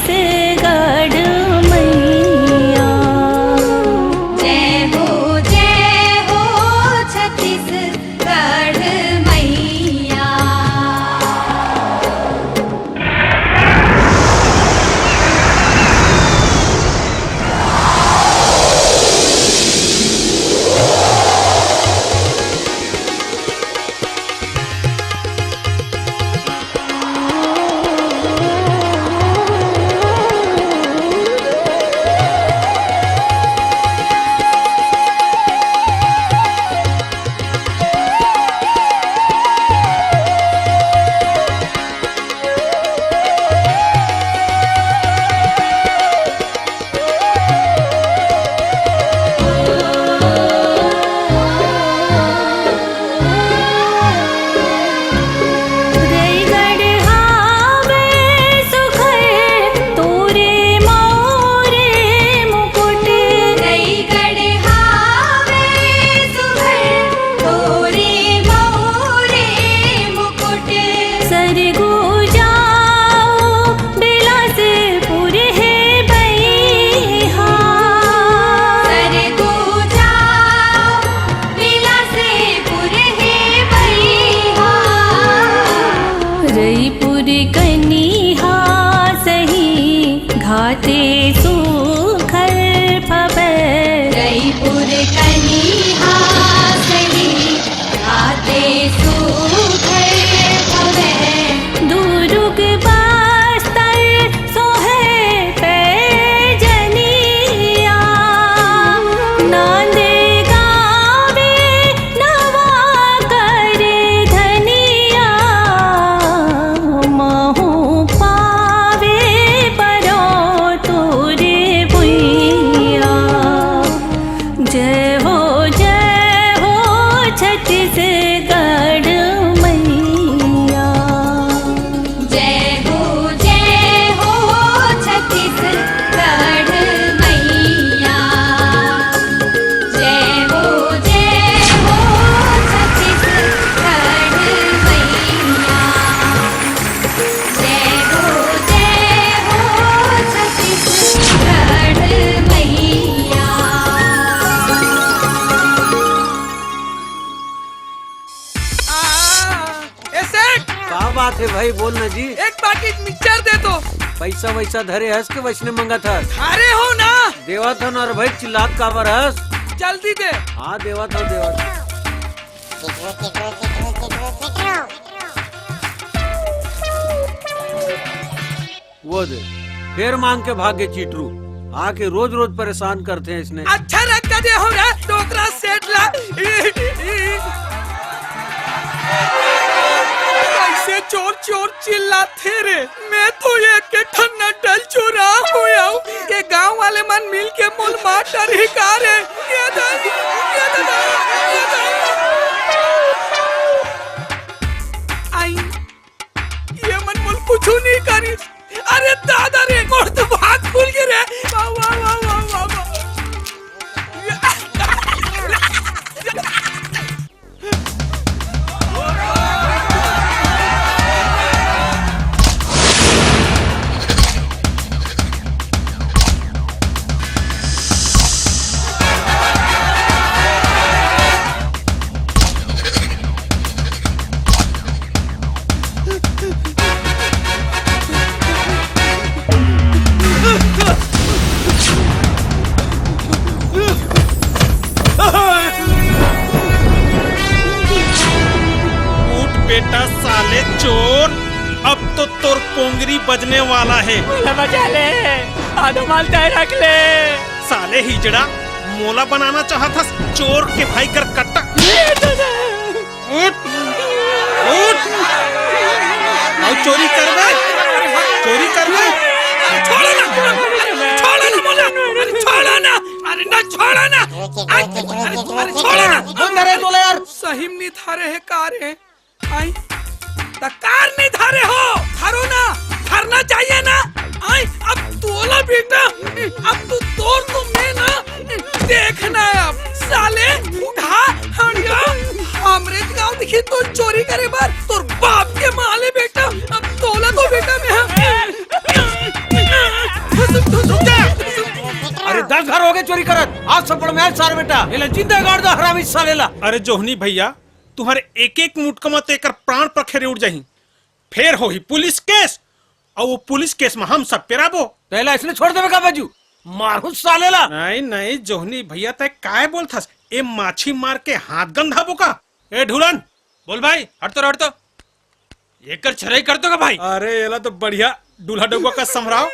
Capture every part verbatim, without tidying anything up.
छत्तीसगढ़ मैया। जय हो, जय हो छत्तीसगढ़ मैया। ए सेठ, का बात हे भाई, बोल ना जी। एक पैकेट मिक्सचर दे तो। पैसा वैसा धरे हस के वैसने मंगत हस? अरे हो ना। देवत हो ना रे भाई, चिल्लात काबर हस? जल्दी दे। हाँ, देवत हो, देवत हो। वो दे, फेर मांग के भाग गे चिटरू। आके रोज रोज परेशान करथे इसने। अच्छा रख दे हो रे डोकरा सेठ ला। कैसे चोर चोर चिल्लाथे रे। मैं तो एक के ठन नटल चोरा होयाव। ये गांव वाले मन मिल के मोल मार डरही का रे। ये दाई, ये दादा, ये दाई। आई। ये मन मोल कुछु नहीं करिस। अरे दादा रे, मोर तो भाग खुल गे रे। वाह, वाह, वाह। उठ बेटा साले चोर, अब तो तोर पोंगरी बजने वाला हे। मोला बचा ले, आधा माल तय रख ले। साले हिजड़ा, मोला बनाना चाहत हस चोर के भाई कर कट्टा। उठ, उठ। अउ चोरी करबे? चोरी करबे? अरे छोड़ो ना, अरे छोड़ो ना मोला, अरे छोड़ो ना, अरे ना छोड़ो ना, अरे, अरे, अरे छोड़ो ना। कौन धरे तोला यार? सही में नहीं धरे हे का रे? आई, त कार नहीं धरे हो, धरो ना, धरना चाहिए ना। आई, अब तोला बेटा, अब तू तोर तो मैं ना, देखना है अब, साले, उठा, हट जा। हमरे गांव दिखी तो चोरी करे बर, तोर बाप के माले बेटा, अब तोला तो बेटा मैं चोरी करत, आज थप्पड़ में आज सार बेटा, एला जिंदा गाड़ दा हरामी साले ला। अरे जोहनी भैया, तुम्हारे एक एक मुटका म तो एकर प्राण पखेरे उड़ जाही। फेर होही पुलिस केस, अउ वो पुलिस केस म हम सब पेराबो। त एला अइसने छोड़ देबे का बैजू? मारहूं साले ला। नहीं, नहीं, जोहनी भैया, तैं काय बोलथस? ए माछी मार के हाथ गंधाबो का? ए ढुलन, बोल भाई, हट तो, हट तो। एकर छरई कर दो का भाई? अरे, एला तो बढ़िया दूल्हा डउका का समराव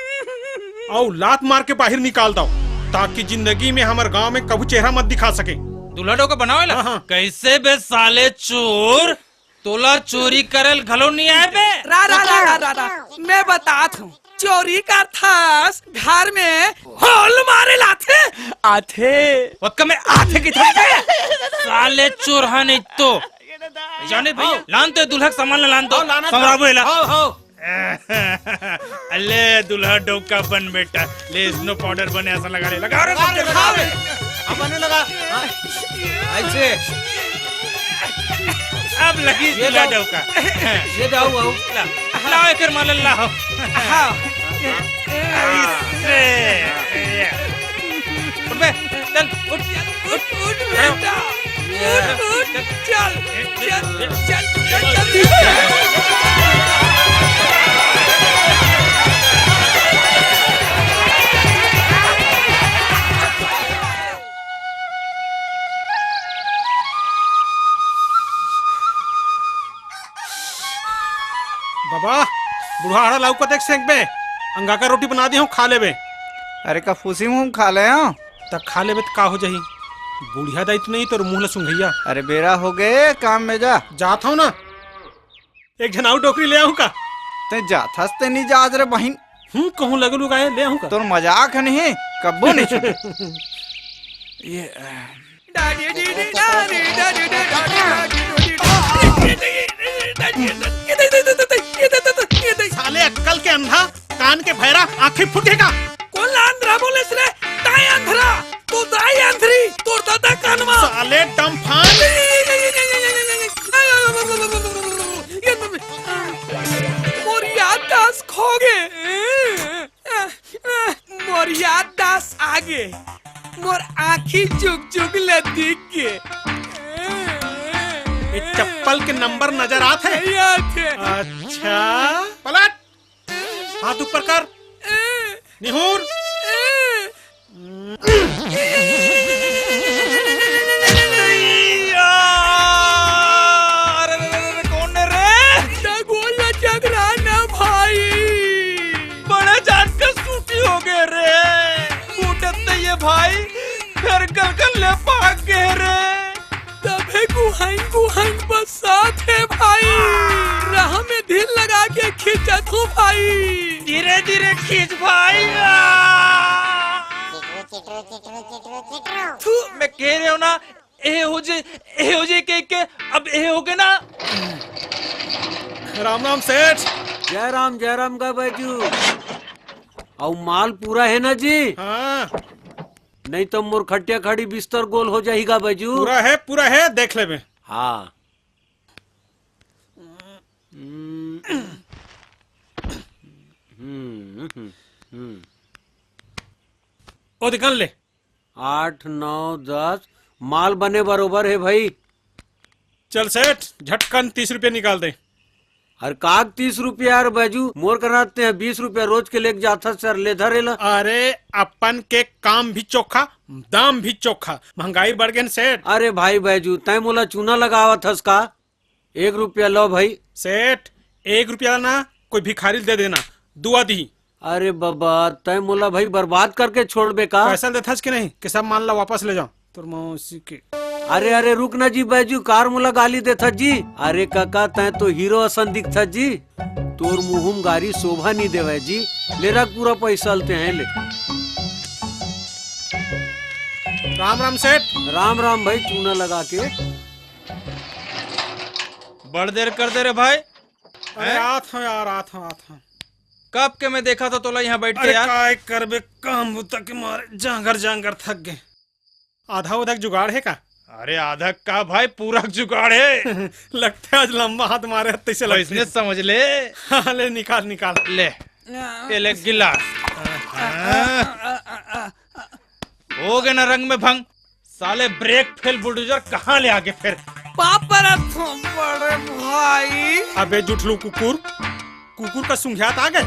अउ लात मार के बाहिर निकाल दव, ताकि जिंदगी में हमर गांव में कभू चेहरा मत दिखा सके। दूल्हा डउका बनावे ला? हाँ, हाँ। कैसे बे साले चोर, तोला चोरी करल घलो नहीं आए बे? रा, रा, रा, रा, रा, रा। मैं बतात हूँ, चोरी करथस, घर में होल मारे लाथे। आथे। ओतका में आथे किथे? साले चोर हा नहीं तो। जाने भैया, लान तो दूल्हा के सामान ला लान तो। हाँ, लाना था। समराबो एला। हाँ, हाँ। अले दूल्हा डउका बन बेटा, ले स्नो पाउडर बने असन लगा ले, लगा रे, लगा, लगा रे। अब बने लगा। हाँ। ऐसे। अब लगी ये दूल्हा दो। डउका। ये दो, आओ, आओ। ला, लाओ एकर माला लाओ। हाँ। ऐसे। उठ बे, चल, उठ, उठ, उठ बेटा। उठ, उठ, चल, चल, चल, चल, चल। बाबा, बुढ़वा हरा लाऊ कतेक सेंक बे, अंगाकर रोटी बना दे हूँ, खा लेबे। अरे का फूसी मुंह खा ले हूँ? त खा लेबे त का हो जाही? बुढ़िया दाई तो नहीं तोर मुंह ल सुंघैया। अरे बेरा हो गए, काम में जा। जात हूँ ना, एक झन आऊ डोकरी ले आहूँ का? ते जाथस ते नहीं जाज रे बहिन। हूँ, कहूँ लगे लुगाए ले आहूँ का? तोर मजाक है नहीं, कब्बो नहीं छूटे। ये, अ, साले अक्कल के अंधा, कान के भैरा, आँखी फूटे का? कोन ला अंधरा बोलेस रे? ताय अंधरा, तो दाई अंधरी, तोर दादा कानवा। साले डम्फान। मोर याददाश्त खो गे। मोर याददाश्त आगे। मोर आँखी जुग जुग ले दिख गे। ये चप्पल के नंबर नजर आत हे? नहीं आत हे। अच्छा, पलट। हाथ ऊपर कर। निहुर। अरे, अरे, अरे, अरे, कौन है रे? डगोला जगराना भाई। बड़े जान के सूटी हो गए रे। फूटत नहीं है भाई, फिर गल गल ले पाक गए रे। तभे गुहाइन गुहाइन बसात हे भाई, राह में धीर लगा के खींचत हूँ भाई। धीरे धीरे खींच भाई। आ! थू। मैं कह रहे हो ना, ए हो जे, ए हो जे के, के, अब ए हो गए ना। राम राम सेठ। जय राम, जय राम का बैजू। अउ माल पूरा है ना जी? हाँ। नहीं तो मोर खटिया खाड़ी बिस्तर गोल हो जाएगा बैजू। पूरा है, पूरा है, देख लेबे। हाँ। हम्म। हम्म, हम्म, हम्म। ओ दुकान ले। आठ, नौ, दस, माल बने बरोबर है भाई। चल सेठ, झटकन तीस रुपया निकाल दे। अरे काग तीस रुपया यार बैजू, मोर करा ते बीस रुपया रोज के लेके जाथस सर, ले धर एला। अरे अपन के काम भी चोखा, दाम भी चोखा, महंगाई बढ़ गए न सेठ। अरे भाई बैजू, तैं मोला चूना लगावत हस का? एक रुपया लो भाई। सेठ, एक रुपया ना, कोई भिखारी ल दे देना, दुआ दी। अरे बाबा, तैं मोला भाई बर्बाद करके छोड़बे का? पैसा देथस कि नहीं कि सब माल ला वापस ले जाओ तोर मौसी के। अरे, अरे, रुक ना जी बैजू, कार मोला गाली देथस जी। अरे काका, तैं तो हीरो असन दिखथस जी, तोर मुंह म गारी शोभा नहीं देवे जी। ले रख पूरा पैसा ल तें ले। राम राम सेठ। राम राम भाई, चूना लगा के। बड़ देर कर दे रे भाई। अरे हैं? आत हूँ यार, आत हूँ, आत हूँ। कब के मैं देखा था तोला यहाँ बैठ के अरे यार। काय करबे, काम बुता के मारे जांगर जांगर थक गए। आधा उधा के जुगाड़ है का? अरे आधा का भाई, पूरा के जुगाड़ है। लगता है आज लंबा हाथ मारे हत तैसे लगता है। इसने समझ ले। हाँ, ले निकाल, निकाल। ले, ये ले गिलास। हाँ। आ, आ, आ, आ, आ। हो गए ना रंग में भंग। साले ब्रेक फेल बुलडोजर कहाँ ले आगे फिर? पापा रे तो बड़े भाई। अबे जुठलू कुकुर, कुकुर का सुंघियात आ गए।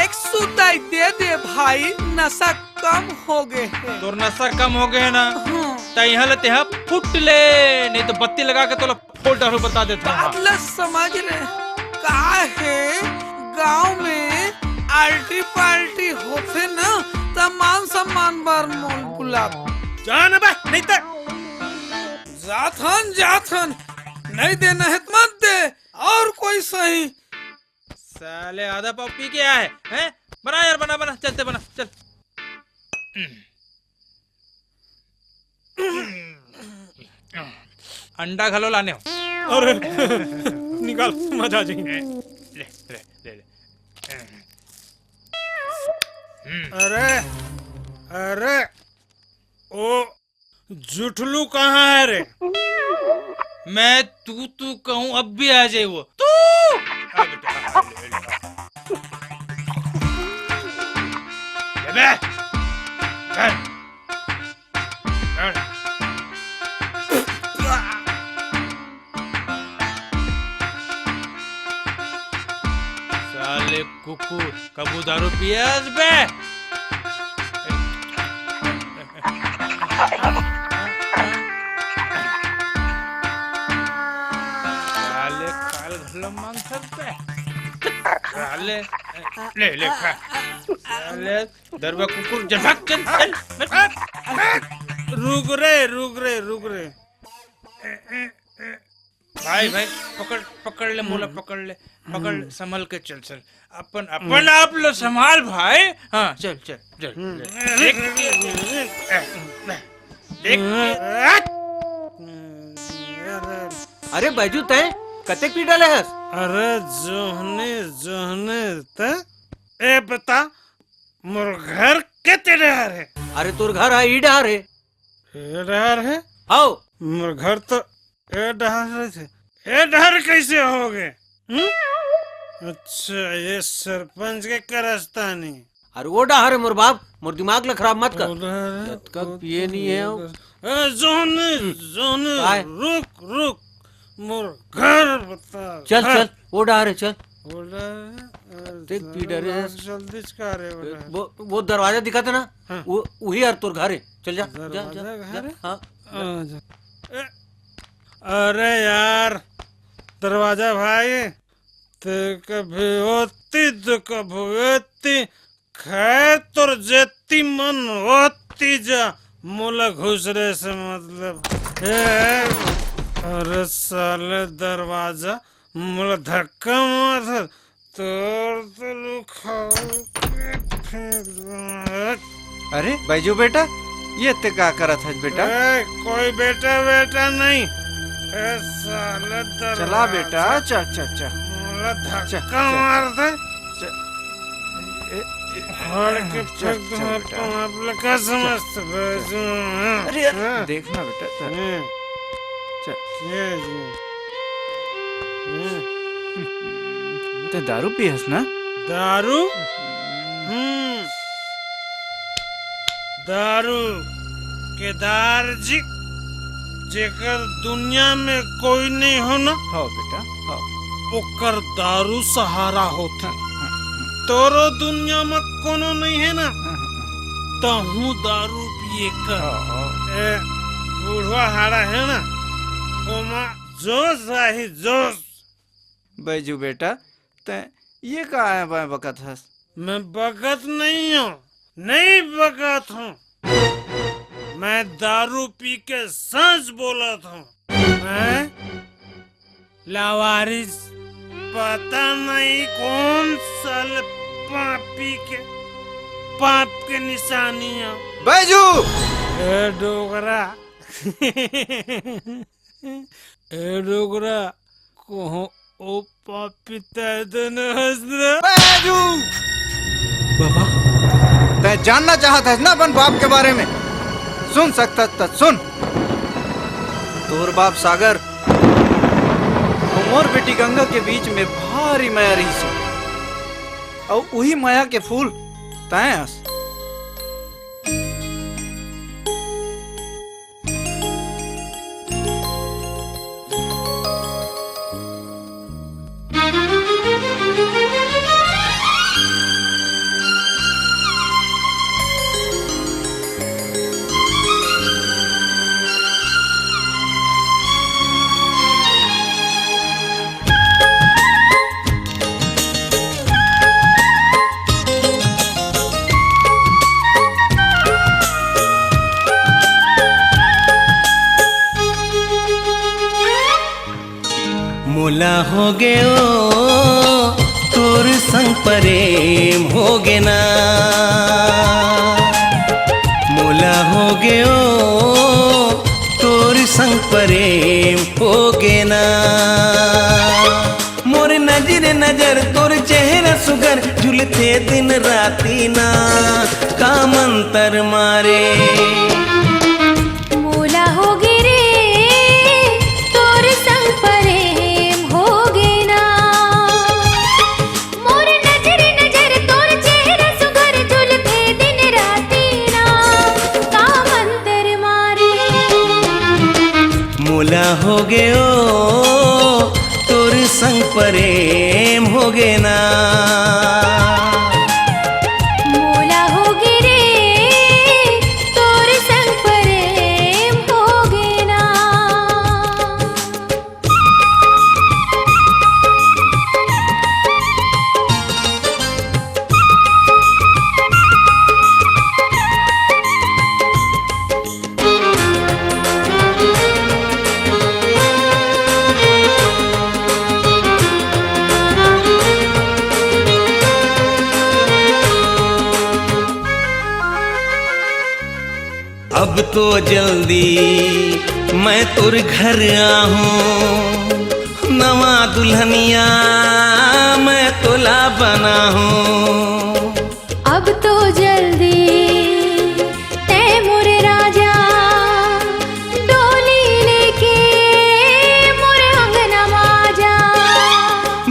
एक सुताई दे दे भाई, नशा कम हो गए है। तोर नशा कम हो गए है ना? हाँ। त यहाँ ले तेहा फुट ले, नहीं तो बत्ती लगा के तोला फोड़ डालू, बता देता हूँ। बात ल समझ ले, का है गांव में आल्टी पाल्टी होथे ना, त मान सम्मान बर मोल बुलात। जान बे, नहीं त जाथन, जाथन, नहीं देना है त मत दे, और कोई सही। साले आधा पाव पी के आए हैं? बना यार, बना, बना, चलते बना, चल। अंडा घलो लाने हो। अरे, निकाल, मजा आ जाएगी। ले, ले, ले, ले। अरे, अरे, ओ जुठलू कहाँ है रे? मैं तू तू कहूँ, अब भी आ जाए वो। तू! आ बेटा, आ, ले, ले, आ। ले बे। चल। चल। साले कुकुर, कबू दारू पियस बे? साले काल घलो मांग सकते। साले, ले, ले, खा। साले दरुआ कुकुर, चल भाग, चल, चल। रुक रे, रुक रे, रुक रे। भाई, भाई, पकड़, पकड़ ले, मोला पकड़ ले, पकड़, संभल के चल, चल। अपन, अपन आप लो संभाल भाई। हाँ, चल, चल, चल। देख, देख। अरे बैजू, तैं कतेक पी डाले हस? अरे जोहने, जोहने, तैं ए बता, मोर घर केते डहर है? अरे तोर घर है, ई डहर है। ए डहर है? हाव। मोर घर तो ए डहर रहिथे। ए डहर कैसे हो गए? हम्म? अच्छा, ये सरपंच के करस्तानी। अरे वो डहर है मोर बाप, मोर दिमाग ला खराब मत कर। ओ डहर है, जतका ओ पिए नहीं है वो। डहर। ए, जोहने, जोहने, काय? रुक, रुक, मोर घर बता। चल, घर। चल, वो डहर है, चल। वो डहर है, ए, देख, पी डरे है। जल्दी से का रे, वो ए, डहर। वो, वो दरवाजा दिखा था ना? हाँ। वो, वही यार तोर घर है। चल जा, जा, जा, दरवाजा जा, घर है? हाँ। आ, जा। ए, अरे यार, दरवाजा भाई, ते कभी होती तो कभी होती, खैर तोर जेती मन होती जा, मोला घुसरे से मतलब। ए, अरे साले दरवाजा, मोला धक्का मार, तोर तो लुखाऊ के फेंक दूं। अरे बैजू बेटा, ये ते का करत हस बेटा? ए, कोई बेटा बेटा नहीं। ए साले चला दरवाजा बेटा, चल, चल, चल। मोला चल, धक्का चल। मार दे। चल। ए, ए, फाड़ के चल, फेंक दूं चल मैं बेटा। तो आप लोग का समझते बैजू, हाँ? अरे, अरे, हाँ? देखना बेटा, चल। हाँ। चल। ये, ये। हाँ। ते दारू पी हस ना? दारू? हम्म। दारू, केदार जी, जेकर दुनिया में कोई नहीं हो ना, हाँ बेटा, हाँ। ओकर दारू सहारा होथे। हाँ, हाँ, हाँ। तोरो दुनिया में कोनो नहीं है ना, हाँ, हाँ, हाँ। तहूँ दारू पिए कर। हाँ, हाँ। ए, बुढ़वा हाड़ा है ना, ओमा जोश आही, जोश। बैजू बेटा, तैं ये का आय बाय बकत हस? मैं बकत नहीं हूँ, नहीं बकत हूँ। मैं दारू पी के सच बोलत हूँ। मैं लावारिस, पता नहीं कौन साल पापी के पाप के निशानी है। बैजू! ए डोकरा। ए डोकरा, कहूँ ओ पापी तैं तो न हस ना? बैजू! बाबा। तैं जानना चाहत हस ना अपन बाप के बारे में? सुन सकत हस त सुन। तोर बाप सागर अउ मोर बेटी गंगा के बीच में भारी मया रहिस हे। अउ उही मया के फूल तैं हस। होगे ओ, तोर संग परेम होगे ना। मोला होगे ओ, तोर संग परेम होगे ना। मोर नजर नजर तोर चेहरा सुगर, झुलथे दिन राती ना। का मंतर मारे। मोला होगे रे, तोर संग परेम होगे ना। मोर नजर नजर तोर चेहरा सुगर, झुलथे दिन राती ना। का मंतर मारे। मोला होगे ओ, तोर संग परेम होगे ना। मोला होगे रे, तोर संग परेम होगे ना। अब तो जल्दी मैं तोर घर आहूँ, नवा दुल्हनिया मैं तोला बनाहूँ। अब तो जल्दी तैं मोर राजा, डोली लेके मोर अंगना मा जा।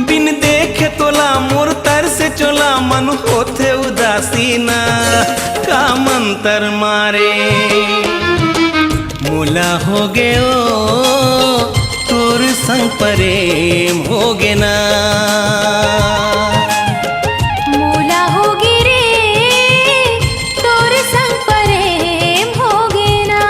बिन देखे तोला मोर तरसे चोला, मन होथे उदासी ना। का मंतर मारे। मोला होगे ओ, तोर संग परेम होगे ना। मोला होगे रे, तोर संग परेम होगे ना।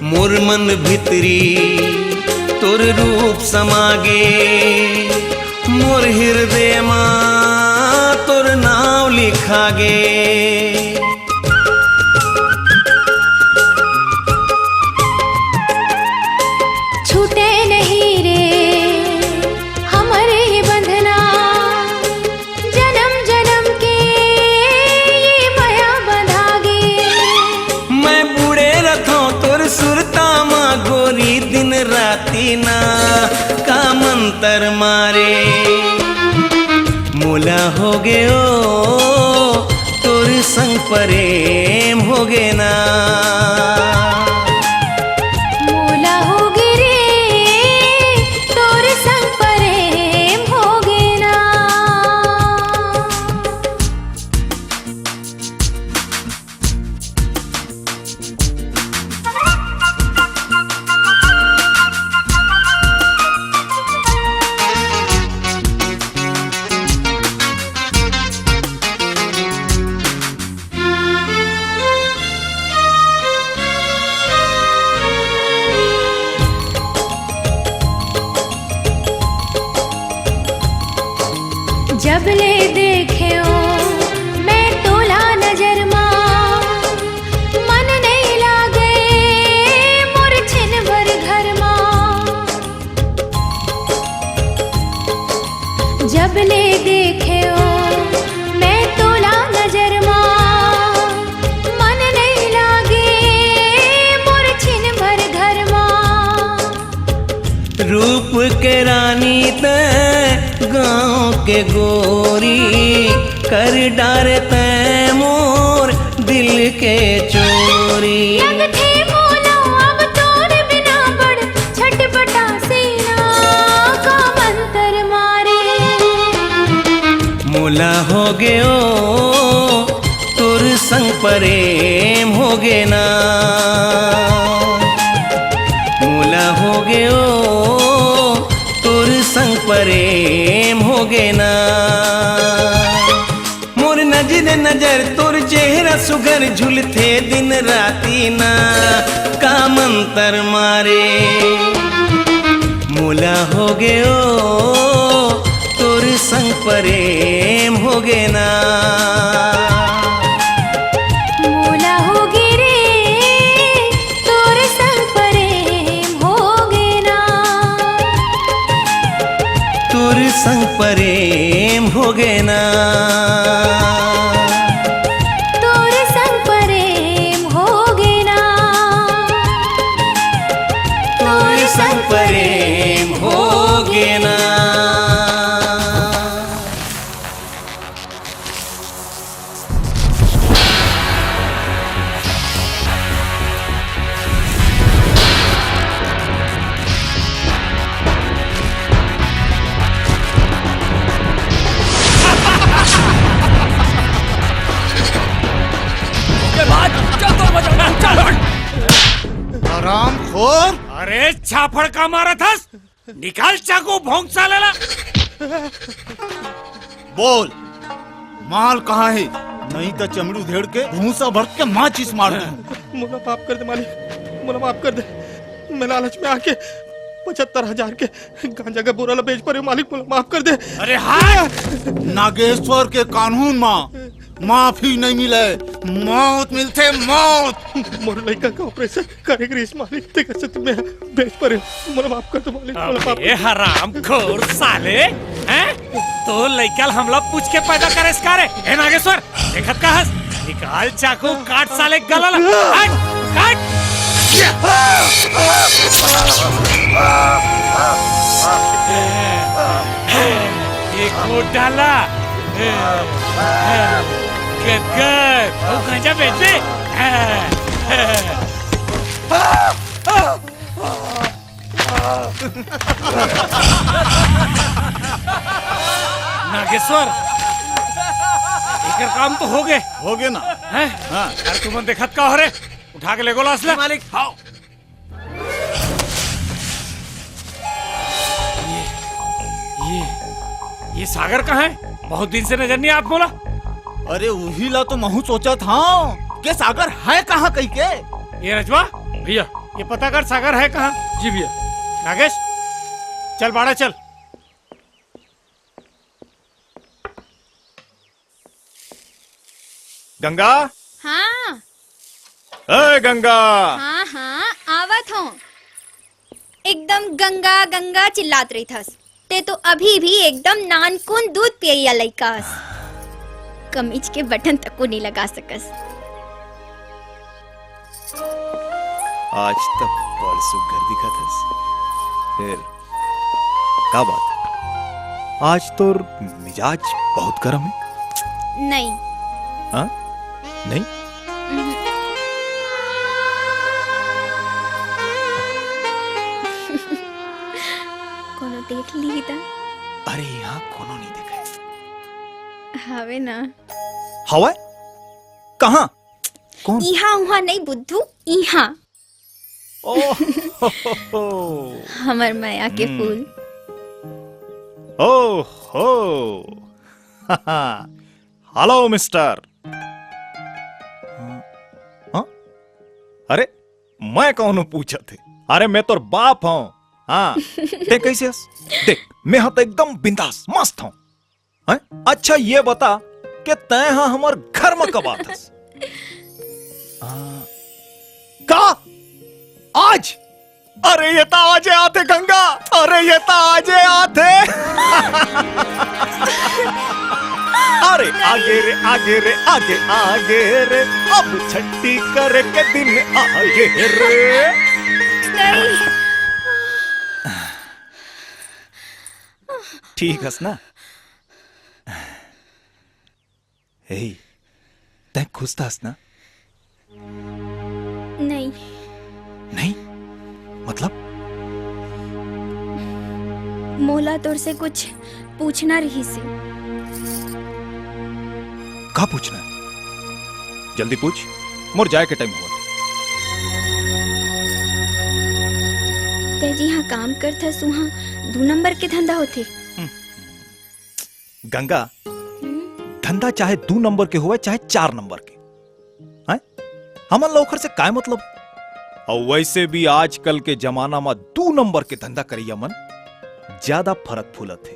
मोर मन भितरी तोर रूप समागे, मोर हिरदे मा तोर नाव लिखागे। छूटे नहीं रे हमर ये बंधना, जनम जनम के ये मया बंधागे। मैं बूड़े रथों तोर सुरता मा गोरी, दिन राती ना। का मंतर मारे। मोला होगे ओ, तोर संग परेम होगे ना। मोला होगे रे, तोर संग परेम होगे ना। जब ले देखेंव मैं तोला नजर मा, मन नइ लागे मोर छिन भर घर मा। जब ले देखेंव मैं तोला नजर मा, मन नइ लागे मोर छिन भर घर मा। रूप के रानी तैं, गाँव के गोरी, कर डारे तैं मोर दिल के चोरी। लगथे मोला अब तोर बिना बड़ छटपटासी ना। ला हो गे ओ, तोर संग प्रेम हो गे ना। मोला हो गे ओ, तोर संग प्रेम हो गे ना। मोर नजर नजर तोर चेहरा सुघर झुलथे दिन राती ना। का मंतर मारे मोला हो गे ओ, तोर संग प्रेम हो गे ना। मोला हो गे रे, तोर संग प्रेम हो गे ना। तोर संग प्रेम हो गे ना। तोर संग प्रेम हो गे ना। तोर संग प्रेम हो गे ना। हरामखोर! अरे, झापड़ का मारत हस? निकाल चाकू, भोंक साले ला। बोल, माल कहाँ हे? नहीं तो चमड़ी उधेड़ के भूसा भर के माचिस मार दूं। मोला माफ कर दे मालिक, मोला माफ कर दे। मैं लालच में आके पचहत्तर हजार के गांजा के बोरा ला बेच परे हूँ मालिक, मोला माफ कर दे। अरे हाँ। नागेश्वर के कानून मा माफी नहीं मिले, मौत मिलथे, मौत। मोर लइका का ऑपरेशन करे के रिहिस मालिक, तेकर सेती मैं बेच परे हूँ। मोला माफ कर दो मालिक, मोला माफ कर दो। हरामखोर साले, हैं? तोर लइका ल हमला पूछ के पैदा करेस का रे? ए नागेश्वर, देखत का हस? निकाल चाकू, काट साले गला ला। काट, काट। ये कोट डाला। गदगद, वो गांजा बेच दे। नागेश्वर, एकर काम तो हो गे। हो गे ना? हैं? हाँ। अरे तुमन देखत का हो रे? उठा के ले गो लाश ला। मालिक। हाँ। ये, ये, ये सागर कहाँ है? बहुत दिन से नजर नहीं आत मोला। अरे उही ला तो महू सोचत हंव के सागर है कहाँ कहिके। ये रजवा, भैया, ये पता कर सागर है कहाँ। जी भैया। नागेश, चल बाड़ा चल। गंगा। हाँ। ए गंगा। हाँ हाँ, आवत हूँ। एकदम गंगा गंगा चिल्लात रहिथस। ते तो अभी भी एकदम नानकुन दूध पियइया लइका हस। कमीज के बटन तको नइ लगा सकस। आज तक बड़ सुग्घर दिखत हस। फेर का बात? आज तोर मिजाज बहुत गरम है। नहीं। हाँ? नहीं? उहुं। कोनो देख ली त? अरे, यहाँ कोनो नहीं देखे। हवे ना। हवय? कहाँ? कौन? इहाँ उहाँ नहीं बुद्धू, इहाँ। ओह, हो, हो, हो। हमर मया के हम्म। फूल। ओहो। Hello, mister. हाँ? हाँ? अरे, मैं कौन हूँ पूछत हे? अरे, मैं तोर बाप हूँ। हाँ, ते कैसे हस? देख, मैं हा तो एकदम बिंदास, मस्त हूँ। हैं? अच्छा, ये बता के तैं हा हमर घर म कब आथस? आ, का? आज? अरे, ये तो आजे आथे, गंगा। अरे, ये तो आजे आथे। अरे, आगे रे, आगे रे, आगे, आगे रे। अब छट्टी करे के दिन आगे रे। नहीं। ठीक हस ना? ए, तैं खुश त हस ना? नहीं। नहीं? मतलब? मोला तोर से कुछ पूछना रहिस हे। का पूछना हे? जल्दी पूछ, मोर जाए के टाइम होवत हे। तैं जिहाँ काम करथस, उहाँ दू नंबर के धंधा होथे। हम्म। गंगा, हम्म? धंधा चाहे दू नंबर के होवय, चाहे चार नंबर के, हैं? हमन ला ओखर से काय मतलब? अउ वैसे भी आजकल के जमाना म दू नंबर के धंधा करइया मन ज्यादा फरत फूलत हे।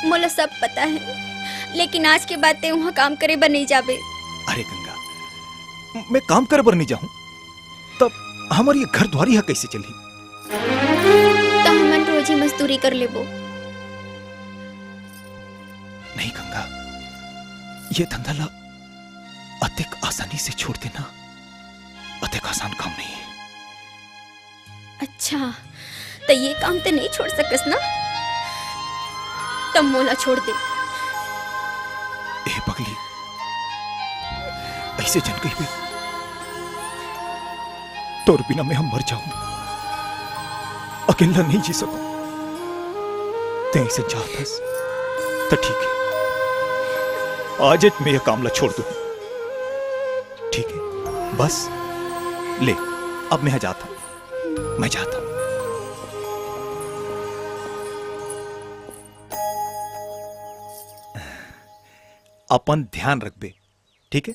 मोला सब पता हे, लेकिन आज के बाद तैं उहाँ काम करे बर नइ जाबे। अरे गंगा, मैं काम करे बर नइ जाहूँ, तब हमर ये घर दुआरी ह कइसे चलही? त हमन रोजी मजदूरी कर लेबो। नहीं गंगा, ये धंधा ला अतेक आसानी से छोड़ देना, अतेक आसान काम नहीं हे। अच्छा, त ये काम तैं नहीं छोड़ सकस ना? तब मोला छोड़ दे। ए पगली, अइसे झन कहिबे, तोर बिना मैं ह मर जाहूं, अकेल्ला नहीं जी सकंव। तैं अइसे चाहत हस, त ठीक हे, आजेच मैं ये काम ला छोड़ दूं। ठीक हे, बस ले, अब मैं ह जात हंव, मैं जात हंव। अपन ध्यान रखबे, ठीक हे?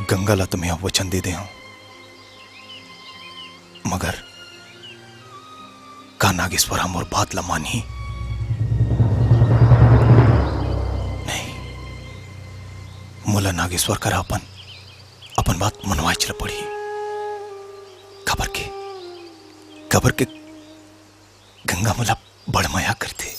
गंगा ला तो मैं वचन दे दे हंव, मगर का नागेश्वर ह मोर बात ला मानही? नहीं, मोला नागेश्वर करा अपन, अपन बात मनवाएच ला पड़ही। काबर के, काबर के गंगा मोला बड़ मया करथे।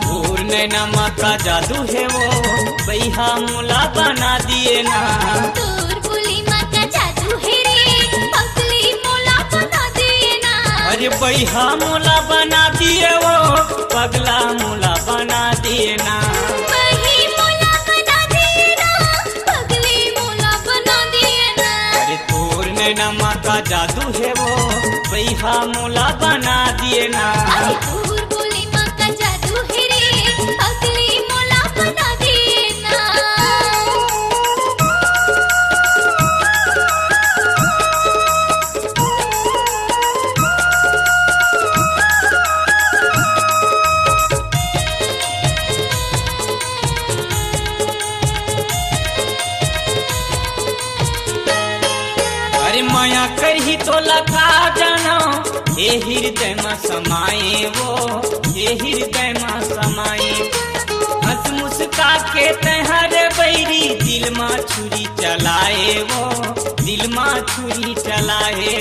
तोर नैना मा का जादू हे वो, बइहा मोला बना दिए ना। तोर बोली मा का जादू हे रे, पगली मोला बना दिए ना। अरे बइहा मोला बना दिए वो, पगला मोला बना दिए ना। बही मोला बना दिए ना, पगली मोला बना दिए ना। अरे तोर नैना मा का जादू हे वो, बइहा मोला बना दिए ना। अरे तोर बोली मा का जादू हे रे, पगली मोला बना दिए ना। अरे मया करही तोला का जानव, ए हृदय म समाए वो, ए हृदय म समाए। हंस मुस्का के तैं हर बैरी, दिल म छुरी चलाए वो, दिल म छुरी चलाए।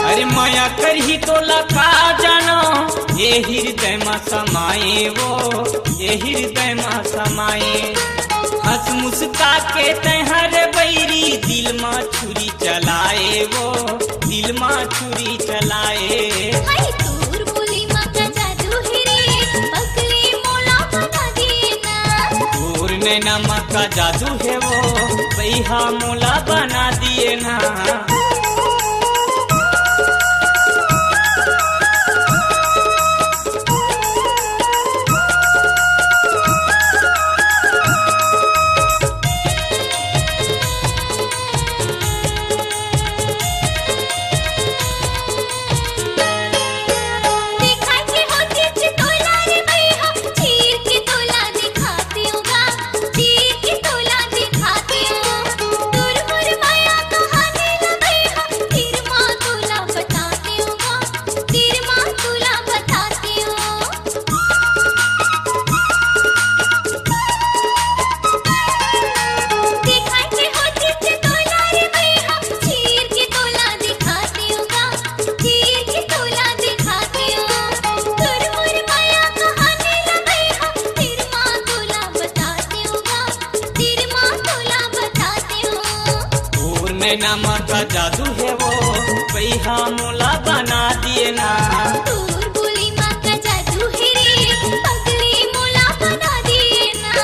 अरे मया करही तोला का जानव, ए हृदय म समाए वो, ए हृदय म समाए। हंस मुस्का के तैं हर बैरी, दिल म छुरी चलाए वो, दिल म छुरी चलाए। हाय तोर बोली मा का जादू हे रे, पगली मोला बना दिए ना। तोर नैना मा का जादू हे वो, बइहा मोला बना दिए ना। माँ का जादू है वो, पैहा मोला बना दिए ना। तोर बोली माँ का जादू है रे, पगली मोला बना दिए ना।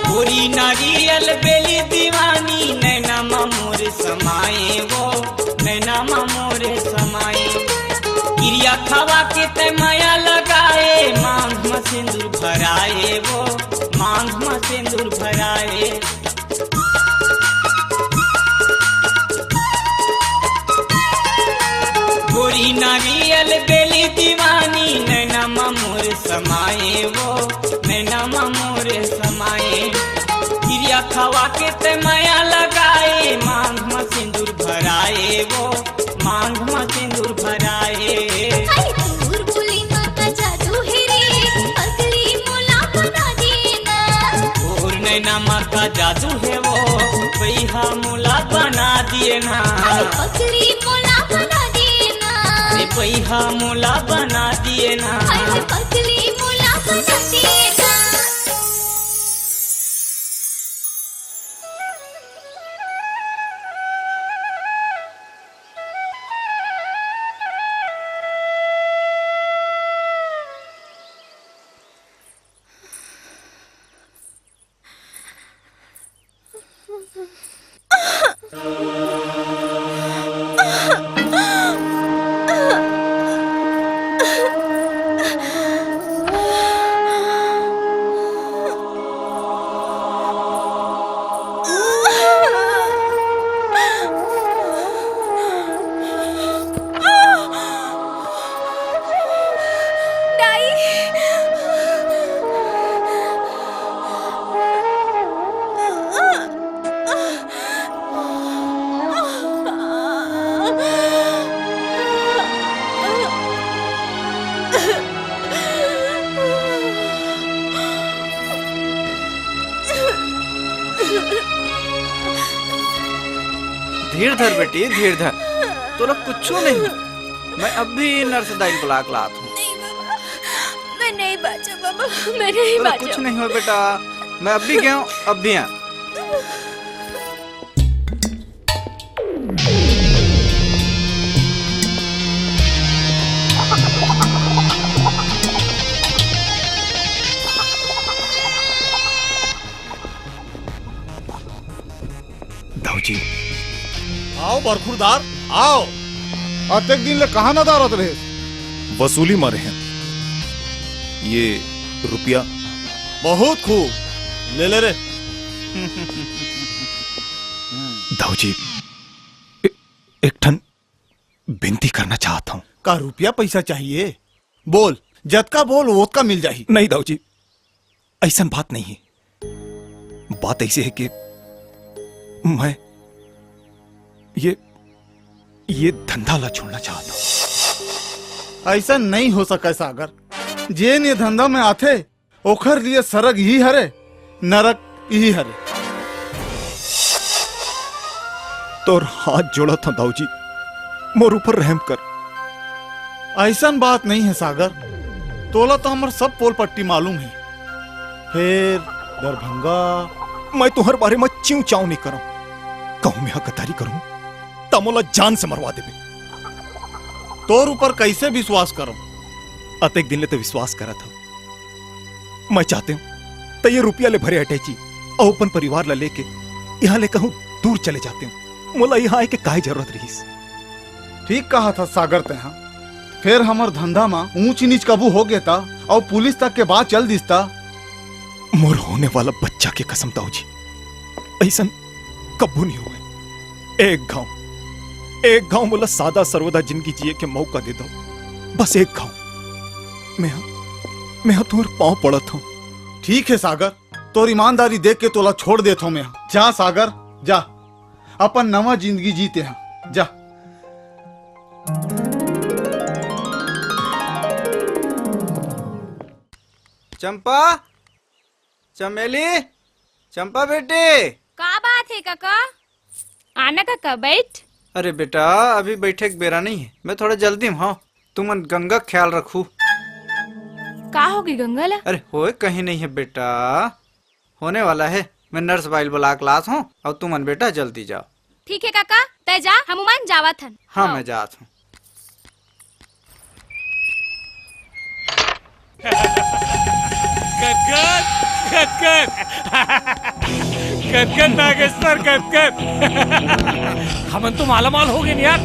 गोरी नारियल बेली दीवानी, नैना मा मोर समाए वो, नैना मा मोर समाए। किरिया खवा के तै माया लगाए, मांग मा सिंदूर भराए वो, मांग मा सिंदूर भराए। गोरी नारियल बेली दीवानी, नैना मा मोर समाए वो, नैना मा मोर समाए। किरिया खवा के तै माया लगाए, मांग मा सिंदूर भराए वो, मांग मा सिंदूर भराए। हाय तोर बोली माँ का जादू है रे, पगली मोला बना दिए ना। तोर नैना मा का जादू है वो, पैहा मोला बना दिए ना। हाय पगली मोला बना दिए ना। रे पैहा मोला बना दिए ना। हाय पगली मोला बना दिए ना। दाई। धीर धर बेटी, धीर धर। तोला कुछू नहीं हो। मैं अभी नर्स दाई ल बुला के लात हूँ। नहीं बाबा, मैं नहीं बाँचों बाबा, मैं नहीं तोला बाँचों। कुछ नहीं हो बेटा, मैं अभी गया हूँ, अभी आ। दाऊ जी। आओ बरखुरदार, आओ। अतेक दिन ले कहाँ नदारत रहे? वसूली म रहेन। ये रुपया। बहुत खूब, ले ले रे। दाऊ जी, ए-, एक ठन बिनती करना चाहत हूँ। का रुपया पैसा चाहिए? बोल, जतका बोल, ओतका मिल जाही। नहीं दाऊ जी, अइसन बात नहीं है। बात ऐसे है कि मैं ये, ये धंधा ला छोड़ना चाहत हूँ। अइसन नहीं हो सके सागर, जेन ये धंधा में आथे, ओखर लिए सरग इही हरे, नरक इही हरे। तोर हाथ जोड़त हंव दाऊ जी, मोर ऊपर रहम कर। अइसन बात नहीं है सागर, तोला तो हमर सब पोल पट्टी मालूम है। फेर दरभंगा। मैं तुंहर बारे म चिंव चांव नहीं करंव। कहूं मेंहा गद्दारी करहूं, त मोला जान से मरवा देबे। तोर ऊपर कैसे विश्वास करंव? अतेक दिन ले तो विश्वास करत हंव। मैं चाहतेंव त ये रुपया ले भरे अटैची अउ अपन परिवार ला लेके इहां ले कहूं दूर चले जातेंव। मोला इहां आए के काय जरूरत रहिस? ठीक कहत हस सागर तेंहा। फेर हमर धंधा म ऊंच नीच कभू हो गे त, अउ पुलिस तक के बात चल दिस त? मोर होने वाला बच्चा के कसम दाऊ जी, अइसन कभू नहीं होवय। एक घांव, एक घांव मोला सादा सर्वदा जिंदगी जिए के मौका दे दव, बस एक घांव। मेंहा, मेंहा तुंहर पांव पड़त हंव। ठीक हे सागर, तोर ईमानदारी देख के तोला छोड़ देत हंव मेंहा। जा सागर, जा, अपन नवा जिंदगी जी तेंहा, जा। चंपा, चमेली, चंपा बेटी। का बात हे काका? आना काका, बैठ। अरे बेटा, अभी बैठे के बेरा नहीं है, मैं थोड़ा जल्दी में हूँ। तुमन गंगा के ख्याल रखू। का होगे गंगा ला? अरे होए कहीं नहीं है बेटा, होने वाला है। मैं नर्स बाई ल बुला के लात हूँ, अउ तुमन बेटा जल्दी जाओ। ठीक है काका, तय जा, हम मन जावत हन। हाँ, हाँ। मैं जात हूँ। गदगद, गदगद, गदगद नागेश्वर, गदगद। हमन तो मालामाल हो गए यार,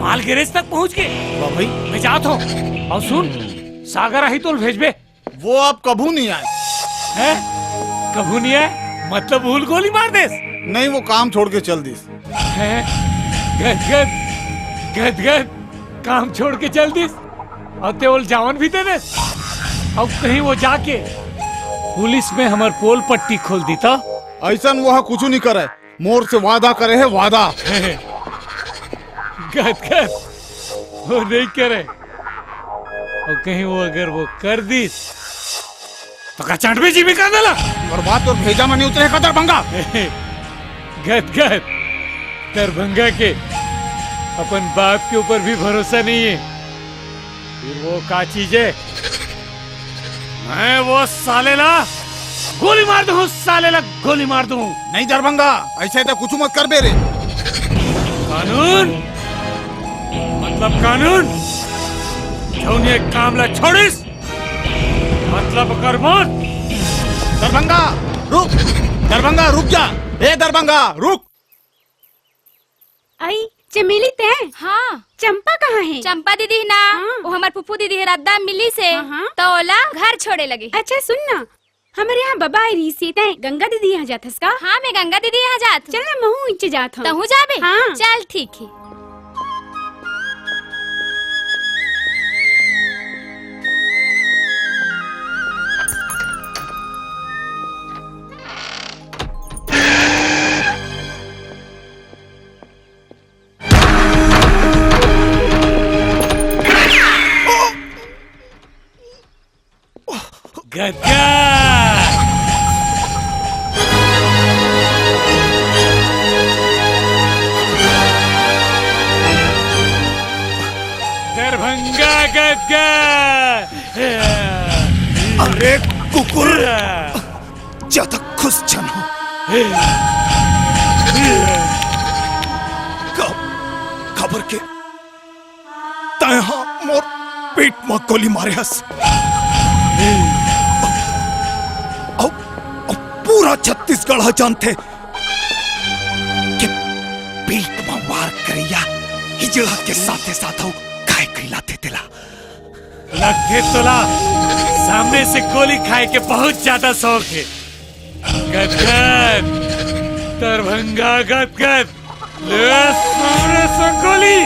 माल गैरेज तक पहुंच गए। वाह भाई। मैं जात हूँ। अउ सुन, सागर आही तोल भेजबे। वो अब कभू नहीं आए। हैं? कभू नहीं आए? मतलब भूल गोली मार देस? नहीं, वो काम छोड़ के चल दिस। हैं? गदगद, गदगद, काम छोड़ के चल दिस। अउ ते ओल जावन भी दे देस। अब कहीं वो जाके पुलिस में हमर पोल पट्टी खोल देता। ऐसन वो कुछ नहीं करे। मोर से वादा करे है, वादा। गदगद, वो नहीं करे। अउ कहीं वो अगर वो कर दिस, तो का चंटबे जी में कर देला? और बात तो भेजा में नहीं उतरे का दरभंगा। गदगद, दरभंगा के अपन बाप के ऊपर भी भरोसा नहीं है। फिर वो का चीज है? मैं वो साले ला गोली मार दूं, साले ला गोली मार दूं। नहीं दरभंगा, ऐसे तो कुछ मत कर बे रे। कानून? मतलब कानून? जौन ये काम ला छोड़िस, मतलब कर मौत। दरभंगा, रुक। दरभंगा, रुक जा। ए दरभंगा, रुक। आई, चमेली तैं? हाँ। चंपा कहाँ है? चंपा दीदी ना, हाँ। वो हमर फुफू दीदी हे रद्दा मिली से, हाँ, हाँ। तो ओला घर छोड़े लगे। अच्छा सुन ना, हमर यहाँ बबा आई रही से, तैं गंगा दीदी यहाँ जाथस का? हाँ, मैं गंगा दीदी यहाँ जात हूँ। चल ना, महू इच्चे जात हूँ। तहूँ जाबे? हाँ। चल ठीक है। गदगद। दरभंगा गदगद। अरे कुकुर, ज्यादा खुश झन हो। का, काबर के तैं हा मोर पीठ म गोली मारे हस। अउ, अउ पूरा छत्तीसगढ़ ह जानथे कि पीठ म वार करइया हिजड़ा के साथे साथ अउ काय कहिलाथे तेला। लगथे तोला सामने से गोली खाए के बहुत ज्यादा शौक हे। गदगद, दरभंगा गदगद, ले सामने से गोली।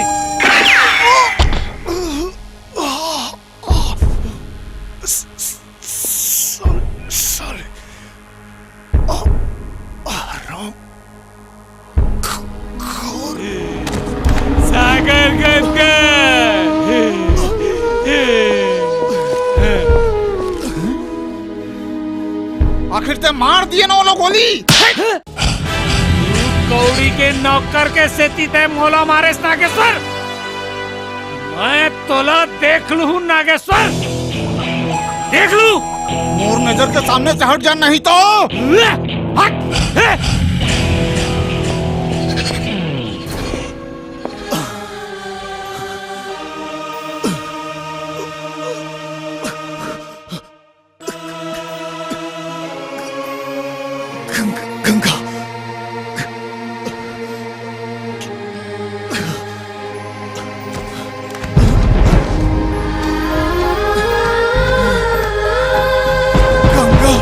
साले, साले। आ, आ, राम। सागर गदगद। आखिर ते मार दिए ना वो लोग गोली। तू कौड़ी के नौकर के सेती ते मोला मारेस नागेश्वर। मैं तोला देख लूं नागेश्वर, देख लूं। मोर नजर के सामने से हट जा, नहीं तो। हट। गंगा, गंगा। गंगा।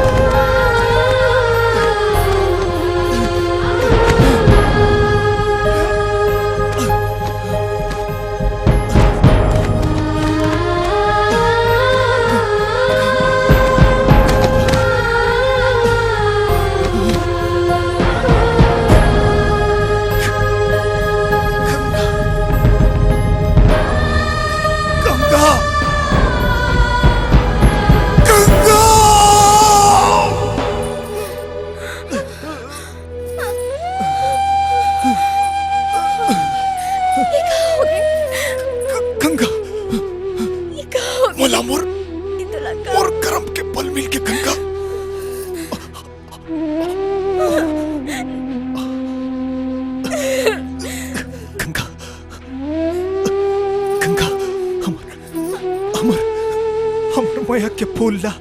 के फूल ला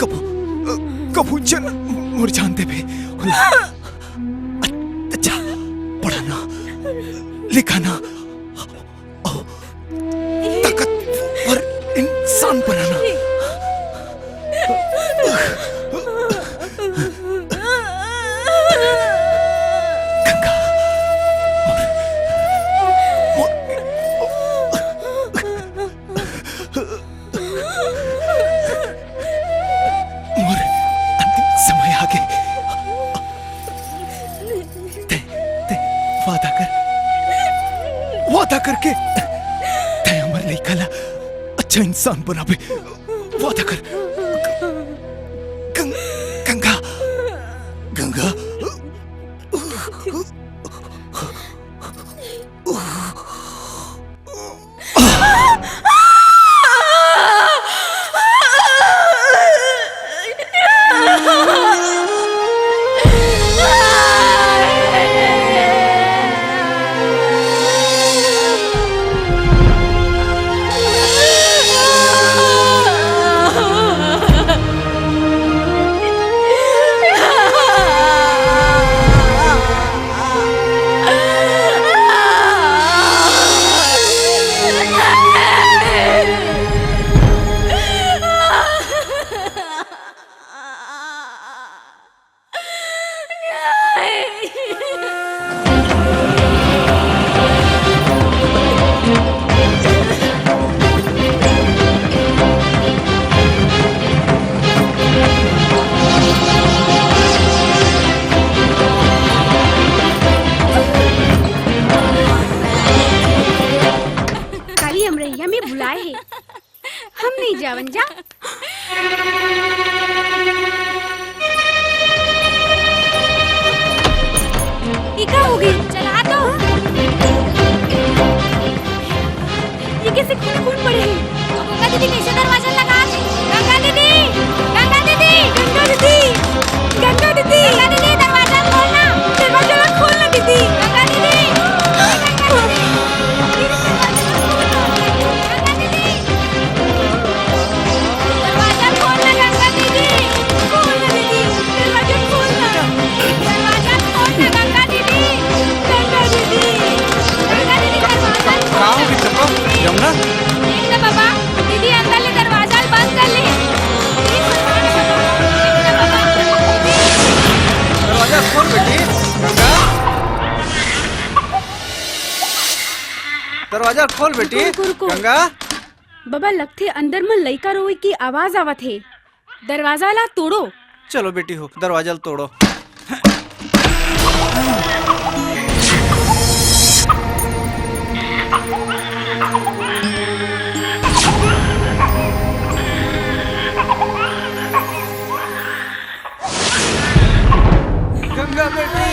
कभू, कभू झन मुरझान देबे। अच्छा, पढ़ना, लिखना, अउ ताकतवर इंसान बनाना। गंगा, मोर, मोर, मोर अंतिम समय आगे। तैं, तैं वादा कर, वादा करके तैं हमर लइका ला अच्छा इंसान बनाबे। वादा कर। गं-, गंगा, गंगा। काली अमरैया में बुलाए हे, हम नहीं जावन जा। ई का हो गई? चला तो। ये कैसे खून, खून पड़े हैं? गंगा दीदी, कैसे दरवाजा लगा दे? गंगा दीदी, गंगा दीदी, गंगा दीदी, गंगा दीदी, गंगा दीदी, दरवाजा खोलना, दरवाजा खोलना दीदी, गंगा दीदी, गंगा दीदी, दीदी, दरवाजा खोलना, गंगा दीदी। दरवाजा खोल ना गंगा दीदी, खोल ना दीदी, दरवाजा खोल ना, दरवाजा खोल ना गंगा दीदी, गंगा दीदी, गंगा दीदी, दरवाजा खोल ना। का हो गई चंपा? यमुना? देख ना बाबा, दीदी अंदर ले दरवाजा बंद कर ले। दीदी, दरवाजा खोल ना बाबा। दरवाजा खोल बेटी, गंगा। दरवाजा खोल बेटी, रुको, रुको, रुको। गंगा। बाबा, लगथे अंदर म लइका रोए के आवाज आवत हे। दरवाजा ला तोड़ो। चलो बेटी हो, दरवाजा ला तोड़ो। गंगा बेटी,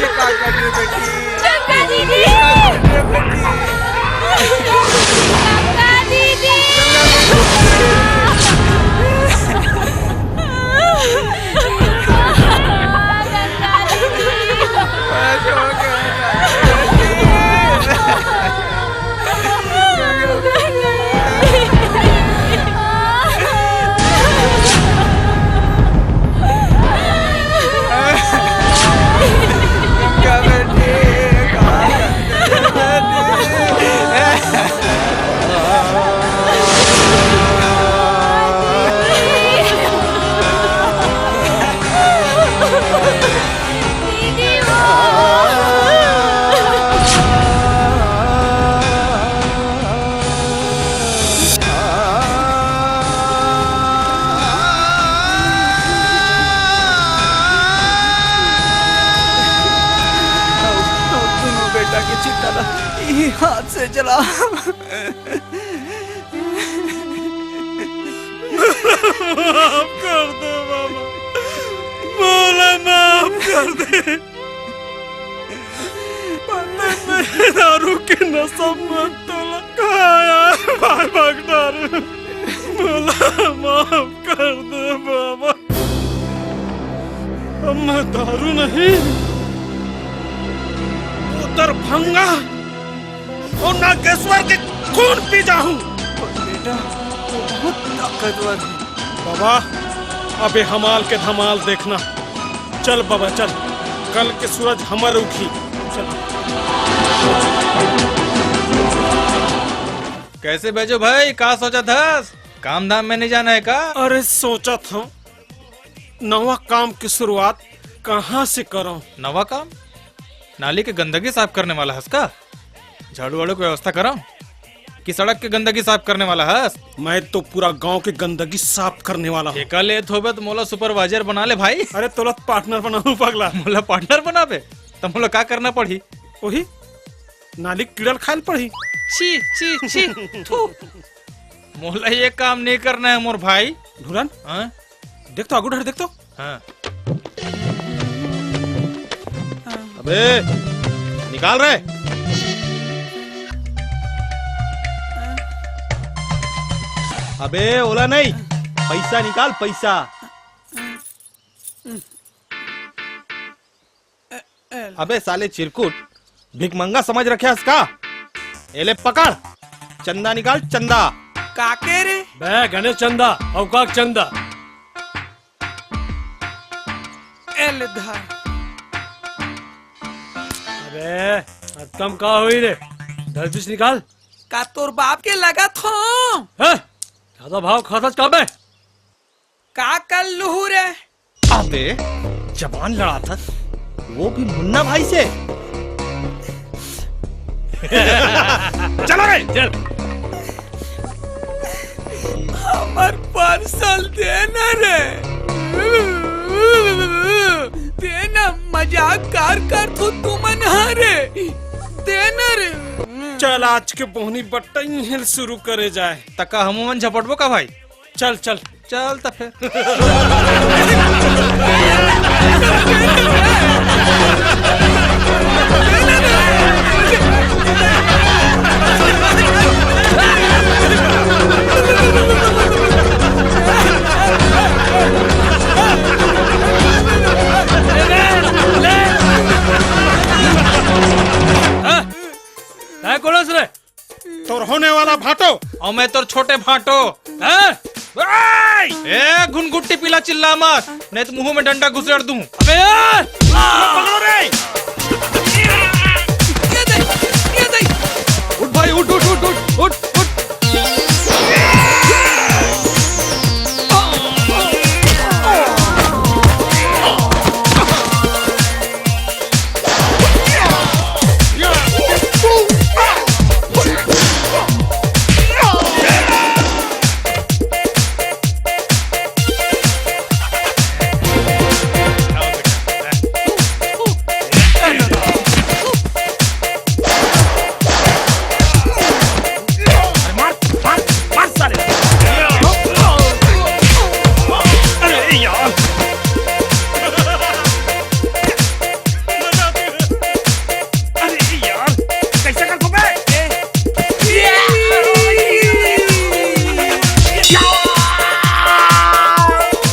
ये का कर रही बेटी? गंगा दीदी! ये का कर रही बेटी? गंगा दीदी! गंगा दीदी! दोनों बेटा के चिता ला इही हाथ से जला। माफ कर दे बाबा, मोला माफ कर दे। पता नहीं दारू के नशा में तोला खाया भाई भाग दारू। मोला माफ कर दे बाबा। अब मैं दारू नहीं, वो दरभंगा और नागेश्वर के खून पी जाऊं। बेटा, वो बहुत बाबा, अबे हमाल के धमाल देखना। चल बाबा चल, कल के सूरज हमर उठी। चल। कैसे बैजू भाई, का सोचत हस? काम धाम में नहीं जाना है का? अरे सोचत हूँ, नवा काम की शुरुआत कहाँ से करूँ? नवा काम? नाली के गंदगी साफ करने वाला हस का? झाड़ू वाड़ू की व्यवस्था करूँ कि सड़क के गंदगी साफ करने वाला हस? मैं तो पूरा गांव के गंदगी साफ करने वाला हूँ। ठेका लेत होबे तो मोला सुपरवाइजर बना ले भाई। अरे तोला पार्टनर बनाऊँ पगला। मोला पार्टनर बनाबे तो मोला का करना पड़ही? वही नाली कीड़ा ल खाए ल पड़ही। छी छी छी। थू। मोला ये काम नहीं करना है मोर भाई। ढुलन, हाँ? देख तो आगू डहर देख तो। हाँ। अबे निकाल रे। अबे ओला नहीं, पैसा निकाल, पैसा। अबे साले चिरकुट, भिखमंगा समझ रखे हस का? एले पकड़, चंदा निकाल, चंदा। काके रे? बे गणेश चंदा, अवकाश चंदा। एले धर। अबे, खत्म का हुई रे? दस बीस निकाल। का तोर बाप के लगत हो? हैं? ज्यादा भाव खात हस का बे? का कर लूहू रे? अबे, जबान लड़ाथस, वो भी मुन्ना भाई से। चलो रे, चल। हमर पार्सल दे ना रे। दे ना, मजाक कार कर तू, तुमन हा रे। दे ना रे। चल, आज के बोहनी बट्टा इहें शुरू करे जाए। तका हमू मन झपटबो का भाई? चल चल। चल त फिर। हाँ? काय कोणस रे? तोर होने वाला भांटो। अउ मैं तोर छोटे भांटो। हैं? ए, घुनघुट्टी पीला चिल्ला मत, नहीं तो मुंह में डंडा घुसेड़ दूं। अबे ए! पकड़ो रे। ये दे, ये दे। उठ भाई, उठ, उठ, उठ, उठ, उठ, उठ। अरे मार, मार, मार साले। अरे यार। अरे यार, कैसे कर दो बे?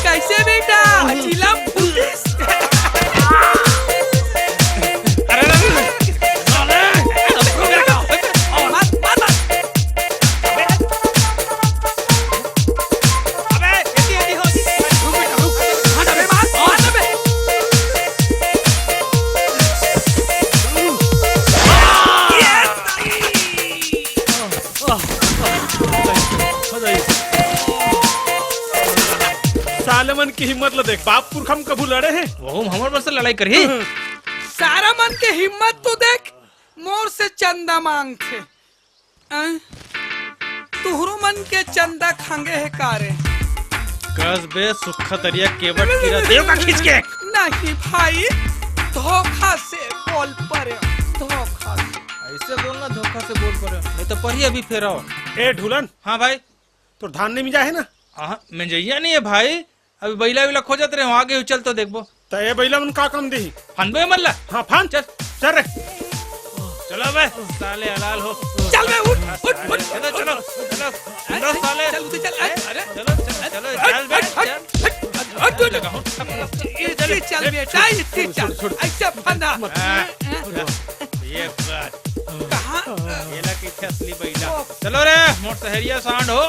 कैसे बेटा? चिलम फुटिस। अरे, अरे, अरे, साले, रुक बेटा, मार, मार, मार। अबे, अबे, एती, एती हो। रुक बेटा, रुक। हट, अबे, मार, मार, अबे। साले मन के हिम्मत ल देख, बाप पुरखा म कभू लड़े हे? वो हमर बर से लड़ाई करही? सारा मन के हिम्मत तो देख, मोर से चंदा मांगथे। अं? तुहरो मन के चंदा खंगे हे का रे? कस बे सुक्खा तरिया केवट कीरा देव का खींच के। नहीं भाई, धोखा से बोल परे, धोखा से। ऐसे बोलना, धोखा से बोल परे, नहीं तो परी अभी फेराओ। ए ढुलन। हाँ भाई। तोर धान नहीं मिंजा हे ना? हाँ, मिंजइया नहीं है भाई, अभी बइला उइला खोजत रहे हो, आगे चल तो देखबो। त ए बइला मन का काम देही? फंदबो ए मन ला। हाँ, फंद। चल। चल रे। चलो बे, साले हलाल हो। चल बे, उठ, उठ, उठ, चलो, चलो, चलो, चलो, साले। चल, उधर चल, अरे, अरे। चलो, चलो, चलो, हट, चल बे, हट, हट, चल। हट, हट, हट, हट। ये, ये चल बेटा, ये चल। छोड़, छोड़। ऐसे फंदा। हाँ। ये बात। कहाँ? ये ला की असली बइला। ओ। चलो रे, मोर सहरिया सांड हो।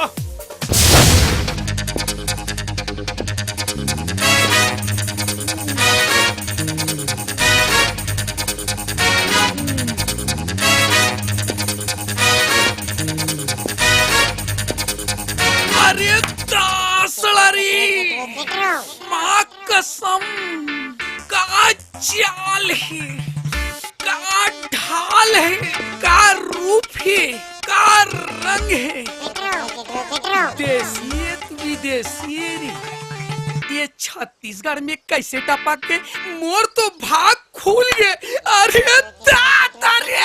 का रूप हे, का रंग हे। देसी हे त विदेशी हे रे। ये छत्तीसगढ़ में कैसे टपक के मोर तो भाग खुल गे। अरे दादा रे।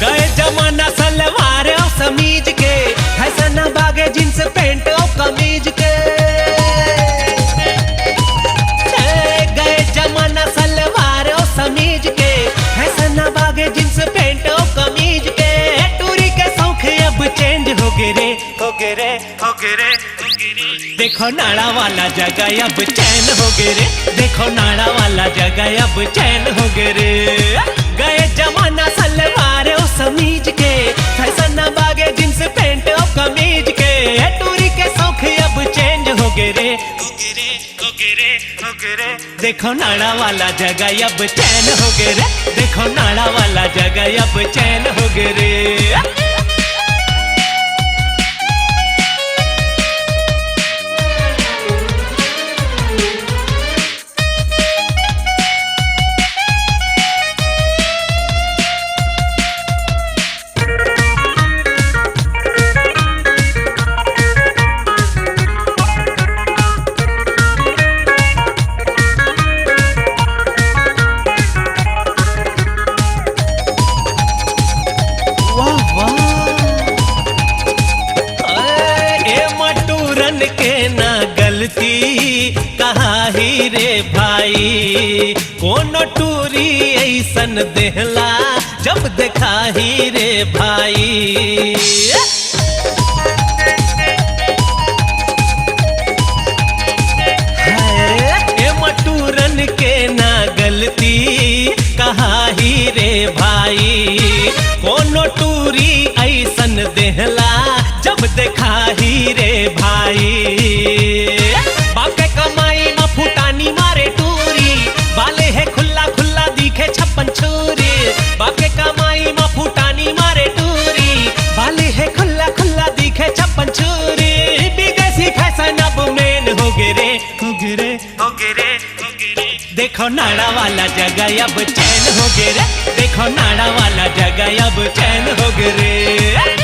गए जमाना सलवार अउ समीज के, फैशन बागे जींस पैंट अउ कमीज के। ए, गए जमाना सलवार अउ समीज के, फैशन बागे जींस पैंट अउ कमीज के। टूरी के शौक अब चेंज हो गे रे, हो गे रे, हो गे रे। देखो नाड़ा वाला जगह अब चैन हो गे रे, देखो नाड़ा वाला जगह अब चैन हो गे रे। गए जमाना सलवार अउ समीज के, फैशन बागे जींस पैंट अउ कमीज के। ए टूरी के शौक अब चेंज हो गे रे, हो गे रे, हो गे रे, हो गे रे। देखो नाड़ा वाला जगह अब चैन हो गे रे, देखो नाड़ा वाला जगह अब चैन हो गे रे। वाह, वाह। ए, ए मटूरन के ना गलती कहा ही रे भाई, कोनो टूरी ऐसन देहला जब देखा ही रे भाई। हाय, ए मटूरन के ना गलती कहा ही रे भाई, कोनो टूरी ऐसन देहला जब देखा ही रे भाई। बाप के कमाई म फुटानी मारे टूरी, बाले हे खुल्ला खुल्ला दिखे छप्पन छुरी। बाप के कमाई म फुटानी मारे टूरी, बाले हे खुल्ला खुल्ला दिखे छप्पन छुरी। विदेशी फैशन अब मेन हो गे रे, हो गे रे, हो गे रे, हो गे रे। देखो नाड़ा वाला जगह अब चैन हो गे रे, देखो नाड़ा वाला जगह अब चैन हो गे रे।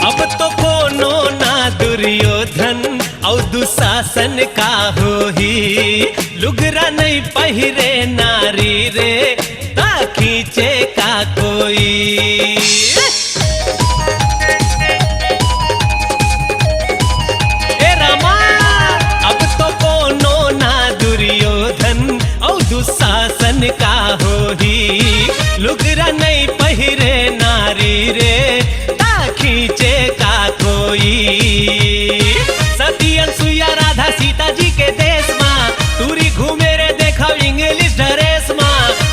अब तो कोनो ना दुर्योधन अउ दुशासन का होही, लुगरा नहीं पहिरे नारी रे, ता खींचे का कोई। ए रामा, अब तो कोनो ना दुर्योधन अउ दुशासन का होही, लुगरा नहीं पहिरे नारी रे, ता खींचे का कोई। सती अनसुईया राधा सीता जी के देश मा, टूरी घूमे रे देखव English dress मा।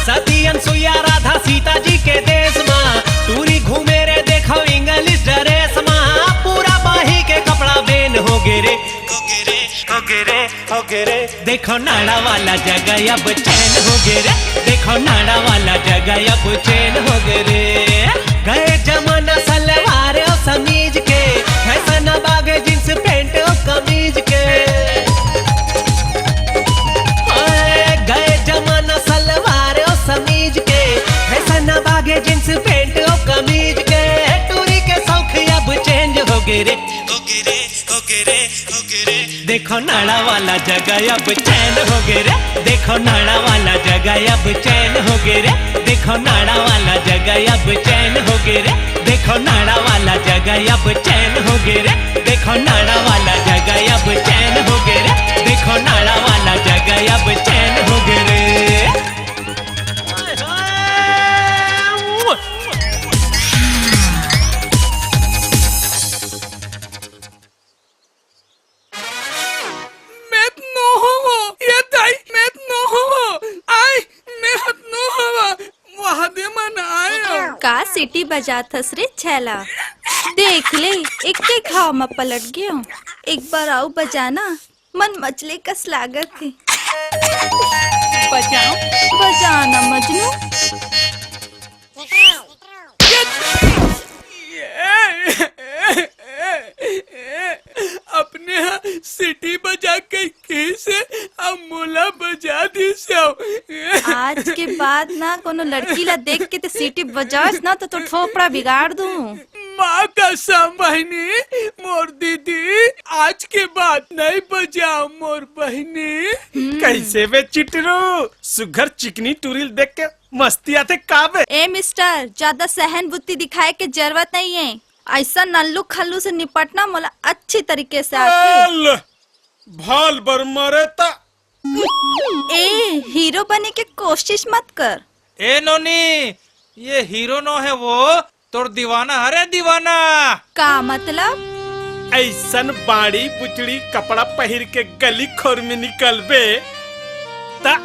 सती अनसुईया राधा सीता जी के देश मा, टूरी घूमे रे देखव English dress मा। पूरा बाही के कपड़ा बेन हो गे रे, हो गे रे, हो गे रे। देखो नाड़ा वाला जगह अब चैन हो गे रे, देखो नाड़ा वाला जगह अब चैन हो गे रे। गए जमाना सलवार अउ समीज के, फैशन बागे जींस पैंट अउ कमीज के। ओए, गए जमाना सलवार अउ समीज के, फैशन बागे जींस पैंट अउ कमीज के। टूरी के शौक अब चेंज हो गे रे, हो गे रे, हो गे रे। देखो नाड़ा वाला जगह अब चैन हो गे रे, देखो नाड़ा वाला जगह अब चैन हो गे रे। नाड़ा वाला जगह अब चैन हो गे रे। देखो नाड़ा वाला जगह अब चैन हो गे रे। देखो नाड़ा वाला जगह अब चैन हो गे रे। देखो नाड़ा वाला जगह अब चैन हो गे रे। मैं तो नो हवं, ये दाई, मैं तो नो हवं। आय, मैं हत नो हवं। वहा दे मन आय। का सीटी बजात हस रे छैला? देख ले, एक के घाव म पलट गेंव। एक बार अउ बजाना, मन मचले कस लागत हे। बजाओ, बजाना मजनू। अपने हा सीटी बजा के कहिसे, अब मोला बजा दिस। आज के बाद ना कोनो लड़की ला देख के ते सीटी बजास ना, तो तोर थोपड़ा बिगाड़ दूं। माँ कसम बहिनी, मोर दीदी, आज के बाद नहीं बजाओ मोर बहिनी। हम्म। कइसे बे चिटरू, सुघर चिकनी टूरी ल देख के मस्ती आथे का बे? ए मिस्टर, ज्यादा सहन बुद्धि दिखाए के जरूरत नहीं है। अइसन नल्लू खल्लू से निपटना मोला अच्छी तरीके से आथे। भल, भल बर मरे त। ए, हीरो बने के कोशिश मत कर। ए नोनी, ये हीरो नो हे वो, तोर दीवाना हरे दीवाना। का मतलब? अइसन बाड़ी बुचड़ी कपड़ा पहिर के गली खोर में निकलबे, त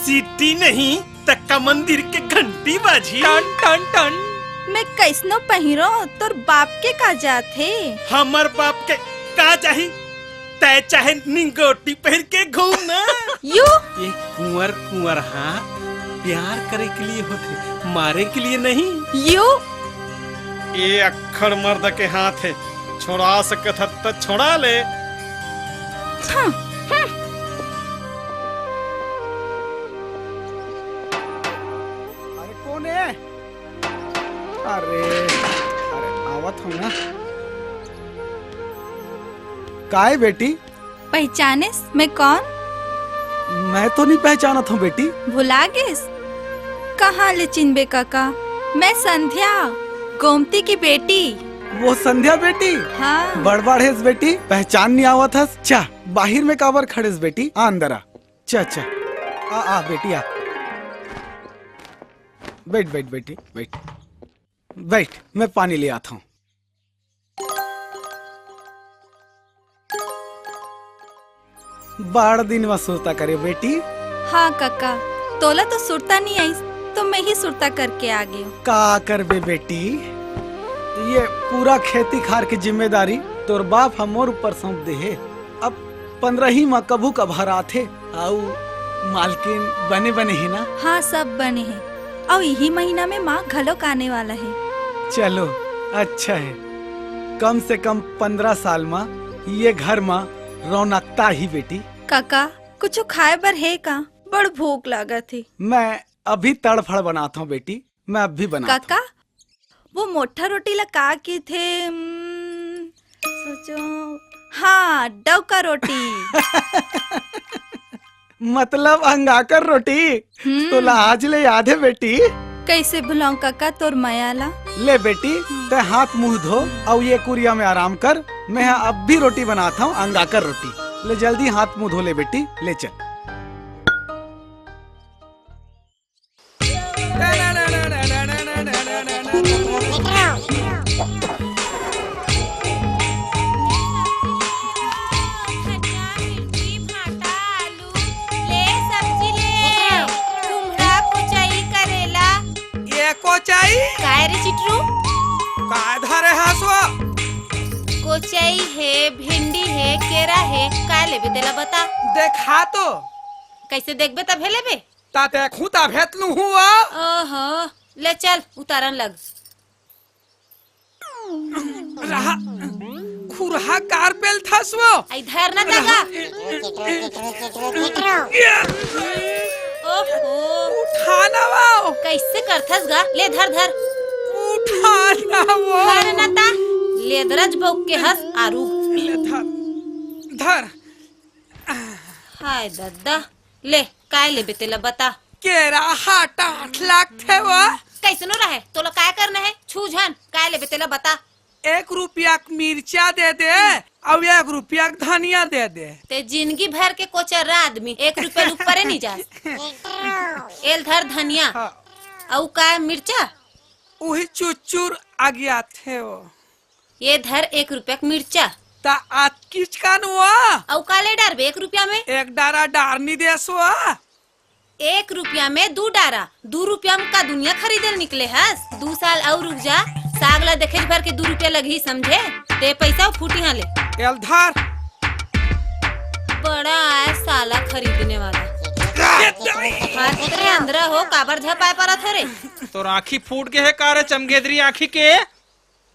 सीटी नहीं, त का मंदिर के घंटी बाजी। टन, टन, टन। मैं कइसनो पहिरों, तोर बाप के का जात हे? हमर बाप के का जाही? तै चाहे निंगोटी पहिर के घूम ना। यू। ये कुंवर कुंवर हा प्यार करे के लिए होथे, मारे के लिए नहीं। यू। ये अक्खड़ मर्द के हाथ हे, छोड़ा सकत हस त छोड़ा ले। हम्म, हम्म। अरे कोन हे? अरे, अरे आवत हंव ना। काय बेटी? पहिचानेस मैं कोन? मैं तो नहीं पहचानत हंव बेटी। भुला गेस? कहाँ ले चिन्हबे कका? मैं संध्या, गोमती की बेटी। वो संध्या बेटी? हाँ। बड़ बाढ़ेस बेटी, पहचान नहीं आवत हस। चा, बाहिर में काबर खड़ेस बेटी? आ अंदर आ। चा, चा। आ, आ बेटी आ। बइठ, बइठ बेटी, बइठ। बइठ, मैं पानी ले आत हंव। बड़ दिन म सुरता करे बेटी। हाँ कका, तोला तो सुरता नहीं आइस, तो मैं ही सुरता करके आ गेंव। का करबे बेटी, ये पूरा खेती खार के जिम्मेदारी तोर बाप ह मोर ऊपर सौंप दे हे। अब पंद्रही म कभू कभार आथे। अउ मालकिन बने बने हे ना? हाँ, सब बने हे। अउ इही महीना में माँ घलोक आने वाला हे। चलो, अच्छा हे। कम से कम पंद्रह साल म ये घर म रौनकता ही बेटी। काका, कुछु खाए बर हे का? बड़ भूख लागत हे। मैं अभी तड़फड़ बनात हंव बेटी, मैं अभी बनात हंव। काका, वो मोट्ठा रोटी ला का कहिथे? हम्म, सोचो, हाँ, डौका रोटी। मतलब अंगाकर रोटी। हम्म। तोला आज ले याद हे बेटी? कइसे भुलाऊं काका तोर मया ला? ले बेटी, हम्म। तैं हाथ मुंह धो अउ ये कुरिया में आराम कर। मैं हा अब भी रोटी बनात हंव, अंगाकर रोटी। ले जल्दी हाथ मुंह धो ले बेटी, ले चल। धनिया, मिर्ची, भांटा, आलू, ले सब्जी ले। कुम्हड़ा, कोचई, करेला। ये कोचई? काय रे चिटरू? काय धरे हस वो? कोचई हे, भिंडी हे, केरा हे, काय लेबे तेला बता। देखा तो। कइसे देखबे तभे लेबे? ता देखूं तभे त लूहूं वो। ओहो, ले चल, उतारन लग। रहा, खुरहा कार पेलथस वो। आई धर ना तका। ओहो। उठा ना वो। कइसे करथस गा? ले धर, धर। उठा ना वो। धर ना ता। लेदरज बउक के हस आरू। ले धर। धर। हाय दद्दा। ले, काय लेबे तेला बता। केरा हा टाठ लागथे वो। कैसनो रहे, तोला काय करना है? छू झन, काय लेबे तेला बता। एक रुपया के मिर्चा दे दे, अउ एक रुपया के धनिया दे दे। ते जिंदगी भर के कोचर आदमी, एक रुपया ले ऊपरे नहीं जास। एल धर धनिया। हाँ। अउ का मिर्चा? उही चुचुर आगियाथे वो। ये धर एक रुपया के मिर्चा। ता अतकिच कान वो? अउ का ले डारबे एक रुपया में? एक डारा डार नी देस वो। एक रुपया में दू डारा, दू रुपया में का दुनिया खरीदे ल निकले हस? दू साल अउ रुक जा, साग ला देखेच भर के दू रुपया लगही समझे? दे पैसा अउ फूट इहाँ ले। एल धर। बड़ा आय साला खरीदने वाला। हाथ रे अंधरा हो, काबर झपाय परत हरे? तोर आँखी फूट गे हे का रे चमगेदरी आँखी के?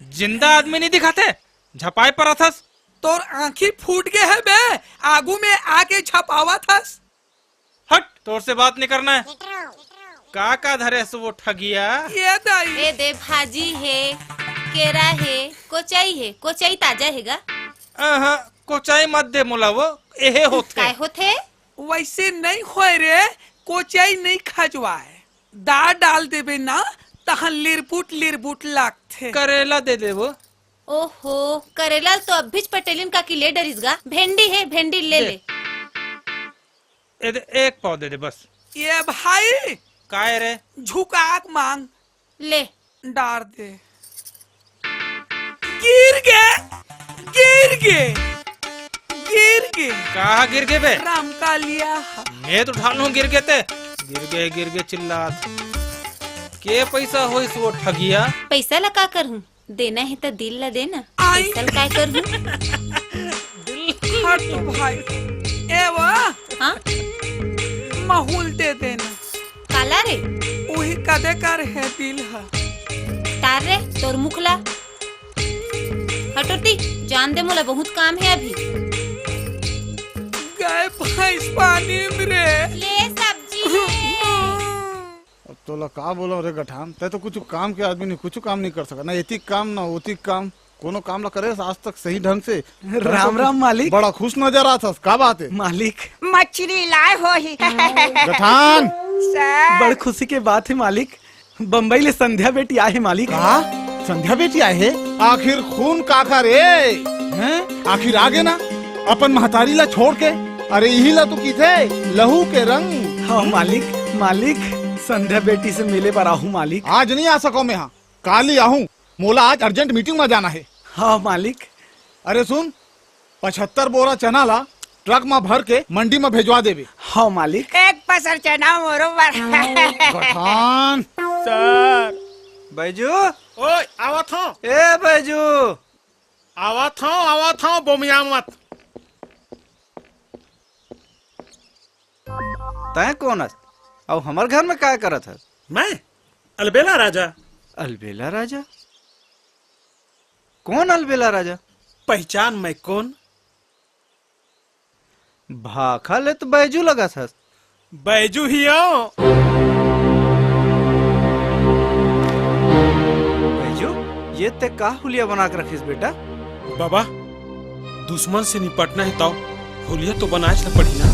जिंदा आदमी नहीं दिखाथे, झपाय परत हस। तोर आँखी फूट गे हे बे, आगू में आके झपावत हस। हट, तोर से बात नहीं करना है। का का धरे हस वो ठगिया? ये दाई। ए दे, भाजी हे, केरा हे, कोचई हे। कोचई ताजा हे गा? आहा, कोचई मत दे मोला वो, एहे होथे। काय होथे? वैसे नहीं होय रे, कोचई नहीं खजवाय। दार डाल देबे ना, तहाँ लिरबुट लिरबुट लागथे। करेला दे दे वो। ओहो, करेला तो अभीच पटेलिन काकी ले डरिस गा। भेंडी हे, भेंडी ले दे। ले। ए दे, एक पाव दे दे बस। ये भाई। काय रे? झुकाक मांग। ले। डार दे। गिर गे, गिर गे, गिर गे। कहाँ गिर गे बे? राम कालिया। मैं तो ठानहूँ गिर गे ते। गिर गे, गिर गे चिल्लात। के पैसा होइस वो ठगिया? पैसा ला का करहूँ? देना हे त दिल ला देना। आई। पैसा ल काय करहूँ? हट तो भाई। ए वो। हाँ? माहूल दे देना। काला रे? उही कदे कर हे दिल ह। तार रे, तोर मुख ला। हटोती, जान दे मोला बहुत काम हे अभी। गाय भैंस पानी में रे। ले सब्जी ले। अब तोला का बोलंव रे गठान, तैं तो कुछ काम के आदमी नहीं, कुछ काम नहीं कर सकत, ना एतिक काम, ना ओतिक काम, कोनो काम ला करे आज तक सही ढंग से। राम राम मालिक। बड़ा खुश नजर आत हस, का बात है? मालिक। मछली लाए होही। गठान। सर। बड़ खुशी के बात है मालिक, बम्बई ले संध्या बेटी आए हे मालिक। का? संध्या बेटी आए हे? आखिर खून काखर ए? हैं? आखिर आगे ना अपन महतारी ला छोड़ के। अरे इही ला तो किथे लहू के रंग। हाँ मालिक, मालिक संध्या बेटी से मिले बर आहूँ मालिक। आज नहीं आ सको मैं, हाँ काली आहूँ, मोला आज urgent meeting में जाना है। हाँ मालिक। अरे सुन, पचहत्तर बोरा चना ला ट्रक म भर के मंडी म भेजवा देबे। हाँ मालिक। एक पसर चना मोरो बर। गठान। सर। बैजू। ओए, आवत हूँ। ए बैजू। आवत हूँ, आवत हूँ, बोमिया मत। तैं कोन हस? अउ हमर घर में काय करत हस? मैं? अलबेला राजा। अलबेला राजा? कोन अलबेला राजा? पहचान मैं कोन? भाखा ले तो बैजू लगत हस। बैजू ही हो। बैजू, ये ते का हुलिया बना के रखिस बेटा? बाबा, दुश्मन से निपटना है तो हुलिया तो बनाएच ल पड़ही ना।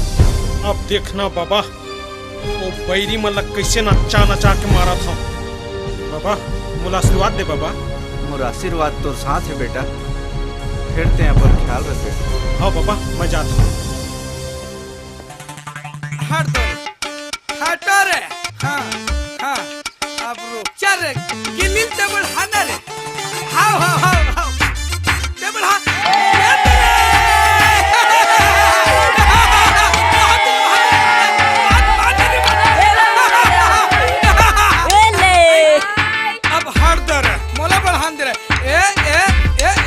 अब देखना बाबा, ओ बैरी मन ला कइसे नचा नचा के मारत हंव। बाबा, मोला आशीर्वाद दे बाबा। मोर आशीर्वाद तोर साथ है बेटा, फेर तें अपन ख्याल रख बेटा। हाँ बाबा, मैं जात हंव। हट दो रे, हटो रे। हाँ, हाँ। अब रुक। चल रे, गिल्ली ल ते बढ़ा ना रे। हाव, हाव, हाव, हाव। ते बढ़ा। ए ले। अब हट दे रे, मोला बढ़ान दे रे। ए, ए, ए, ए,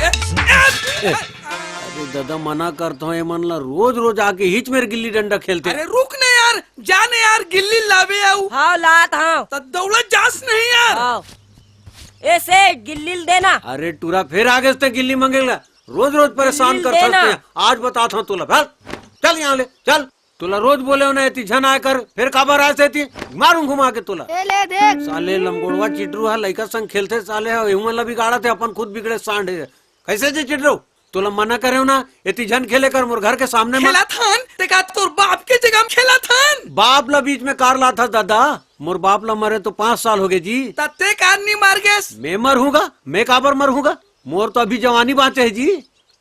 ए। अरे दादा, मना करत हंव, ए मन ला रोज रोज आके हिच मेर गिल्ली डंडा खेलथे। अरे रुक ना यार, जा ना यार, गिल्ली लाबे अउ। हाव, लात हंव। त दौड़त जास नहीं यार। हाव। ए सेठ, गिल्ली ल देना। अरे टूरा, फेर आगेस ते गिल्ली मांगे ला। रोज रोज परेशान करथस ते। आज बतात हंव तोला, भाग। चल यहाँ ले, चल। तोला रोज बोले हंव ना, एती झन आय कर, फेर काबर आय से एती? मारूं घुमा के तोला। ए ले देख। साले लंगोड़वा चिटरू ह लइका संग खेलथे, साले ह एहू मन ला बिगाड़त हे, अपन खुद बिगड़े सांड हे। कइसे जी चिटरू? तोला मना करे हंव ना, एती झन खेले कर मोर घर के सामने म। खेलत हन, ते का तोर बाप के जगह म खेलत हन। बाप ला बीच में कार लाथस दादा, मोर बाप ला मरे तो पाँच साल होगे जी। त तें कार नी मर गेस। मैं मरहूँगा? मैं काबर मरहूँगा? मोर तो अभी जवानी बाँचे हे जी,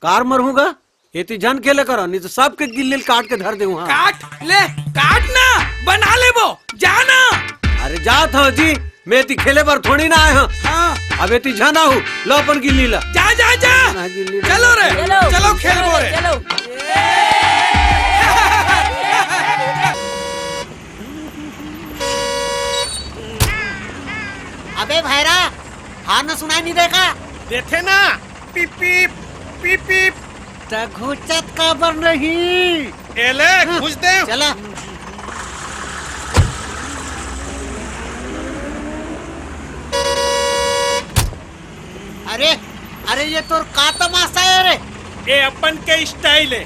कार मरहूँगा? एती झन खेले करो, नहीं तो सबके गिल्ली ल काट के धर देहूँ। हाँ। काट ले, काट ना, बना लेबो, जा ना। अरे जात हँव जी, मैं एती खेले बर थोड़ी ना आए हँव। हाँ। अब एती झन आहू, लो अपन गिल्ली ला। जा, जा, जा। ना गिल्ली चलो रे, चलो। चलो खेलबो रे। चलो। अबे भैरा, हार न सुनाई नहीं देगा? देथे ना, पिप पिप, पिप पिप। त घुचत काबर नहीं? एले, हाँ, घुच दे। चला। अरे, अरे, ये तोर का तमाशा है रे? ये अपन के style है।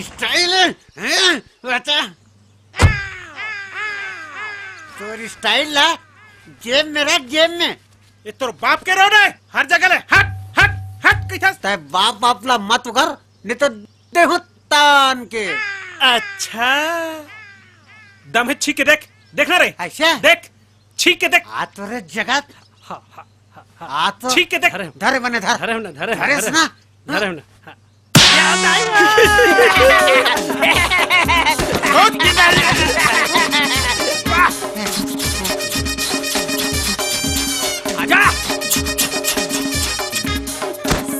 Style है? हैं? बता। तोर style ला जेब में रख, जेब में। ये तोर बाप के रोड है, हर जगह ले हट, हट, हट कहिथस। तै बाप, बाप ला मत उघर, नहीं तो देहूं तान के। अच्छा, दम है, छींक के देख, देख ना रे, ऐसे? देख, छींक के देख। आ तो रे जगत। हाँ, हाँ, हाँ, हाँ। आ तो छींक के देख। धरे, धरे बने धर। धरे हो ना, धरे हो, धरे धरे हो। ना। धरे हो ना। हाँ। आजा।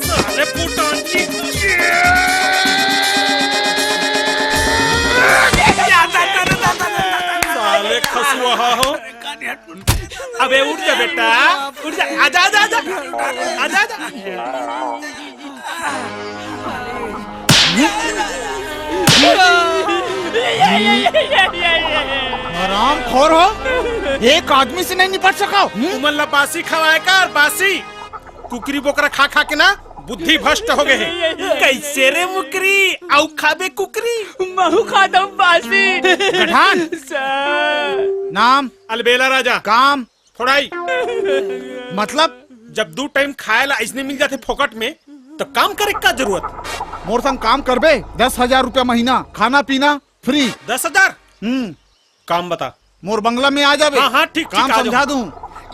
साले पुटान की। साले खसुआ हो। अबे उठ जा बेटा, उठ जा, आजा, आजा, आजा, आजा, आजा। हरामखोर हो, एक आदमी से नहीं निपट सका। तुमन ला बासी खवाए का, और बासी कुकरी बोकरा खा खा के ना बुद्धि भ्रष्ट हो गए है। कैसे रे मुकरी, आउ खाबे कुकरी? महू खादम बासी। गठान। सर। नाम? अलबेला राजा। काम? फोड़ाई। मतलब? जब दू टाइम खाए ला अइसने मिल जाथे फोकट में, तो काम करे का जरूरत? मोर संग काम करबे, दस हजार रुपया महीना, खाना पीना फ्री। दस हजार? हम्म। काम बता। मोर बंगला में आ जाबे। हाँ, हाँ, ठीक, काम ठीक, आ जाऊँ। समझा दूँ।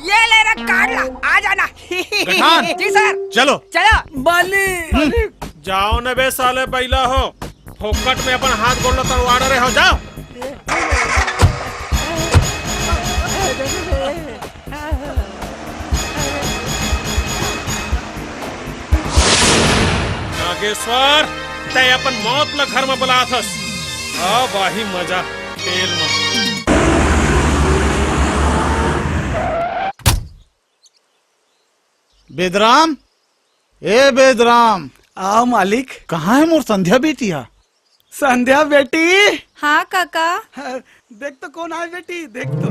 ये ले रे कार्ड ला, आ जाना। गठान। जी सर। चलो। चलो। बने। हम्म। जाओ न बे साले बैला हो, फोकट में अपन हाथ गोड़ ला तड़वा डरे हो, जाओ। नागेश्वर, तै अपन मौत ला घर में बुलाथस। अब आही मजा खेल में। बेदराम, ए बेदराम। आओ मालिक। कहाँ है मोर संध्या बेटी हा? संध्या बेटी। हाँ काका। हाँ, देख तो कौन आए बेटी, देख तो।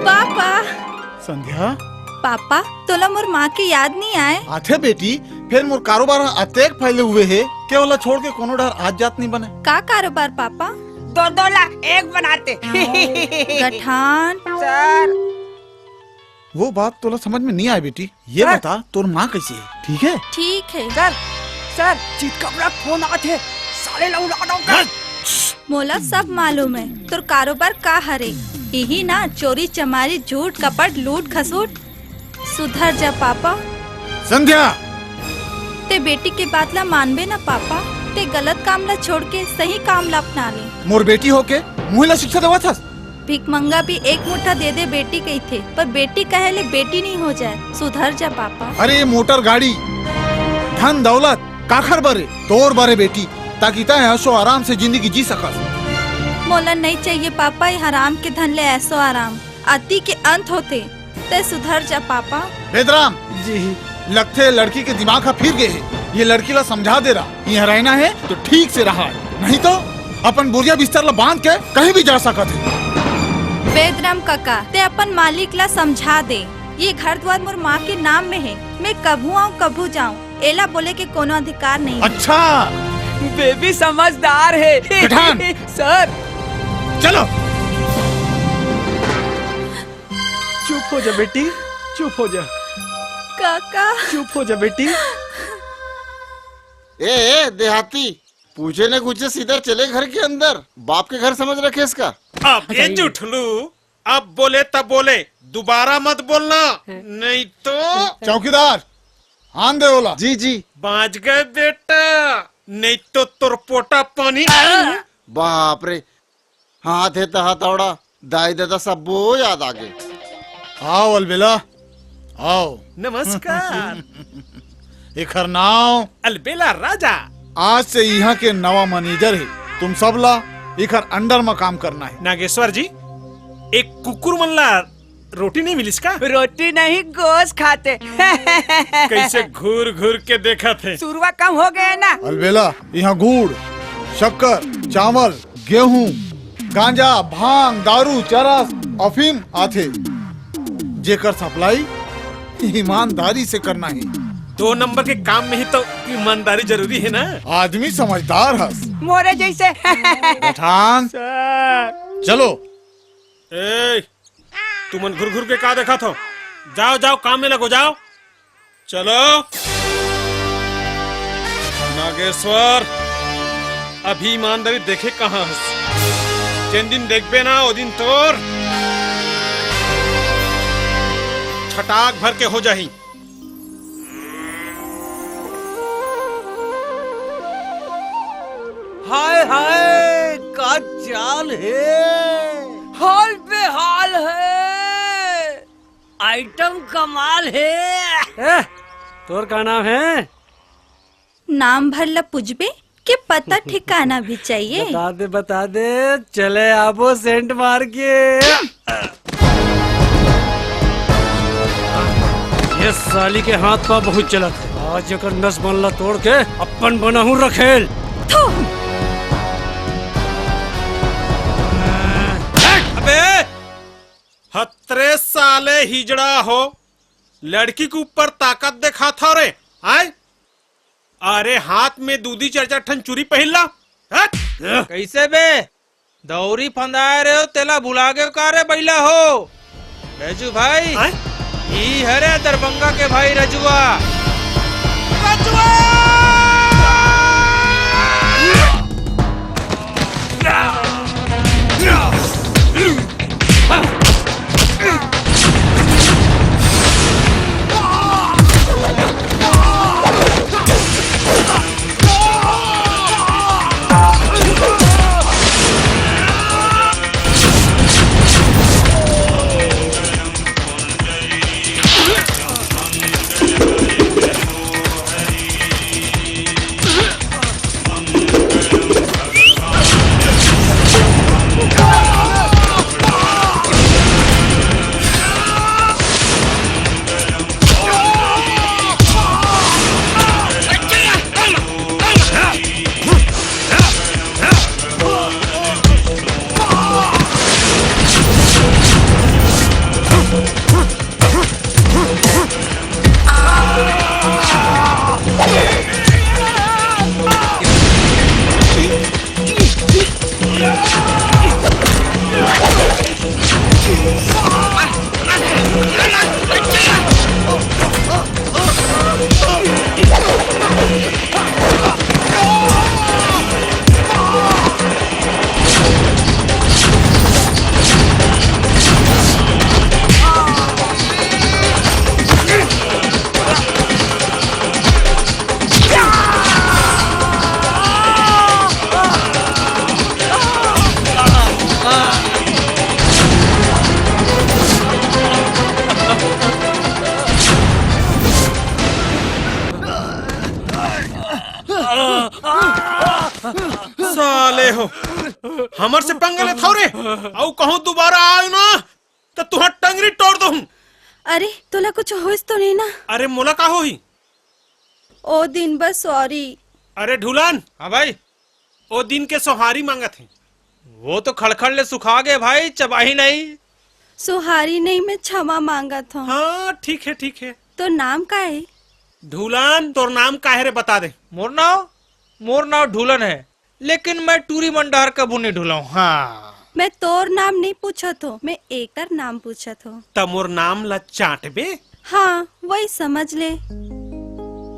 पापा। संध्या। पापा, तोला मोर माँ के याद नहीं आए? आथे बेटी, फेर मोर कारोबार ह अतेक फैले हुए हे के ओला छोड़ के कोनो डहर आत जात नहीं बने। का कारोबार पापा? दो दो ला एक बनाते। गठान। सर। वो बात तोला समझ में नहीं आए बेटी। ये सर। बता, तोर माँ कैसे है? ठीक है? ठीक है। सर, सर, चितकबरा फोन आत हे, साले ला उड़ा दो कर। मोला सब मालूम है, तोर कारोबार का हरे। यही ना, चोरी चमारी, झूठ कपट, लूट खसूट। सुधर जा पापा। संध्या! ते बेटी के बात ला मानबे ना पापा, ते गलत काम ला छोड़ के सही काम ला अपना ले। मोर बेटी होके मुँह ला शिक्षा देवत हस? भिखमंगा भी एक मुट्ठा दे दे बेटी कहिथे, पर बेटी कहे ले बेटी नहीं हो जाए। सुधर जा पापा। अरे, ये मोटर गाड़ी, धन दौलत काखर बरे? तोर बरे बेटी, ताकि तय ऐशो आराम से जिंदगी जी सकस। मोला नहीं चाहिए पापा, ये हराम के धन ले ऐशो आराम। अति के अंत होते, तय सुधर जा पापा। बेदराम। जी। लगथे लड़की के दिमाग ह फिर गए हे। ये लड़की ला समझा दे रहा, यहाँ रहना है तो ठीक से रहा, नहीं तो अपन बोरिया बिस्तर ला बांध के कहीं भी जा सकत है। बेदराम काका, ते अपन मालिक ला समझा दे, ये घर द्वार मोर माँ के नाम में है, मैं कभू आऊँ कभू जाऊँ, एला बोले के कोनो अधिकार नहीं। अच्छा। बेबी समझदार है। गठान। सर। चलो। चुप हो जा बेटी, चुप हो जा। काका। चुप हो जा बेटी। ए, ए, देहाती, पूछे न पूछे सीधा चले घर के अंदर। बाप के घर समझ रखे इसका। अब ये जुठलू, अब बोले तब बोले, दोबारा मत बोलना, नहीं तो। चौकीदार, आन दे ओला। जी जी। बांच गए बेटा, नहीं तो तोर पोटा पानी। बाप रे, हाथ हे त हथौड़ा, दाई ददा सब्बो याद आ गे। आओ अलबेला, आओ। नमस्कार। एखर नाव अलबेला राजा। आज से इहाँ के नवा मैनेजर हे। तुम सब ला एखर अंडर म काम करना हे। नागेश्वर जी, एक कुकुर मन ला रोटी नहीं मिलिस का? रोटी नहीं, गोस खाते। कैसे घूर घूर के देखत हे। सुरवा कम हो गए ना। अलबेला, इहाँ गुड़, शक्कर, चावल, गेहूं, गांजा, भांग, दारू, चरस, अफीम आथे, जेकर सप्लाई ईमानदारी से करना हे। दो नंबर के काम में ही तो ईमानदारी जरूरी हे ना। आदमी समझदार हस। मोरे जैसे। पठान, सर। चलो। ए, तुमन घुर घुर के का देखत हो? जाओ, जाओ, काम में लगो, जाओ। चलो। नागेश्वर, अभी ईमानदारी देखे कहाँ हस? जेन दिन देखबे ना, ओ दिन तोर छटाक भर के हो जाही। हाय हाय, का चाल हे। हाल बेहाल हे। आइटम कमाल हे। ए, तोर का नाम हे? नाम भर ल पूछबे के पता ठिकाना भी चाहिए। बता दे, बता दे, चले आबो सेंट मार के। ये साली के हाथ पा बहुत चलत हे। आज एकर नस बन ला तोड़ के अपन बनाहूं रखेल। थू। अबे, हतरे साले हिजड़ा हो, लड़की के ऊपर ताकत देखात हो रे, आय? अरे, हाथ में दू दी चार चार ठन चूरी पहिर ला। हट! कैसे बे? दौरी फंदाए रहे हो, तेला भुला गए का रे, बैला हो? रजू भाई, हैं? ई हरे दरभंगा के भाई रजुआ। रजुआ! साले हो, हमर से पंगा लेथव रे। अउ कहूं दोबारा आयो ना, त तुहार टंगरी तोड़ दूं। अरे, तोला कुछ होइस तो नहीं ना? अरे, मोला का होही? ओ दिन बस सॉरी। अरे ढुलन। हाँ भाई। ओ दिन के सोहारी मांगत हे। वो तो खड़खड़ ले सुखा गए भाई, चबाही नहीं। सोहारी नहीं, मैं क्षमा मांगत हूँ। हाँ, ठीक है, ठीक है। तो नाम का है? ढुलन, तोर नाम का है रे, बता दे। मोर नाव, मोर नाव ढुलन है, लेकिन मैं टूरी मन डहर कभू नहीं ढुलाऊं। हाँ। मैं तोर नाम नहीं पूछत हो, मैं एकर नाम पूछत हो। त मोर नाम ला चाटबे? हाँ, वही समझ ले।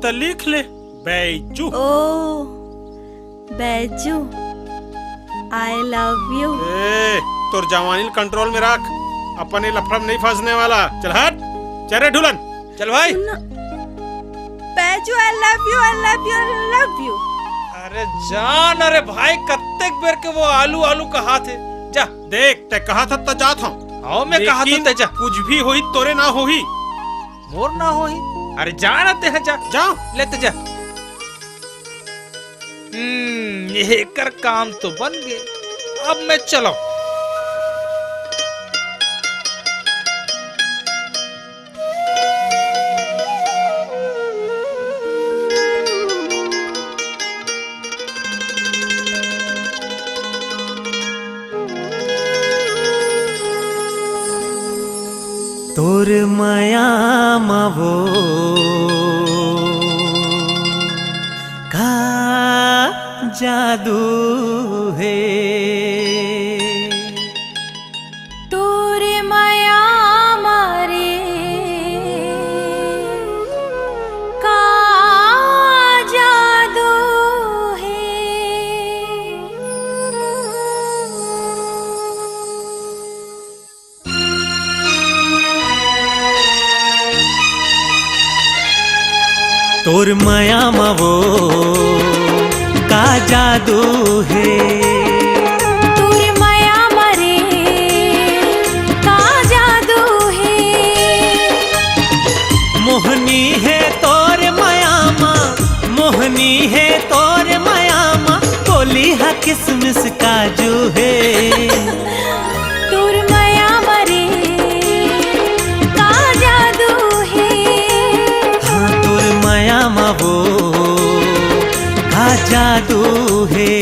त लिख ले, बैजू। ओ, बैजू, I love you। ए, तोर जवानी ल control में रख, अपन ये लफड़ा में नहीं फंसने वाला। चल हट, चल रे ढुलन, चल भाई। सुन ना, Baiju, I love you, I love you, I love you। अरे जा ना रे भाई, कत्तेक बेर के वो आलू आलू कहाथे, जा। देख, तैं कहाथा त जात हंव। हव, मैं कहाथा लेकिन त जा। कुछ भी होही, तोरे ना होही। मोर ना होही? अरे जा ना तैं, जा। जा। ले त जा। हम्म, एकर काम तो बन गे। अब मैं चलंव। तोर मया म वो का जादू हे। तोर मया म रे का जादू हे। तोर मया म वो का जादू हे। तोर मया म रे का जादू हे। मोहनी हे तोर मया म, मोहनी हे तोर मया म, बोली हा किसमिस काजू हे। तोर मया म रे का जादू हे। हाँ, तोर मया म वो का जादू हे।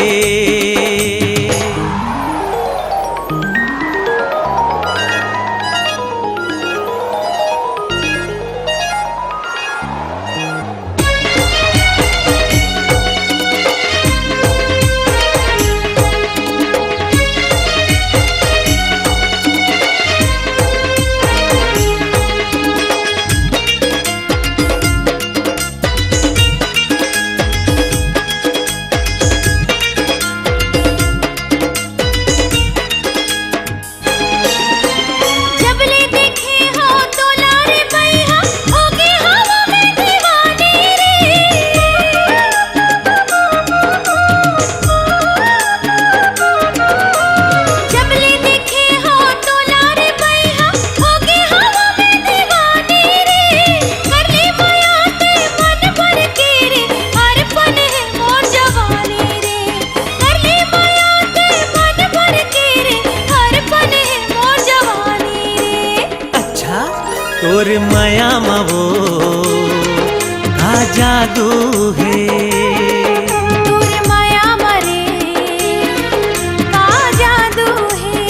जब ले देखे हो तोला रे बइहा, होगे हवा में दीवानी रे। जब ले देखे हो तोला रे बइहा, होगे हवा में दीवानी रे। कर ले मया ते मन भर के रे, अर्पण हे मोर जवानी रे। कर ले मया ते मन भर के रे, अर्पण हे मोर जवानी रे। अच्छा, तोर मया म वो का जादू हे? तोर मया म रे का जादू हे?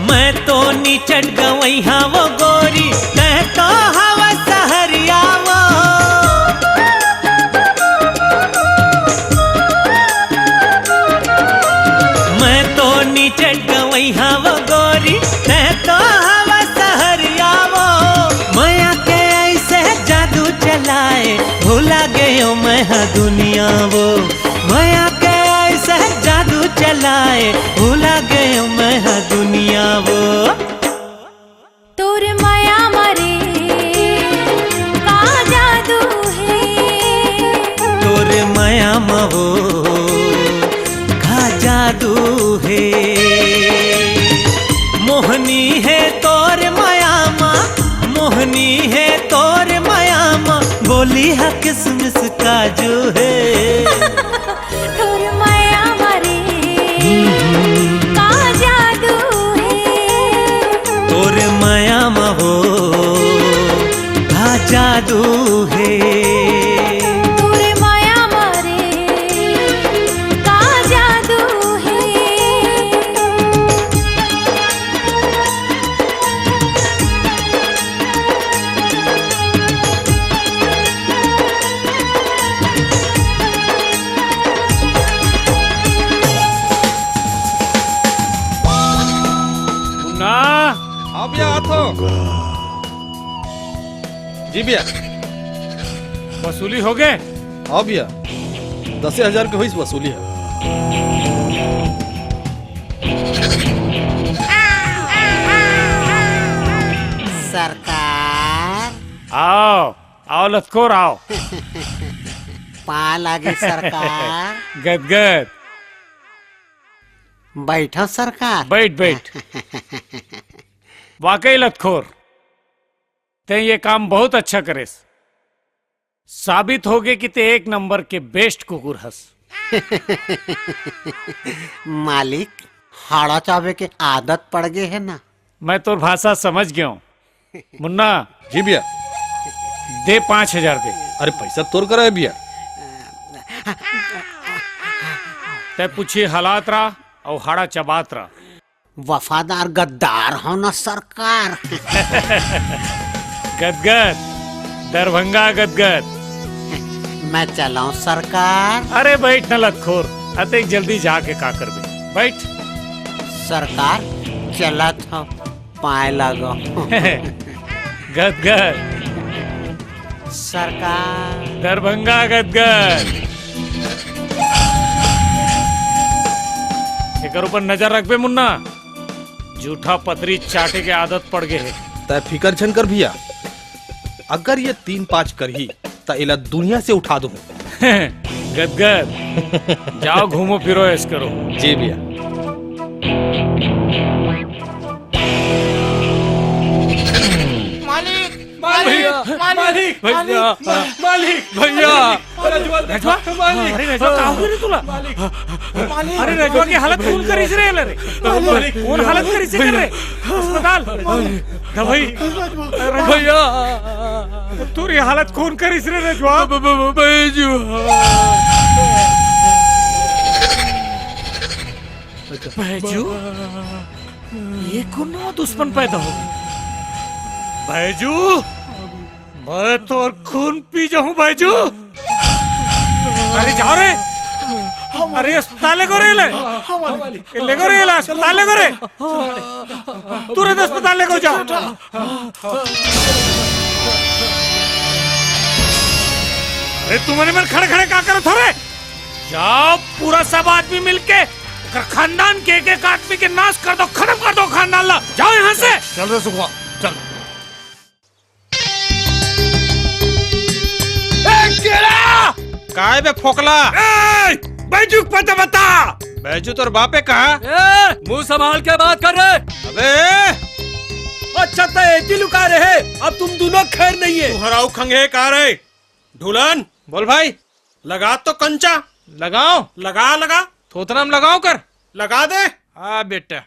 मैं तो निचट गवई हवं गोरी, तैं तो हवस सहरिया वो। मैं तो निचट गवई हवं गोरी, तैं तो हवस सहरिया वो। मया के ऐसे जादू चलाए, भुला गयो मैं हा दुनिया वो। मया के ऐसे जादू चलाए, भुला गयो मैं हा दुनिया वो। तोर मया म रे का जादू हे? तोर मया म वो का जादू हे? मोहनी हे तोर मया म, मोहनी हे तोर मया म, बोली हा किसमिस काजू हे। तोर मया म रे का जादू हे? तोर मया म वो जी भैया। वसूली हो गए? हाँ भैया, दसे हजार के होइस वसूली है। सरकार। आओ, आओ लतखोर, आओ। पाँव लागे सरकार। गदगद। बैठो सरकार। बैठ, बैठ। वाकई लतखोर, तैं ये काम बहुत अच्छा करेस। साबित होगे कि तैं एक नंबर के बेस्ट कुकुर हस। मालिक, हाड़ा चाबे के आदत पड़ गे हे ना। मैं तोर भाषा समझ गया हूँ। मुन्ना। जी भैया। दे, पाँच हजार दे। अरे, पैसा तोर करा है भैया। तैं पूछी हलात रहा अउ हाड़ा चबात रहा। वफादार गद्दार हो ना सरकार। गदगद, दरभंगा गदगद। मैं चलाऊं सरकार? अरे बैठ न लतखोर, अतेक जल्दी जाके का करबे? बैठ। सरकार, चलत हो, पाँय लागो। गदगद। सरकार। दरभंगा गदगद। एकर ऊपर नजर रखबे मुन्ना, जूठा पतरी चाटे के आदत पड़ गे हे। तै फिकर झन कर भैया, अगर ये तीन पाँच करही त एला दुनिया से उठा दूं। गदगद, जाओ घूमो फिरो ऐश करो। जी भैया। मालिक, मालिक, भैया, मालिक, मालिक, भैया, मालिक, मालिक, भैया। मालिक, रजवा, रजवा? मालिक। अरे रजवा, का हो गे रे तुला? मालिक, मालिक। अरे रजवा के हालत कोन करिस रे, रे? मालिक। कोन हालत करिस रे? अस्पताल। दवाई। भैया। तोर ये हालत कोन करिस रे रजवा? ब-, ब-, ब-, बैजू। बैजू? ये कोन नवा दुश्मन पैदा हो गे? बैजू, मैं तोर खून पी जाहूं बैजू। अरे जाओ रे। अरे अस्पताल लेगो रे ले। ए, लेगो रे ले, अस्पताल लेगो रे। तुरंत अस्पताल लेगो जाओ। अरे तुमन मन खड़े खड़े का करत हो रे? जाओ पूरा सब आदमी मिलके ओकर खानदान के एक एक आदमी के नाश कर दो, खत्म कर दो खानदान ला। जाओ यहाँ से। चल रे सुखवा, चल। ए, केरा! काय बे फोकला? ए, बैजू के पता बता। बैजू तोर बाप हे का? ए, मुंह संभाल के बात कर रे। अबे! अच्छा त एती लुका रहे, अब तुम दोनों खैर नहीं है। तू हराऊ खंगे का रे? ढूलन। बोल भाई। लगा तो कंचा। लगाओ। लगा, लगा। थोथना म लगाओ कर। लगा दे। आ बेटा।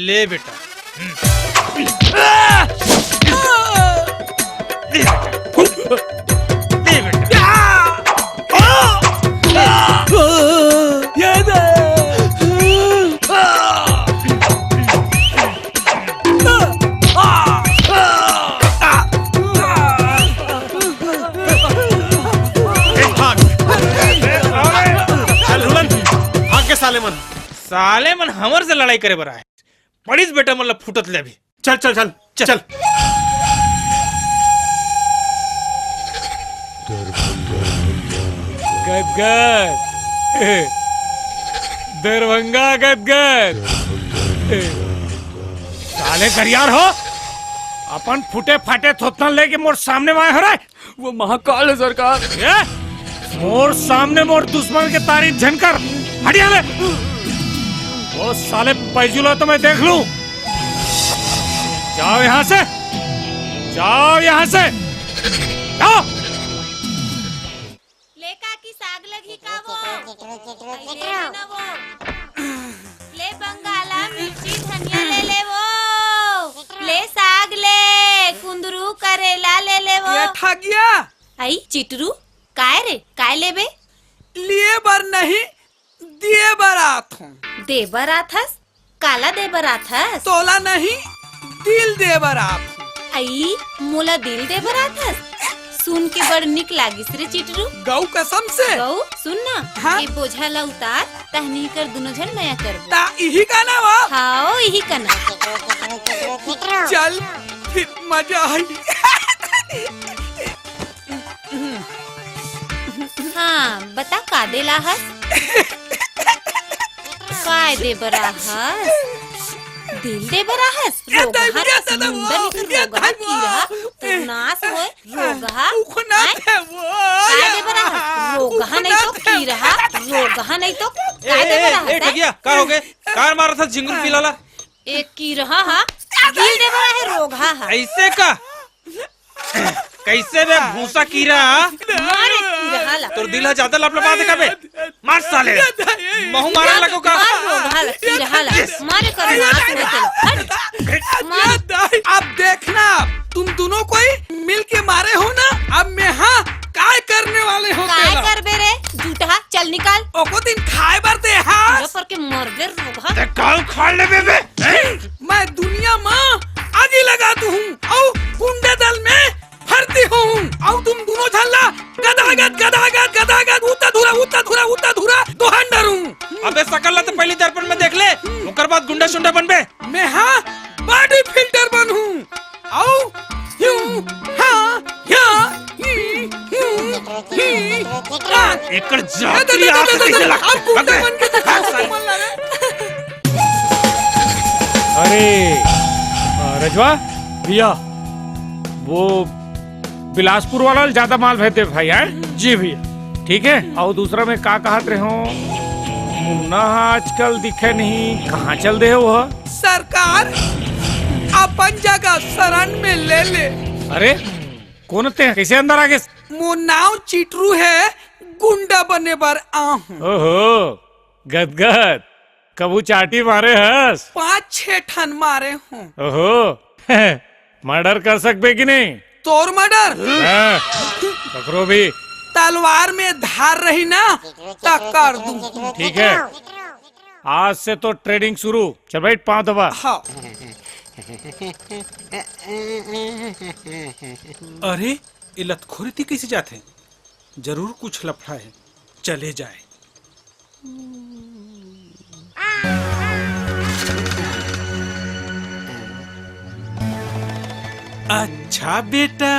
ले बेटा। ले बेटा। ले बेटा। ये दे। ए, भाग। चल, ढूलन, भाग के साले मन। साले मन हमर से लड़ाई करे बर आए। पड़ीस बेटा मन ला फूटत ले अभी। चल, चल, चल, चल। गदगद। दरभंगा गदगद। साले गरियार हो, अपन फूटे फाटे थोथन लेके मोर सामने म आए हो रे। वो महाकाल है सरकार। ये? मोर सामने मोर दुश्मन के तारीफ झन कर। हट यहाँ ले। वो साले बैजू ला तो मैं देख लूं। जाओ यहाँ से, जाओ यहाँ से, जाओ। ले काकी, साग लगही का वो? अई, ले ना वो। ले बंगाला मिर्ची धनिया ले ले वो। ले साग ले, कुंदरू करेला ले ले वो। ये ठगिया। अई चिटरू, काय रे, काय लेबे? लिए बर नहीं, दिए बर आत हूँ। दे बर आत हस? काला दे बर आत हस? तोला नहीं, दिल दे बर आत हूँ। अई, मोला दिल दे बर आत हस? सुन के बड़ निक लागिस रे चिटरू। गऊ कसम से। गऊ, सुन ना, हाँ? ये बोझा ला उतार, तहनी कर दुनो झन मया करबो। ता इही का नाव? हाओ, इही का नाव। चल, फिर मजा आई। हाँ, बता का दे ला हस? काय दे बर आहस? दिल दे बर आहस? रोगहा ना, समुंदर में तो रोगहा कीरा, तो नाश होय, रोगहा। काय दे बर आहस? रोगहा नहीं तो कीरा, रोगहा नहीं तो काय दे बर आहस? ए, ठगिया, का हो गए? कार मारा था झिंगुर पिलाला। ए कीरा हा, दिल दे बर आहे, रोगहा हा। ऐसे का? कैसे बे भूसा कीरा? मारे कीरा हाला। तोर दिल ह ज्यादा लपलपा देखा बे। मार साले। महू मारे लगो का? मार रोगहा हाला, कीरा हाला। मारे कर नाश में तेल। हट। मार। अब देखना, तुम दोनों कोई मिल के मारे हो ना, अब मैं हाँ काय करने वाले हो काय तेला? करबे रे? झूठा, चल निकाल। ओको दिन खाए बर दे हाँ। कीरा पर के मर गए रोगहा। ते काल खा ले बे बे। मैं दुनिया मा आगी लगा दूं हूँ, अउ गुंडा दल में भर्ती हों हूँ, अउ तुम दोनों झन ला गदागद, गदागद, गदागद, उता धुरा, उता धुरा, उता धुरा, दोहन डरूं। अबे सकल ला तो पहली दर्पण में देख ले, ओकर बाद गुंडा सुंडा बनबे। मैं हाँ बॉडी फिल्टर बन हूँ, अउ यूं, हाँ, हाँ, ही, हूँ, ही, हाँ। एकर जात ए, दे, दे, आ दे, दे, सकती दे, है। अब गुंडा बन के दिखा, हाँ, मन लगे। अरे, अ, रजवा, भैया, वो बिलासपुर वाला ज्यादा माल भेज दे भाई, हैं? जी भैया। ठीक है, और दूसरा मैं का कहत रहे हूँ, मुन्ना आजकल दिखे नहीं, कहाँ चल दे वो? सरकार, अपन जगह शरण में ले ले। अरे, कौन ते? कैसे अंदर आ गए? मोर नाव चिटरू है, गुंडा बने बर आहूं। ओहो, गदगद, कभू चाटी मारे हस? पाँच छह ठन मारे हूँ। ओहो, मर्डर कर सकबे कि नहीं? तोर मर्डर? हाँ, ककरो भी। तलवार में धार रही ना, त कर दूं। ठीक है, आज से तो ट्रेडिंग शुरू। चल बैठ, पाँव दबा। हाँ। अरे, ये लतखोर एती कैसे जात हे? जरूर कुछ लफड़ा है, चले जाए। अच्छा बेटा,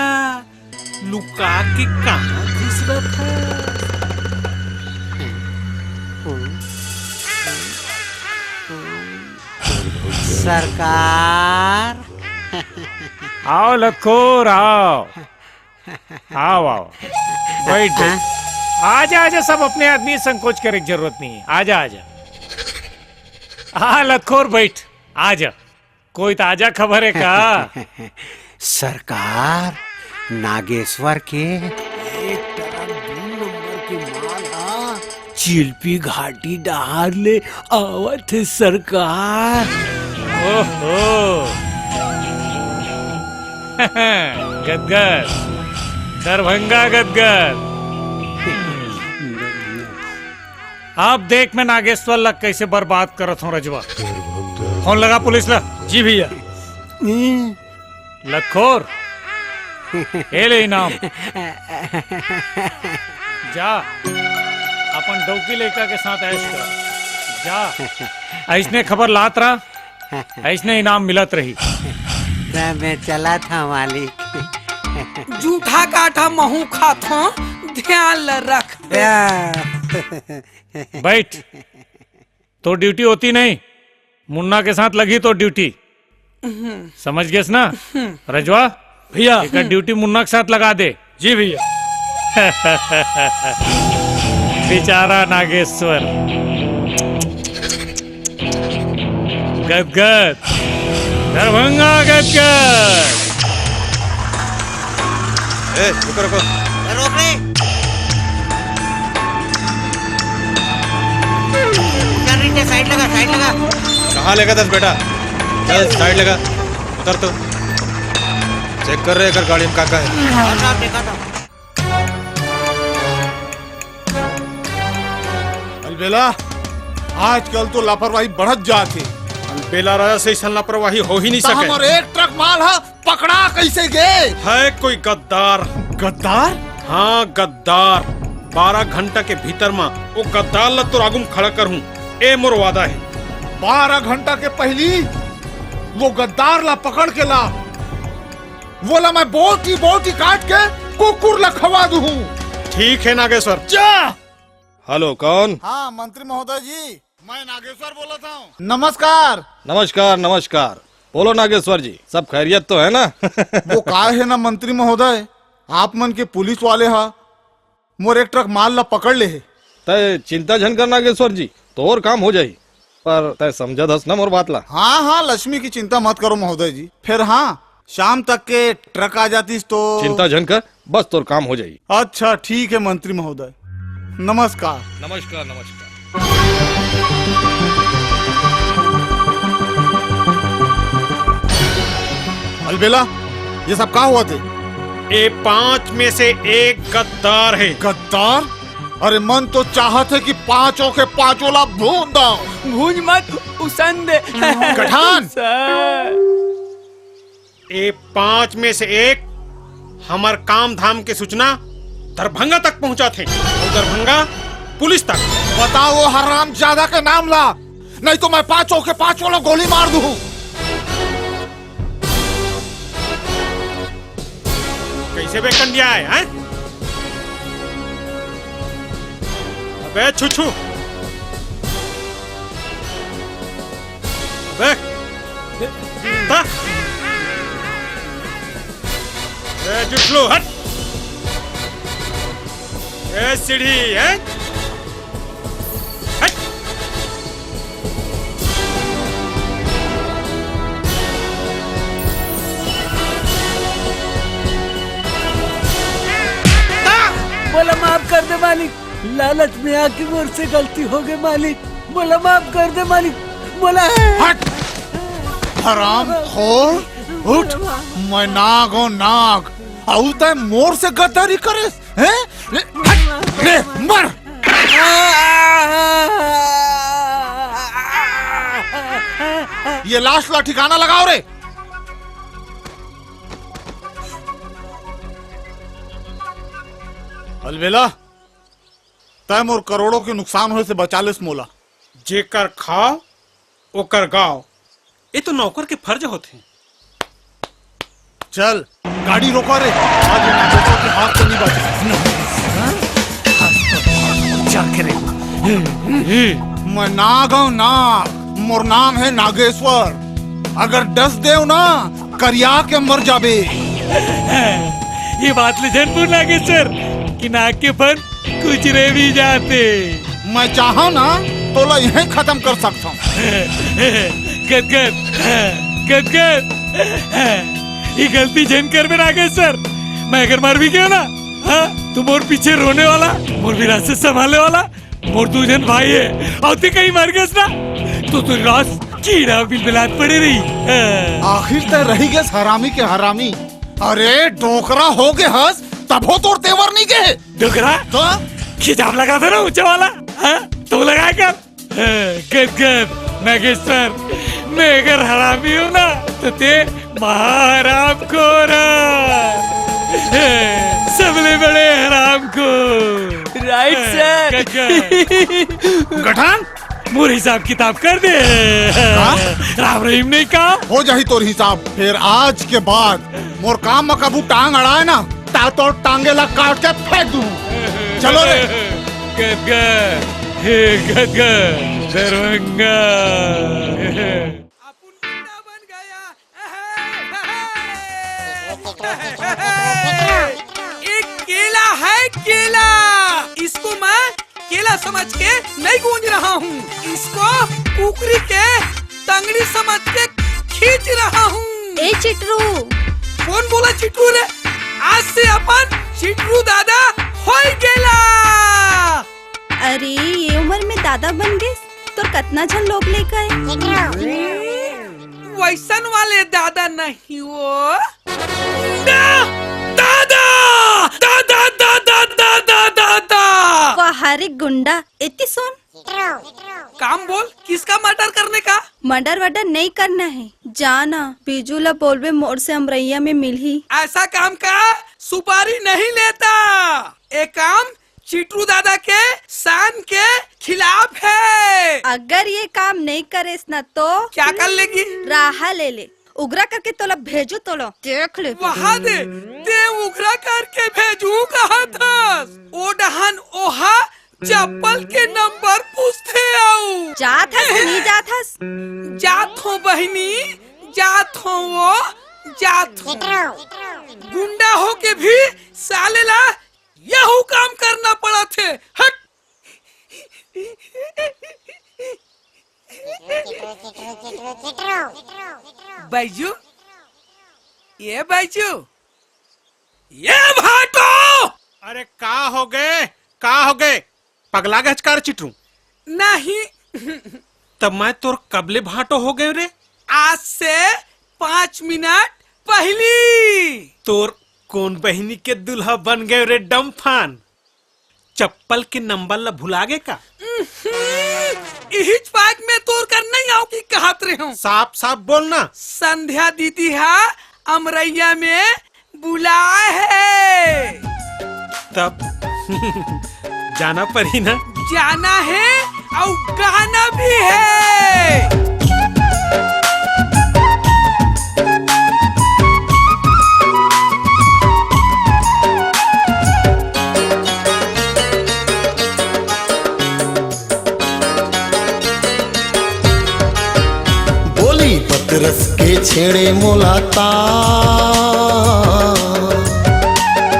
लुका के कहाँ घुसरत है? सरकार। आओ लतखोर, आओ। आओ, आओ। बैठ, बैठ। आजा, आजा, सब अपने आदमी, संकोच करे के जरूरत नहीं है। आजा, आजा। हाँ, लतखोर, बैठ। आजा। कोई ताजा खबर है का? सरकार, नागेश्वर के एक ट्रक दू नंबर के माल हा चिल्पी घाटी डहार ले आवत हे सरकार। ओहो। गदगद, दरभंगा गदगद। अब देख मैं नागेश्वर ला कैसे बर्बाद करत हूँ रजवा। फोन लगा पुलिस ला। जी भैया। लतखोर, ए ले इनाम। जा, अपन डौकी लइका के साथ ऐश कर। जा, ऐसने खबर लात रहा, ऐसने इनाम मिलत रही। त मैं चलत हंव मालिक। जूठा काठा महूं खाथंव, ध्यान ल रख। बैठ। तोर ड्यूटी होती नहीं, मुन्ना के साथ लगी तोर ड्यूटी। समझ गेस ना? रजवा, भैया। एकर ड्यूटी मुन्ना के साथ लगा दे। जी भैया। बेचारा नागेश्वर। गदगद, दरभंगा गदगद। ए, रुको, रुको। ए, रोक रे। उतर नीचे, साइड लगा, साइड लगा। कहाँ लेगा दस बेटा? चल, साइड लगा। उतर तो। चेक कर रहे अगर गाड़ी में का का है। हाँ साहब, देखा था। अलबेला, आजकल तो लापरवाही बढ़त जात हे। अलबेला राजा से ऐसा लापरवाही हो ही नहीं त सके। हमर एक ट्रक माल ह पकड़ा कैसे गे? है कोई गद्दार, गद्दार? हाँ, गद्दार। बारह घंटा के भीतर म वो गद्दार ला तोर आगू म खड़ा करहूं, ए मोर वादा हे। बारह घंटा के पहिली वो गद्दार ला पकड़ के ला, वोला मैं बोटी बोटी काट के कुकुर ला खवा दूहूं। ठीक हे नागेश्वर, जा। हेलो, कौन? हाँ, मंत्री महोदय जी, मैं नागेश्वर बोलत हूँ। नमस्कार। नमस्कार, नमस्कार। बोलो नागेश्वर जी, सब खैरियत तो है ना? वो का है ना मंत्री महोदय, आप मन के पुलिस वाले हा मोर एक ट्रक माल ला पकड़ ले हे। तय चिंता झन कर नागेश्वर जी, तोर काम हो जाही। पर तय समझत हस ना मोर बात ला? हाँ, हाँ, लक्ष्मी की चिंता मत करो महोदय जी। फिर हाँ, शाम तक के ट्रक आ जातीस तो। चिंता झन कर, बस तोर काम हो जाही। अच्छा, ठीक है मंत्री महोदय, नमस्कार। नमस्कार, नमस्कार। अलबेला, ये सब का होवत हे? ए पांच में से एक गद्दार हे। गद्दार? अरे मन तो चाहत हे कि पांचों के पांचों ला भून दो। भूंज मत, उसन दे। गठान! सर। ए पांच में से एक हमर काम धाम के सूचना दरभंगा तक पहुंचाथे, अउ दरभंगा पुलिस तक। बताओ वो हरामजादा के नाम ला, नहीं तो मैं पांचों के पांचों ला गोली मार दूं। कैसे बे कंडिया है, हैं? अबे छुछू, अबे ता। ए जुटलू, हट। ए सीढ़ी, हैं? हट। मोला माफ कर दे मालिक, लालच में आके मोर से गलती हो गई मालिक, मोला माफ कर दे मालिक, मोला। हट! हरामखोर, उठ! मैं नाग हूँ, नाग। अउ तय मोर से गद्दारी करेस, हैं? ले, हट! ले, मर! ये लाश ला ठिकाना लगाओ रे। अलबेला, तय मोर करोड़ों के नुकसान होए से बचा लेस मोला। जेकर खाओ, ओकर गाओ, ये तो नौकर के फर्ज होथे। चल, गाड़ी रोका रे, आज ये नागेश्वर के हाथ तो नहीं बाजे। हाँ? जाके रे। मैं नाग हूँ, नाग। मोर नाम है नागेश्वर। अगर डस देव ना, करिया के मर जाबे। ये बात ले झन भूल नागेश्वर कि नाग के फन कुचरे भी जाथे। मैं चाहूं ना, तोला यहीं खत्म कर सकता हूँ। गदगद, गदगद, ये गलती झन करबे नागेश्वर। मैं अगर मर भी गया ना, हाँ, तो मोर पीछे रोने वाला, मोर विरासत संभालने वाला, मोर दू झन भाई हे, अउ तैं कहीं मर गेस ना, तो तोर लाश कीड़ा बिलबिलात पड़े रही। हाँ। आखिर तैं रही गेस हरामी के हरामी। अरे डोकरा हो गे हस, तभो तोर तेवर नहीं गे। डोकरा? तो? खिजाब लगा था ना ऊंचा वाला, हाँ? तो लगाया कर। हाँ, गद गद, नागेश्वर, मैं अगर हरामी हूँ ना, तो तैं महाहरामखोर हे। सबले बड़े हरामखोर। Right, sir. गठान, मोर हिसाब किताब कर दे। का? राम रहीम नहीं का? हो जाही तोर हिसाब। फिर आज के बाद मोर काम म कभू टांग अड़ाए ना, ता तोर टांगे ला काट के फेंक दूं। चलो रे। गदगद, हे गदगद, दरभंगा। एक केला है, केला। इसको मैं केला समझ के नहीं गूंज रहा हूँ, इसको कुकरी के टंगड़ी समझ के खींच रहा हूँ। ए चिटरू। कौन बोला चिटरू रे? आज से अपन चिटरू दादा होई गेला। अरे, ये उम्र में दादा बन गेस, तोर कतना झन लोग लइका हे? वैसन वाले दादा नहीं वो। दा-, दादा! दादा, दादा, दादा, दादा! वाह रे गुंडा, एती सुन। काम बोल, किसका मर्डर करने का? मर्डर वर्डर नहीं करना है, जा ना, बीजू ला बोलबे मोर से अमरैया में मिलही। ऐसा काम का सुपारी नहीं लेता। ये काम चिटरू दादा के शान के खिलाफ है। अगर ये काम नहीं करेस ना तो क्या कर लेगी? राहा ले ले, उगरा करके तोला भेजो तोला। देख ले। वहां दे, ते उगरा करके भेजू कहा थस। ओ डहन ओहा चप्पल के नंबर पूछथे आऊ। जात हस कि नहीं जात हस? जात हो बहिनी, जात हो वो, जात हो। गुंडा हो के भी साले ला यहू काम करना पड़ा थे। हट। बैजू, ये बैजू, ये भाटो! अरे का हो गए, का हो गए? पगला गए हच का रे चिटरू? नहीं। तब मैं तोर कबले भाटो हो गए रे? आज से पाँच मिनट पहली। तोर कौन बहिनी के दुल्हा बन गए रे डम्फान? चप्पल के नंबर ला भुला गे का? इहिच पाक में तोर कर नहीं आओ की कहत रहे हूँ। साफ साफ बोलना। संध्या दीदी हा अमरैया में बुलाए है। तब जाना पड़ी ना। जाना है और गाना भी है। बोली पतरस के छेड़े मोला तान,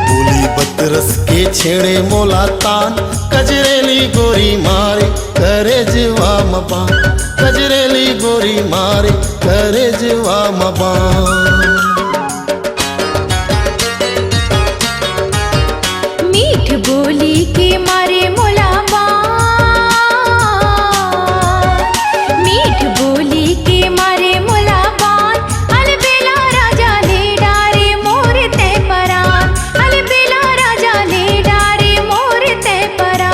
बोली पतरस के छेड़े मोला तान, कजरेली गोरी मारे करे जवा मबान, कजरेली गोरी मारे करे जवा मबान। मीठ बोली के मारे मोला बान, मीठ बोली के मारे मोला बान, अलबेला राजा ले डारे मोर तै परान, अलबेला राजा ले डारे मोर तै परान।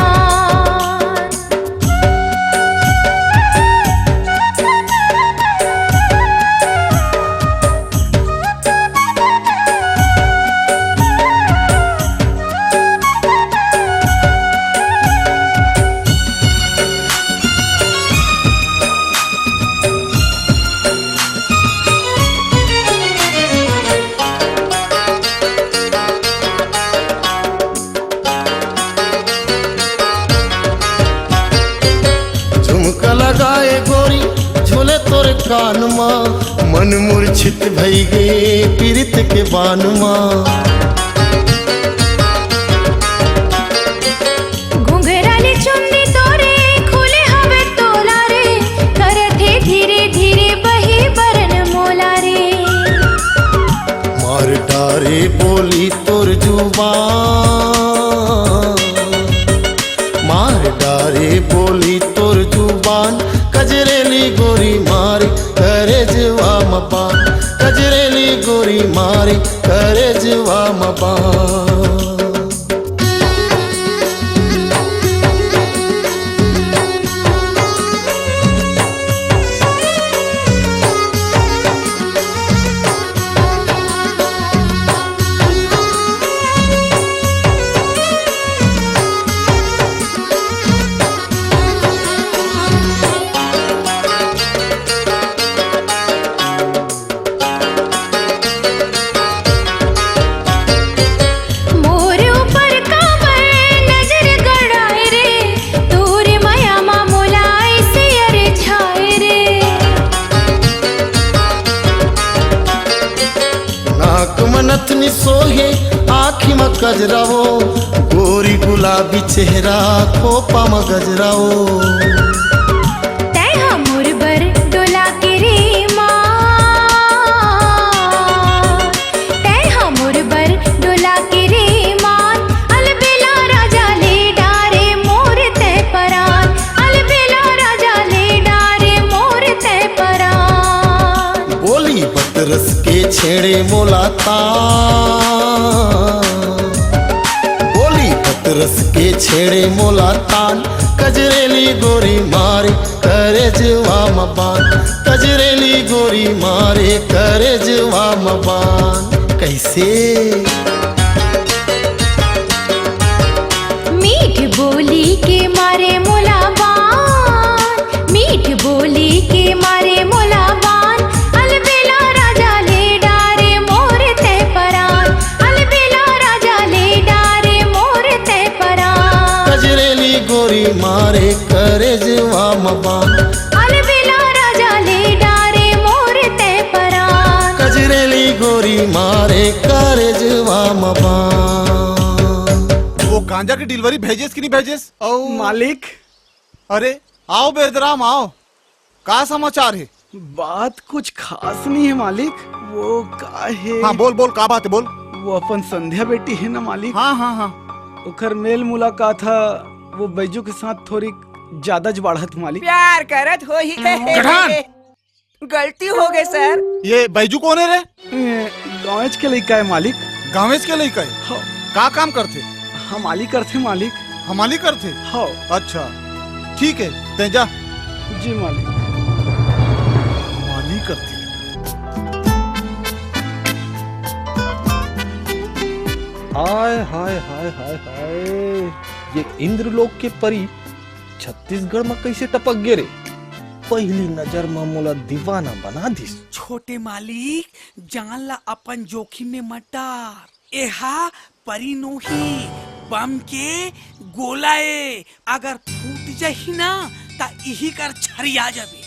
झुमका लगाए गोरी झूले तोरे कान मा, मन मूर्छित भई गे पीरित के बान मा। घुंघरा ले चुंदी तोरे खुले हवे तोला रे, करत हे धीरे धीरे बही बरन मोला रे। मार डारे बोली तोर जुबान, मार डारे बोली तोर जुबान, कजरेली गोरी मारे करे जवा मबान, कजरेली गोरी मारे करे जवा मबान। मोर ऊपर काबर नजर गड़ाए रे, तोर मया मा मोला ऐसे अरे छाए रे। नाक म नथनी सोहे, आँखी म कजरा वो, गोरी गुलाबी चेहरा, खोपा म गजरा वो। तै हा मोर बर डोला के रे माँ, तै हा मोर बर डोला के रे मान, अलबेला राजा ले डारे मोर तै परान, अलबेला राजा ले डारे मोर तै परान। बोली पतरस के छेड़े मोला तान, बोली पतरस रस के छेड़े मोला तान, कजरेली गोरी मारे करेजवा म बान, कजरेली गोरी मारे करेजवा म बान। कैसे? मीठ बोली के मारे मोला बान, मीठ बोली के मारे मोला बान। अलबेला राजा ले डारे मोर तै परान, अलबेला राजा ले डारे मोर तै परान। कजरेली गोरी मारे करेजवा म बान, अलबेला राजा ले डारे मोर तै परान। कजरेली गोरी मारे करेजवा म बान। वो गांजा की डिलीवरी भेजेस कि नहीं भेजेस? मालिक। अरे, आओ बेरदराम, आओ। का समाचार है? बात कुछ खास नहीं है मालिक। वो का है? हाँ, बोल बोल, का बात है, बोल। वो अपन संध्या बेटी है ना मालिक। हाँ हाँ हाँ। ओकर मेल मुलाकात ह वो बैजू के साथ थोड़ी ज्यादा ज बाढ़त मालिक। प्यार करत होही। गठान! गलती हो गए सर। ये बैजू कौन है रे? गाँवेज के लइका है मालिक। गाँवेज के लइका है? हाँ। का काम करथे? हमाली करथे मालिक। हमाली करथे? हाँ। अच्छा, ठीक है, तै जा। जी मालिक। हमाली करथे। हाय हाय हाय हाय हाय, ये इंद्रलोक के परी छत्तीसगढ़ म कइसे टपक गे रे? पहिली नजर म मोला दीवाना बना दिस। छोटे मालिक, जान ला अपन जोखिम में मत डार। एहा परी नोही, बम के गोला ए। अगर फूट जाही ना, त इही कर छरिया जाबे।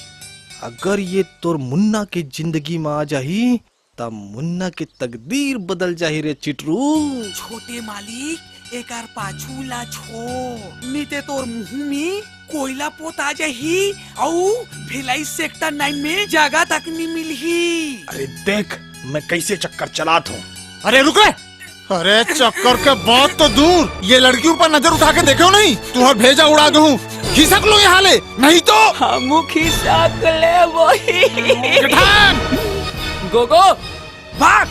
अगर ये तोर मुन्ना के जिंदगी म आ जाही, त मुन्ना के तकदीर बदल जाही रे चिटरू। छोटे मालिक, एकर पाछू ला छोड़, नी ते तोर मुंह में कोयला पोता जाही अउ भिलाई सेक्टर नाइन में जगह तक नी मिलही। अरे देख, मैं कैसे चक्कर चलात हूँ। अरे रुक रे। अरे चक्कर के बात तो दूर, ये लड़की ऊपर नजर उठा के देखे हो नहीं, तुहर भेजा उड़ा दूँ। खिसक लो यहाँ ले, नहीं तो। हमू खिसक ले वही। गठान! गोगो, भाग!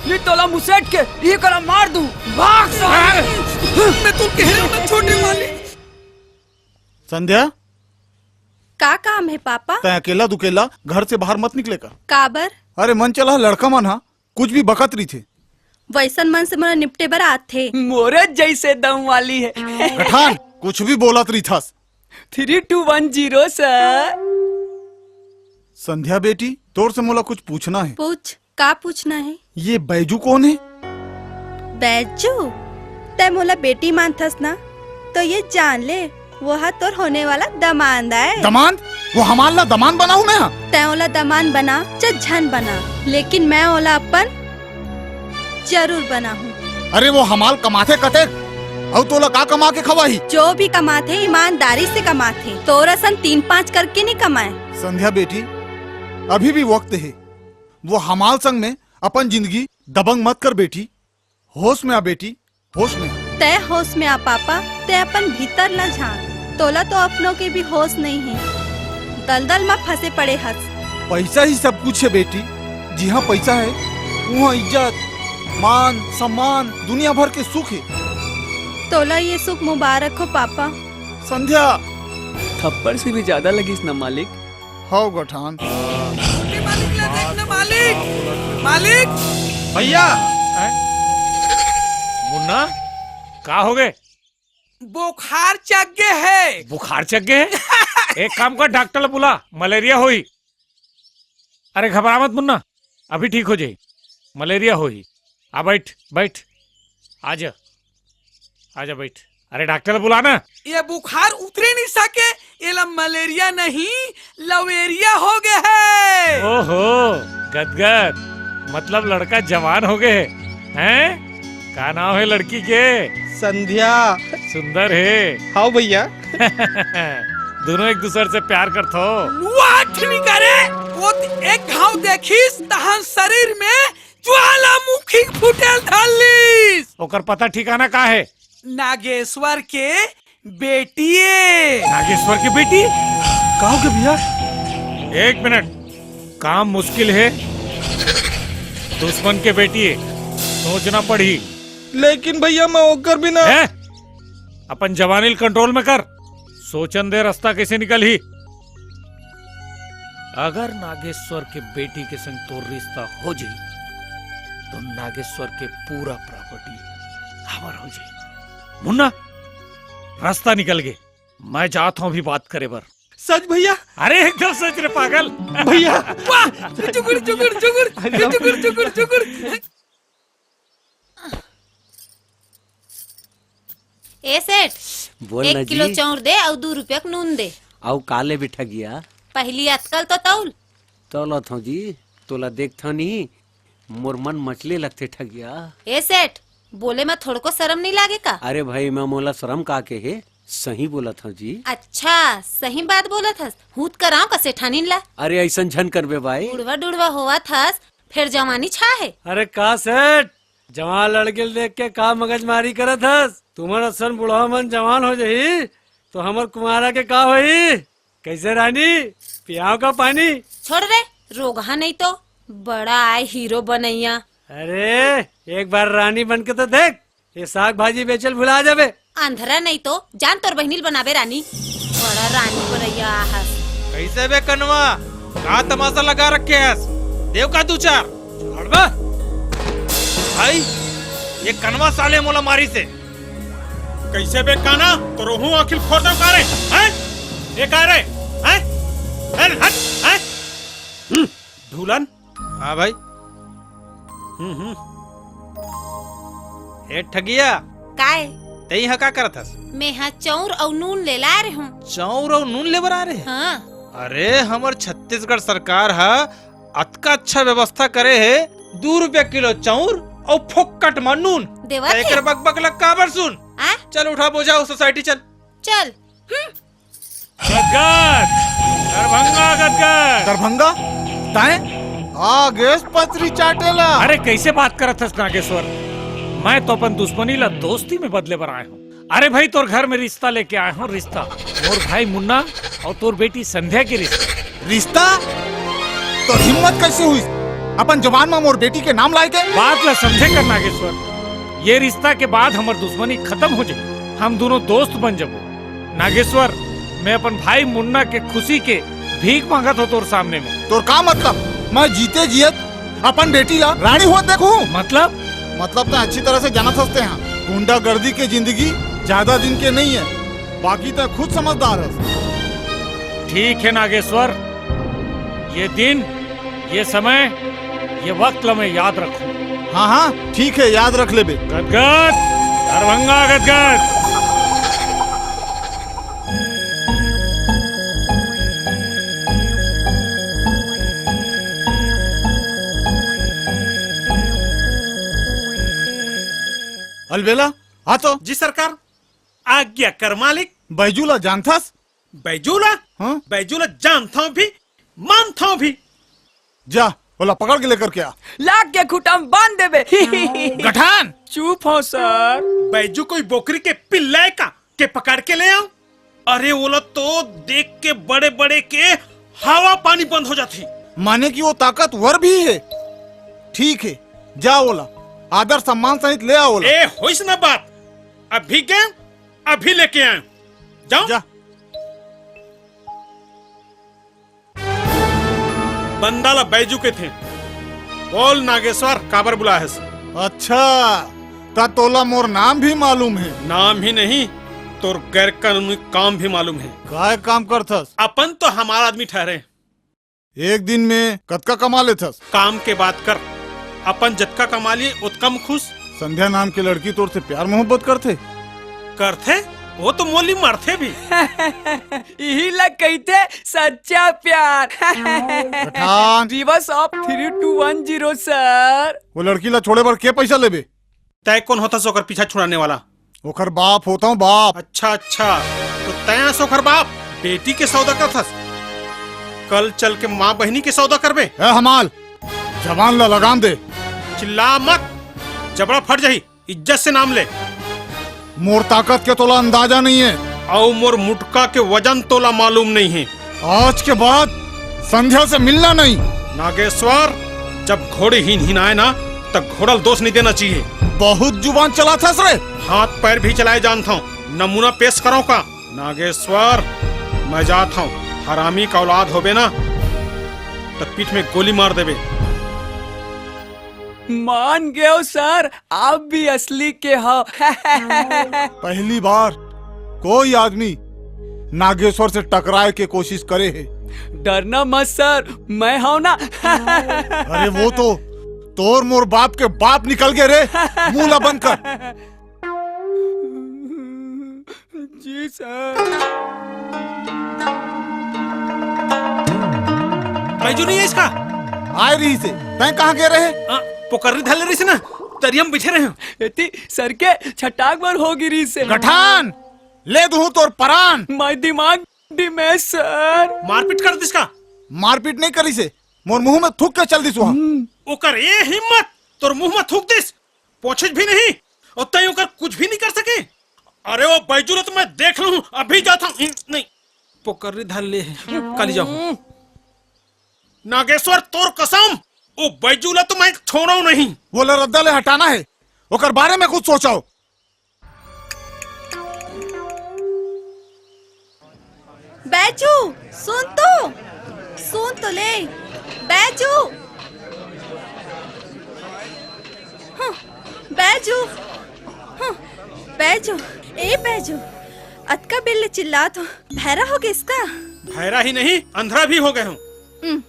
नी तोला मुसेट के ई करा मार दूं। भाग साले! मैं तो कह रहा हूँ ना छोटे मालिक। संध्या, का काम है पापा? तै अकेला दुकेला घर से बाहर मत निकले का? काबर? अरे मन चला लड़का मन हा कुछ भी बकत रहिथे। वैसन मन से मोला निपटे बर आथे। मोरे जैसे दम वाली है। गठान, कुछ भी बोलत रहिथस। Three two one zero sir. Sandhya बेटी, तोर से मोला कुछ पूछना है। पूछ, का पूछना है? ये बैजू कौन है? बैजू? तै मोला बेटी मानथस ना, तो ये जान ले, वो हा तोर होने वाला दमांद आय। दमांद? वो हमार ला दमांद बनाहूँ मैं हा? तै ओला दमांद बना, चाहे झन बना, लेकिन मैं ओला अपन जरूर बनाहूँ। अरे वो हमाल कमाथे कतेक? अउ तोला का कमा के खवाही? जो भी कमाथे, ईमानदारी से कमाथे। तोर असन तीन पाँच करके नहीं कमाए। संध्या बेटी, अभी भी वक्त है। वो हमाल संग में अपन जिंदगी दबंग मत कर बेटी। होश में आ बेटी, होश में आ। तै होश में आ पापा, तै अपन भीतर ला झांक। तोला तो अपनों के भी होश नहीं है, दलदल में फंसे पड़े हस। पैसा ही सब कुछ है बेटी, जिहाँ पैसा है, वहाँ इज्जत, मान, सम्मान, दुनिया भर के सुख है। तोला ये सुख मुबारक हो पापा। संध्या। थप्पड़ से भी ज्यादा लगिस ना मालिक। हव गठान। छोटे मालिक ला देख ना मालिक। मालिक। भैया। मुन्ना, का हो गए? बुखार चढ़ गे है। बुखार चढ़ गे है? एक काम कर, डॉक्टर ला बुला, मलेरिया होही। अरे घबरा मत मुन्ना, अभी ठीक हो जाही। मलेरिया होही। आ बैठ, बैठ, आ जा, आ जा बैठ। अरे डॉक्टर ला बुला ना। ये बुखार उतरे नहीं सके, एला मलेरिया नहीं, लवेरिया हो गए है। ओहो, गदगद, मतलब लड़का जवान हो गए है, हैं? का नाम है लड़की के? संध्या। सुंदर है। हाँ भैया। दोनों एक दूसर से प्यार करथो। वाह, ठीक करे। वो त एक घाव देखिस, तहन शरीर में ज्वालामुखी फुटेल धरलिस। ओकर पता ठिकाना का है? नागेश्वर के बेटिए। नागेश्वर के बेटी? का हो गया भैया? एक मिनट, काम मुश्किल है। दुश्मन के बेटी है, सोचना पड़ी। लेकिन भैया, मैं ओकर बिना हैं? अपन जवानी ल control में कर। सोचन दे रस्ता कइसे निकलही। अगर नागेश्वर के बेटी के संग तोर रिश्ता हो जाही, तो नागेश्वर के पूरा property हमर हो जाही। मुन्ना, रस्ता निकल गे, मैं जात हूँ अभी बात करे बर। सच भैया? अरे एकदम सच रे पागल। भैया। वाह! चुगुर, चुगुर, चुगुर, चुगुर, चुगुर, चुगुर। ए सेठ, बोल एक ना किलो जी। चाउर दे अउ दू रुपया के नून दे। अउ का लेबे ठगिया? पहिली अतकल तो तौल। तौलत हौं जी, तोला देखथौं नी, मोर मन मचले लगथे ठगिया। ए सेठ, बोले म थोड़को शरम नइ लागे का? अरे भाई, मैं मोला शरम का के हे, सही बोलत हौं जी। अच्छा, सही बात बोलत हस। हूत कराओ का सेठानीन ला? अरे अइसन झन करबे भाई। बुढ़वा डुढ़वा होवत हस, फेर जवानी छा हे। अरे का सेठ, जवान लड़की ल देख के का मगजमारी करत हस? तुमन असन बुढ़वा मन जवान हो जाही, तो हमर कुमारा के का होही? कइसे रानी, पियाव का पानी? छोड़ रे, रोगहा नहीं तो, बड़ा आय हीरो बनैया। अरे, एक बार रानी बन के तो देख, ये साग भाजी बेचल भुला जाबे। अंधरा नहीं तो, जान तोर बहिनी ल बनाबे रानी। बड़ा रानी बनैया आहस। कइसे बे कनवा, का तमाशा लगा रखे हस? देव का दू चार। छोड़ बे। भाई, ये कनवा साले मोला मारिस हे। कइसे बे काना, तोर ओहू आँखी ल फोड़ देव का रे? हैं? ए का रे? हैं? ए हट, हैं? हम्म, ढूलन। हाँ भाई। हम्म, हम्म। ए ठगिया। काय? तैं इहाँ का करत हस? मैं हा चाउर अउ नून ले ला रहे हूँ। चाउर अउ नून ले बर आ रहे? हाँ। अरे, हमर छत्तीसगढ़ सरकार हा अतका अच्छा व्यवस्था करे हे, दू रुपया किलो चाउर अउ फोकट म नून। देवत त एकर हे। बकबक ल काबर सुन? आ? चल उठा बोझा अउ society चल। चल। हम्म। गदगद, दरभंगा गदगद। दरभंगा? ताय? आ गेस पचरी चाटेला। अरे कइसे बात करत हस नागेश्वर? मैं तो अपन दुश्मनी ला दोस्ती में बदले बर आए हूँ। अरे भाई, तोर घर में रिश्ता लेके आए हूँ, रिश्ता। मोर भाई मुन्ना अउ तोर बेटी संध्या के रिश्ता। रिश्ता? तोर हिम्मत कइसे होइस अपन जबान म मोर बेटी के नाम लाय के? बात ला समझे कर नागेश्वर, ये रिश्ता के बाद हमर दुश्मनी खतम हो जाही, हम दूनों दोस्त बन जबो। नागेश्वर, मैं अपन भाई मुन्ना के खुशी के भीख मांगत हौं तोर सामने में। तोर का मतलब? मैं जीते जियत अपन बेटी ला रानी होत देखहूँ? मतलब? मतलब तैं अच्छी तरह से जानत हस तेहा, गुंडागर्दी के जिंदगी ज्यादा दिन के नइ हे, बाकी तैं खुद समझदार हस। ठीक हे नागेश्वर, ये दिन, ये समय, ये वक्त ला मैं याद रखहूँ। हाँ, हाँ, ठीक हे, याद रख लेबे। गदगद, दरभंगा गदगद। अलबेला, आ तो। जी सरकार, आज्ञा कर मालिक। बैजू ला जानथस? बैजू ला? हाँ? बैजू ला जानथौं भी, मानथौं भी। जा, ओला पकड़ के लेकर के आ। लाग के खूंटा म बांध देबे। गठान! चुप हो सर। बैजू कोई बोकरी के पिल्ला ए का के पकड़ के ले आंव? अरे ओला तो देख के बड़े बड़े के हवा पानी बंद हो जाथे। माने कि वो ताकतवर भी हे। ठीक हे, जा ओला आदर सम्मान सहित ले आ ओला। ए होइस ना बात, अभी गेंव, अभी लेके आएंव। जाओ। जा। बंदा ला बैजू कथे। बोल नागेश्वर, काबर बुलाए हस? अच्छा, त तोला मोर नाम भी मालूम हे? नाम ही नहीं, तोर गैर कानूनी काम भी मालूम हे। काय काम करथस? अपन तो हमार आदमी ठहरे। एक दिन में कतका कमा लेथस? काम के बात कर, अपन जतका कमा लिए ओतका म खुश। संध्या नाम के लड़की तोर से प्यार मोहब्बत करथे? करथे, वो तो मोली मरथे भी। इही ला कहिथे सच्चा प्यार। Pathan. Reverse of three two one zero sir। वो लड़की ला छोड़े बर के पैसा लेबे? तय कोन होथस ओकर पीछा छुड़ाने वाला? ओकर बाप होता हूँ, बाप। अच्छा, अच्छा, तो तय अस ओकर बाप, बेटी के सौदा करथस, कल चल के माँ बहिनी के सौदा करबे? ए हमाल, जबान ला लगाम दे। चिल्ला मत, जबड़ा फट जाही। इज्जत से नाम ले। मोर ताकत के तोला अंदाजा नहीं हे। अउ मोर मुटका के वजन तोला मालूम नहीं हे। आज के बाद संध्या से मिलना नहीं। नागेश्वर, जब घोड़ी हिनहिनाए ना, तब घोड़ा ल दोष नहीं देना चाहिए। बहुत जुबान चलाथस रे। हाथ पैर भी चलाए जानथौं, नमूना पेश करव का? नागेश्वर, मैं जात हंव। हरामी का औलाद होबे ना, त पीठ में गोली मार देबे। मान गेव सर, आप भी असली के हव। पहली बार कोई आदमी नागेश्वर से टकराए के कोशिश करे हे। डरना मत सर, मैं हंव ना। अरे वो तो तोर मोर बाप के बाप निकल गे रे। मुंह ला बंद कर। जी सर। बैजू नहीं है इसका? आय रहिसे, तैं कहाँ गे रहे? आ, पोकरी धर ले रहिसे ना, तरिया म बिठे रहे हंव। एती सर के छटाक बर हो गिरी से। गठान, ले दूं तोर परान। मैं दिमाग दिमे सर। मारपीट कर दिस का? मारपीट नहीं करिसे, मोर मुंह में थूक के चल दिस वहां। ओकर ए हिम्मत, तोर मुंह में थूक दिस। पोछिस भी नहीं, अउ तैं ओकर कुछ भी नहीं कर सके। अरे वो बैजू ला तो मैं देख लूं, अभी जात हंव। नहीं, पोकरी धर ले हे, काली जाहूं। नागेश्वर, तोर कसम, वो बैजू ला तो मैं छोड़व नहीं। वो ला रद्दा ले हटाना हे, ओकर बारे में कुछ सोचव। बैजू, सुन तो, सुन तो ले, बैजू। हं, बैजू, हं, बैजू, ए बैजू, अतका बेर ले चिल्लात हंव, भैरा हो गे हस का? भैरा ही नहीं, अंधरा भी हो गे हंव। हं,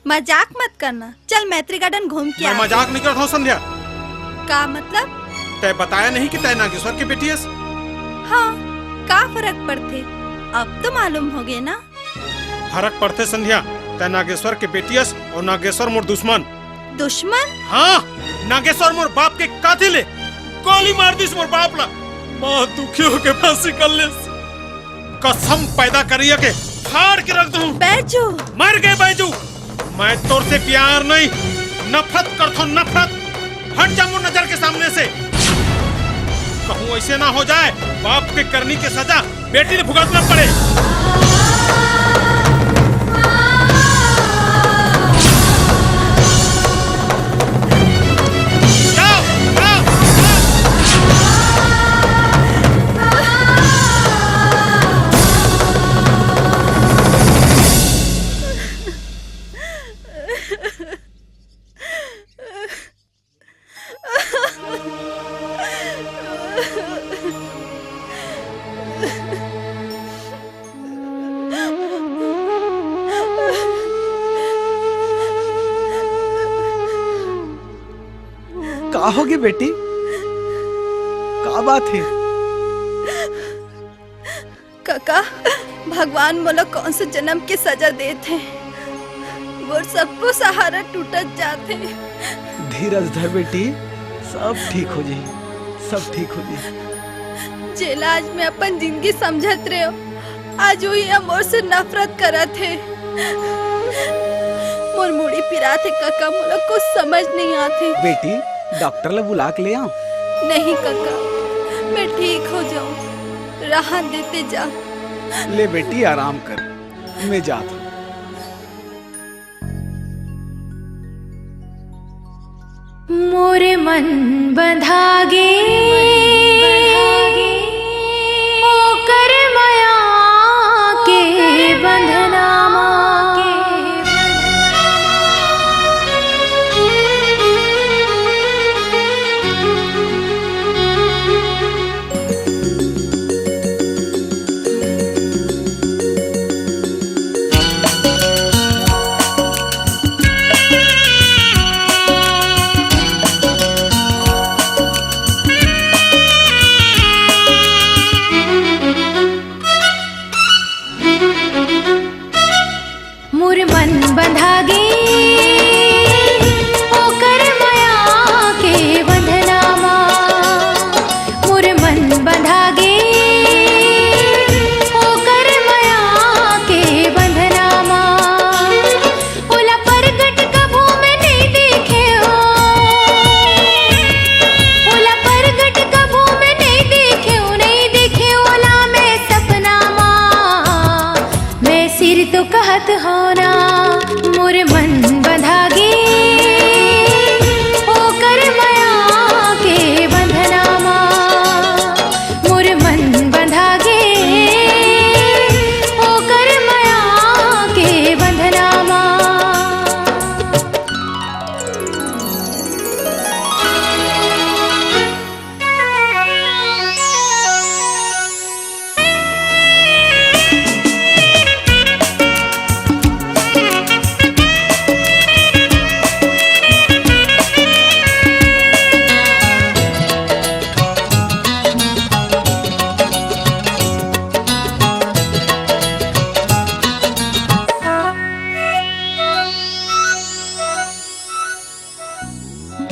मजाक मत करना। चल, मैत्री गार्डन घूम के मैं आते। मजाक नहीं करत हंव, संध्या। का मतलब? तैं बताय नहीं कि तैं नागेश्वर के बेटी हस। हां, का फरक पड़थे? अब तो मालूम हो गे ना। फरक पड़थे संध्या, तैं नागेश्वर के बेटी हस अउ नागेश्वर मोर दुश्मन। दुश्मन? हां, नागेश्वर मोर बाप के कातिल हे। गोली मार दिस मोर बाप ला। मां दुखी होके फांसी कर लेस। कसम पैदा करिया के फाड़ के रख दूं। बैजू। मर गे बैजू। मैं तोर से प्यार नहीं, नफरत करथंव, नफरत। हट जा मोर नजर के सामने से। कहूं ऐसे ना हो जाए, बाप के करनी के सजा बेटी ला भुगतना पड़े। जाओ, जाओ, जाओ। का होगे बेटी? का बात हे? कका, भगवान मोला कौन से जन्म के सजा देत हे? मोर सबो सहारा टूटत जात हे। धीरज धर बेटी, सब ठीक हो जाही, सब ठीक हो जाही। जेला आज मैं अपन जिंदगी समझत रहेंव, आज उही ह मोर से नफरत करत हे। मोर मुड़ी पिरात हे कका, मोला कुछ समझ नहीं आत हे। बेटी, डॉक्टर ला बुला के ले आव। नहीं कका, मैं ठीक हो जाऊं, रहन दे तैं जा। ले बेटी, आराम कर, मैं जात हंव। मोर मन बंधा गे, ओकर मया के बंधना मा। मोर मन बंधा गे, ओकर मया के बंधना मा। मोर मन बंधा गे, ओकर मया के बंधना मा। ओला परगट कभू मैं नइ देखेंव, ओला परगट कभू मैं नइ देखेंव, नइ देखेंव ओला मैं सपना मा। मैं सिर तो कहत हंव ना, मोर मन बंधा गे, ओकर मया के बंधना मा। मोर मन बंधा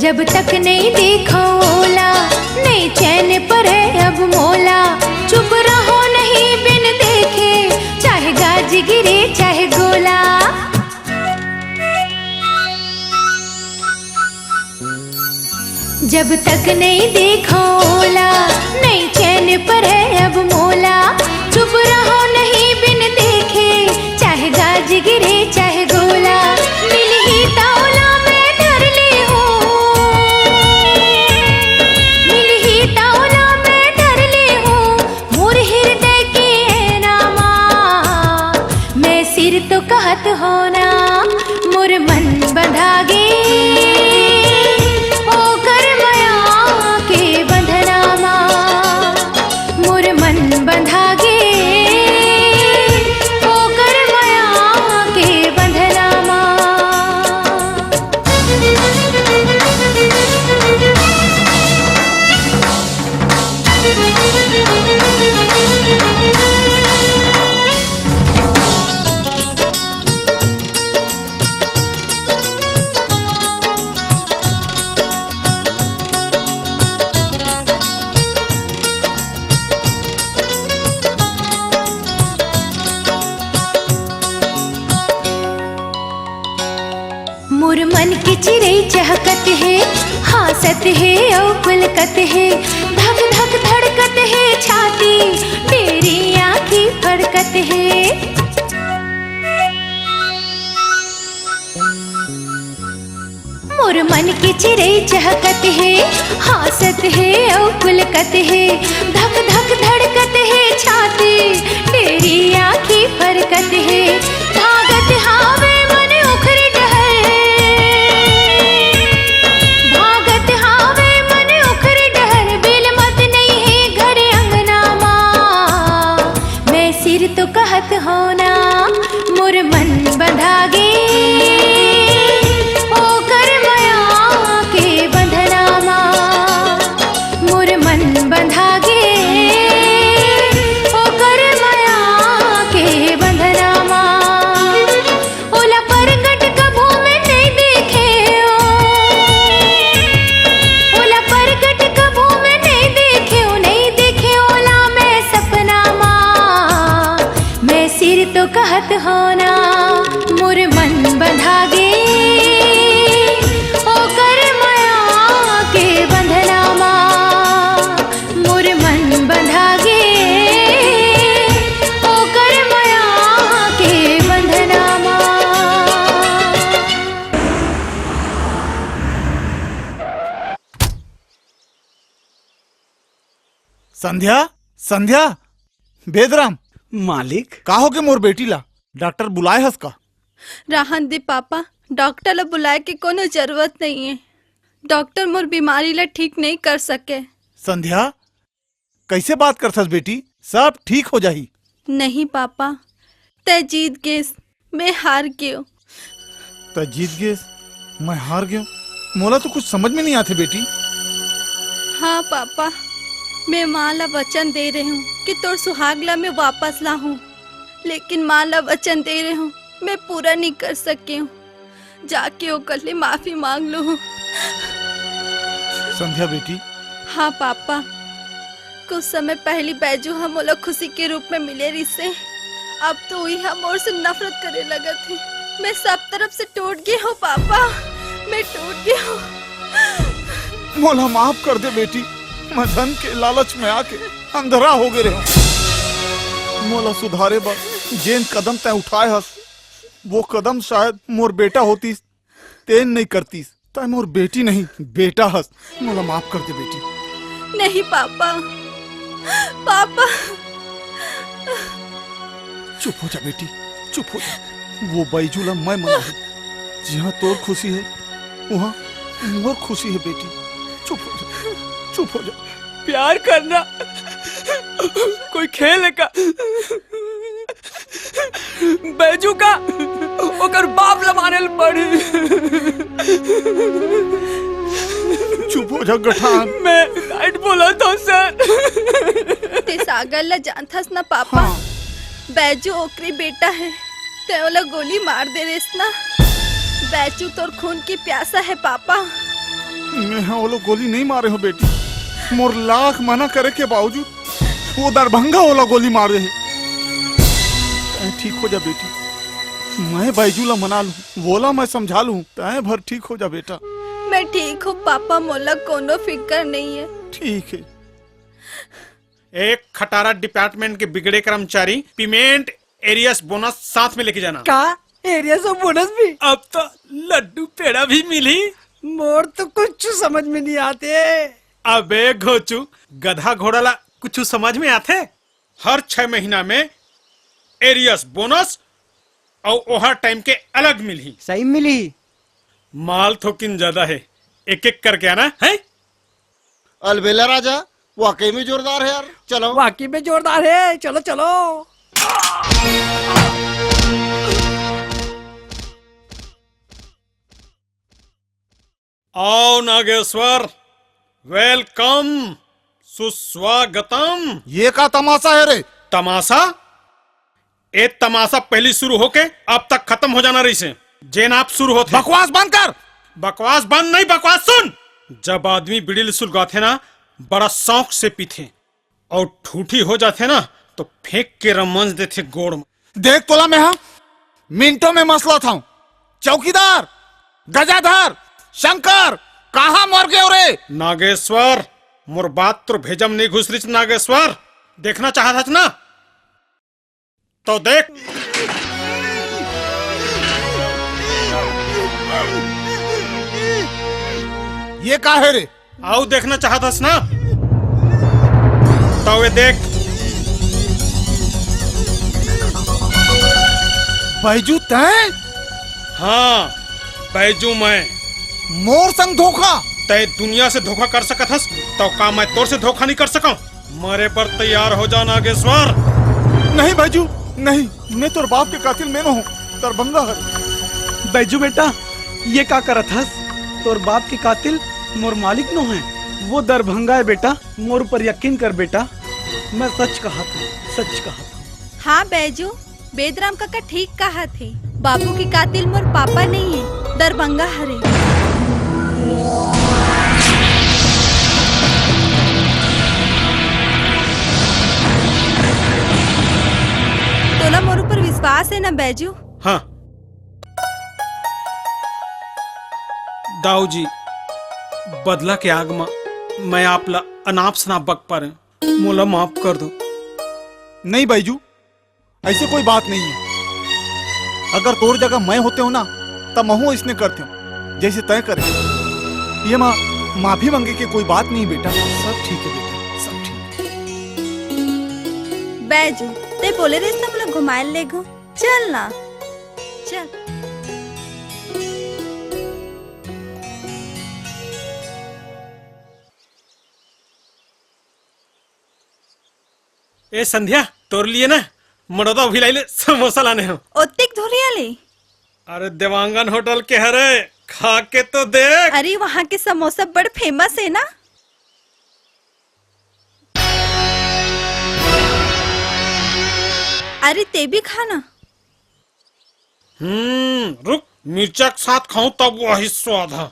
जब तक नहीं देखो ओला, नहीं चैन परे अब मोला। चुप रहो नहीं बिन देखे, चाहे गाज गिरे चाहे गोला। जब तक नहीं देखो ओला, नहीं चैन परे अब मोला। चुप रहो नहीं बिन देखे, चाहे गाज गिरे चाहे गोला। मिलही त ओला मैं धर ले हूँ, मिलही त ओला मैं धर ले हूँ, मोर हृदय के ऐना मा। मैं सिर तो कहत हों ना, मोर मन बंधा गे ओकर मया के बंधना मा। मोर मन बंधा गे ओकर मया के बंधना मा। मोर मन के चिरई चहकत हे, हाँसत हे अउ पुलकत हे, धक धक धड़कत हे छाती, डेरी आँखी फड़कत हे। मोर मन के चिरई चहकत हे, हाँसत हे अउ पुलकत हे, धक धक धड़कत हे छाती, डेरी आँखी फरकत हे। भागत हावे मन ओखरे डहर, भागत हावे मन ओखरे डहर, बिलमत नइ हे घर अंगना मा। मैं सिर तो कहत हों ना, मोर मन बंधा गे ओकर मया के बंधना मा। मोर मन बंधा गे ओकर मया के बंधना मा। ओला परगट कभू मैं नइ देखेंव, ओला परगट कभू मैं नइ देखेंव, नइ देखेंव ओला मैं सपना मा। मैं सिर तो कहत हों ना, मोर मन बंधा गे ओकर मया के बंधना मा। मोर मन बंधा गे ओकर मया के बंधना मा। संध्या, संध्या, बेदराम। मालिक। का होगे मोर बेटी ला? डॉक्टर बुलाए हस का? रहन दे पापा, डॉक्टर ला बुलाए के कोनो जरूरत नइ हे। डॉक्टर मोर बीमारी ला ठीक नइ कर सके। संध्या, कइसे बात करथस बेटी? सब ठीक हो जाही। नहीं पापा, तैं जीत गेस, मैं हार गेंव। तैं जीत गेस, मैं हार गेंव। मोला तो कुछ समझ में नइ आथे बेटी। हाँ पापा, मैं माँ ला वचन दे रहेंव कि तोर सुहाग ला मैं वापस लाहूँ, लेकिन माँ ला वचन दे रहेंव, मैं पूरा नइ कर सकेंव। जाके ओकर ले माफी मांग लूँ। संध्या बेटी। हाँ पापा, कुछ समय पहली बैजू ह मोला खुशी के रूप में मिले रिहिसे, अब तो उही ह मोर से नफरत करे लगत हे। मैं सब तरफ से टूट गे हूँ पापा, मैं टूट गे हूँ। मोला माफ कर दे बेटी, मैं धन के लालच में आके अंधरा हो गे रहेंव। मोला सुधारे बर जेन कदम तैं उठाए हस, वो कदम शायद मोर बेटा होतिस, तेन नइ करतिस। तैं मोर बेटी नहीं, बेटा हस। मोला माफ कर दे बेटी। नहीं पापा, पापा। चुप हो जा बेटी, चुप हो जा। वो बैजू ला मैं मनाहूँ। जिहाँ तोर खुशी हे, उहाँ मोर खुशी हे बेटी। चुप हो जा, चुप हो जा। प्यार करना कोई खेल हे का? बैजू का ओकर बाप ला मारे ल पड़ी। चुप हो जा गठान। मैं राइट बोलत हूँ सर। तैं सागर ला जानथस ना पापा? हाँ। बैजू ओकरे बेटा हे, तैं ओला गोली मार दे रेस ना। बैजू तोर खून के प्यासा हे पापा। मैं हा ओला गोली नहीं मारे हो बेटी। मोर लाख मना करे के बावजूद वो दरभंगा ओला गोली मारे हे। तैं ठीक हो जा बेटी, मैं बैजू ला मना लूं, वोला मैं समझा लूं, तैं भर ठीक हो जा बेटा। मैं ठीक हूँ पापा, मोला कोनो फिकर नहीं है। ठीक है। एक खटारा डिपार्टमेंट के बिगड़े कर्मचारी, पेमेंट, एरियस बोनस साथ में लेके जाना। का? एरियस और बोनस भी? अब तो लड्डू पेड़ा भी मिली। मोर तो कुछ समझ में नहीं आते। अबे घोचू, गधा घोड़ा ला कुछ समझ में आते? हर छह महीना में एरियस बोनस और ओवर टाइम के अलग मिली। सही मिली। माल थोकिन ज्यादा है, एक एक करके आना है। अलबेला राजा, वाकई में जोरदार है यार। चलो। वाकई में जोरदार है, चलो चलो। आओ नागेश्वर, वेलकम, सुस्वागतम। ये का तमाशा है रे? तमाशा? ए तमाशा पहली शुरू होके अब तक खत्म हो जाना रहिसे, जेन आप शुरू होथे। बकवास बंद कर। बकवास बंद नहीं, बकवास सुन। जब आदमी बीड़ी ल सुलगाथे ना, बड़ा शौक से पीथे, और ठूठी हो जाथे ना, तो फेंक के रमंज देथे गोड़ में। देख तोला मैं हा मिनटों में मसला था। चौकीदार, गजाधर, शंकर, कहाँ मर गए रे? नागेश्वर, मोर बात तोर भेजम नहीं घुसरिस नागेश्वर। देखना चाहत हस ना? तो देख। ये का है रे? आऊ देखना चाहत हस ना? तो ये देख। बैजू तैं? हाँ, बैजू मैं। मोर संग धोखा? तैं दुनिया से धोखा कर सकत हस, तो का मैं तोर से धोखा नहीं कर सकूं? मरे बर तैयार हो जा नागेश्वर। नहीं बैजू, नहीं, मैं तोर बाप के कातिल मैं नोहूं, दरभंगा हरे। बैजू बेटा, ये का करत हस? तोर बाप के कातिल मोर मालिक नोहे, वो दरभंगा है बेटा। मोर ऊपर यकीन कर बेटा, मैं सच कहत हूँ, सच कहत हूँ। हाँ बैजू, बेदराम काका ठीक कहत हे। बाबू के कातिल मोर पापा नहीं है, दरभंगा हरे। तोला मोर ऊपर विश्वास है ना बैजू? हाँ। दाऊ जी, बदला के आग म मैं आप ला अनाप शनाप बक पारे, मोला माफ कर दो। नहीं बैजू, ऐसे कोई बात नहीं है। अगर तोर जगह मैं होते हो ना, तब महू इसने करते हो, जैसे तय करे। ये माँ, माफी मांगे के कोई बात नहीं बेटा, सब ठीक है बेटा, सब ठीक है। बैजू, ते बोले रहिस ना मोला घुमाए ले गो, चल ना, चल। ए संध्या, तोर लिए ना मड़ौदा भिलाई ले समोसा लाने हो। ओतिक धुरिया ले। अरे देवांगन होटल के हरे, खा के तो देख। अरे वहाँ के समोसा बड़ फेमस है ना। अरे ते भी खा ना। हम्म, रुक, मिर्चा के साथ खाऊं तब वही स्वाद है।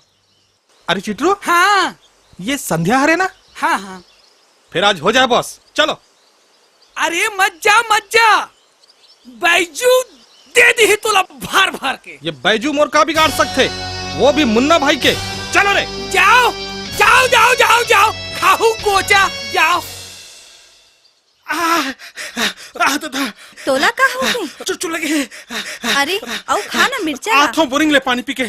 अरे चिटरू, हाँ। ये संध्या हरे ना? हाँ, हाँ। फिर आज हो जाए बॉस, चलो। अरे मत जा, मत जा, बैजू दे दी ही तोला भार भार के। ये बैजू मोर का बिगाड़ सकथे, वो भी मुन्ना भाई के। चलो रे। जाओ, जाओ, जाओ, जाओ, जाओ, खाहू गोचा, जाओ। आ, आ, आ, दादा। तोला का हो गे? चुचु लगे। अरे, अउ खा ना मिर्चा ला। आथो बोरिंग ले पानी पी के।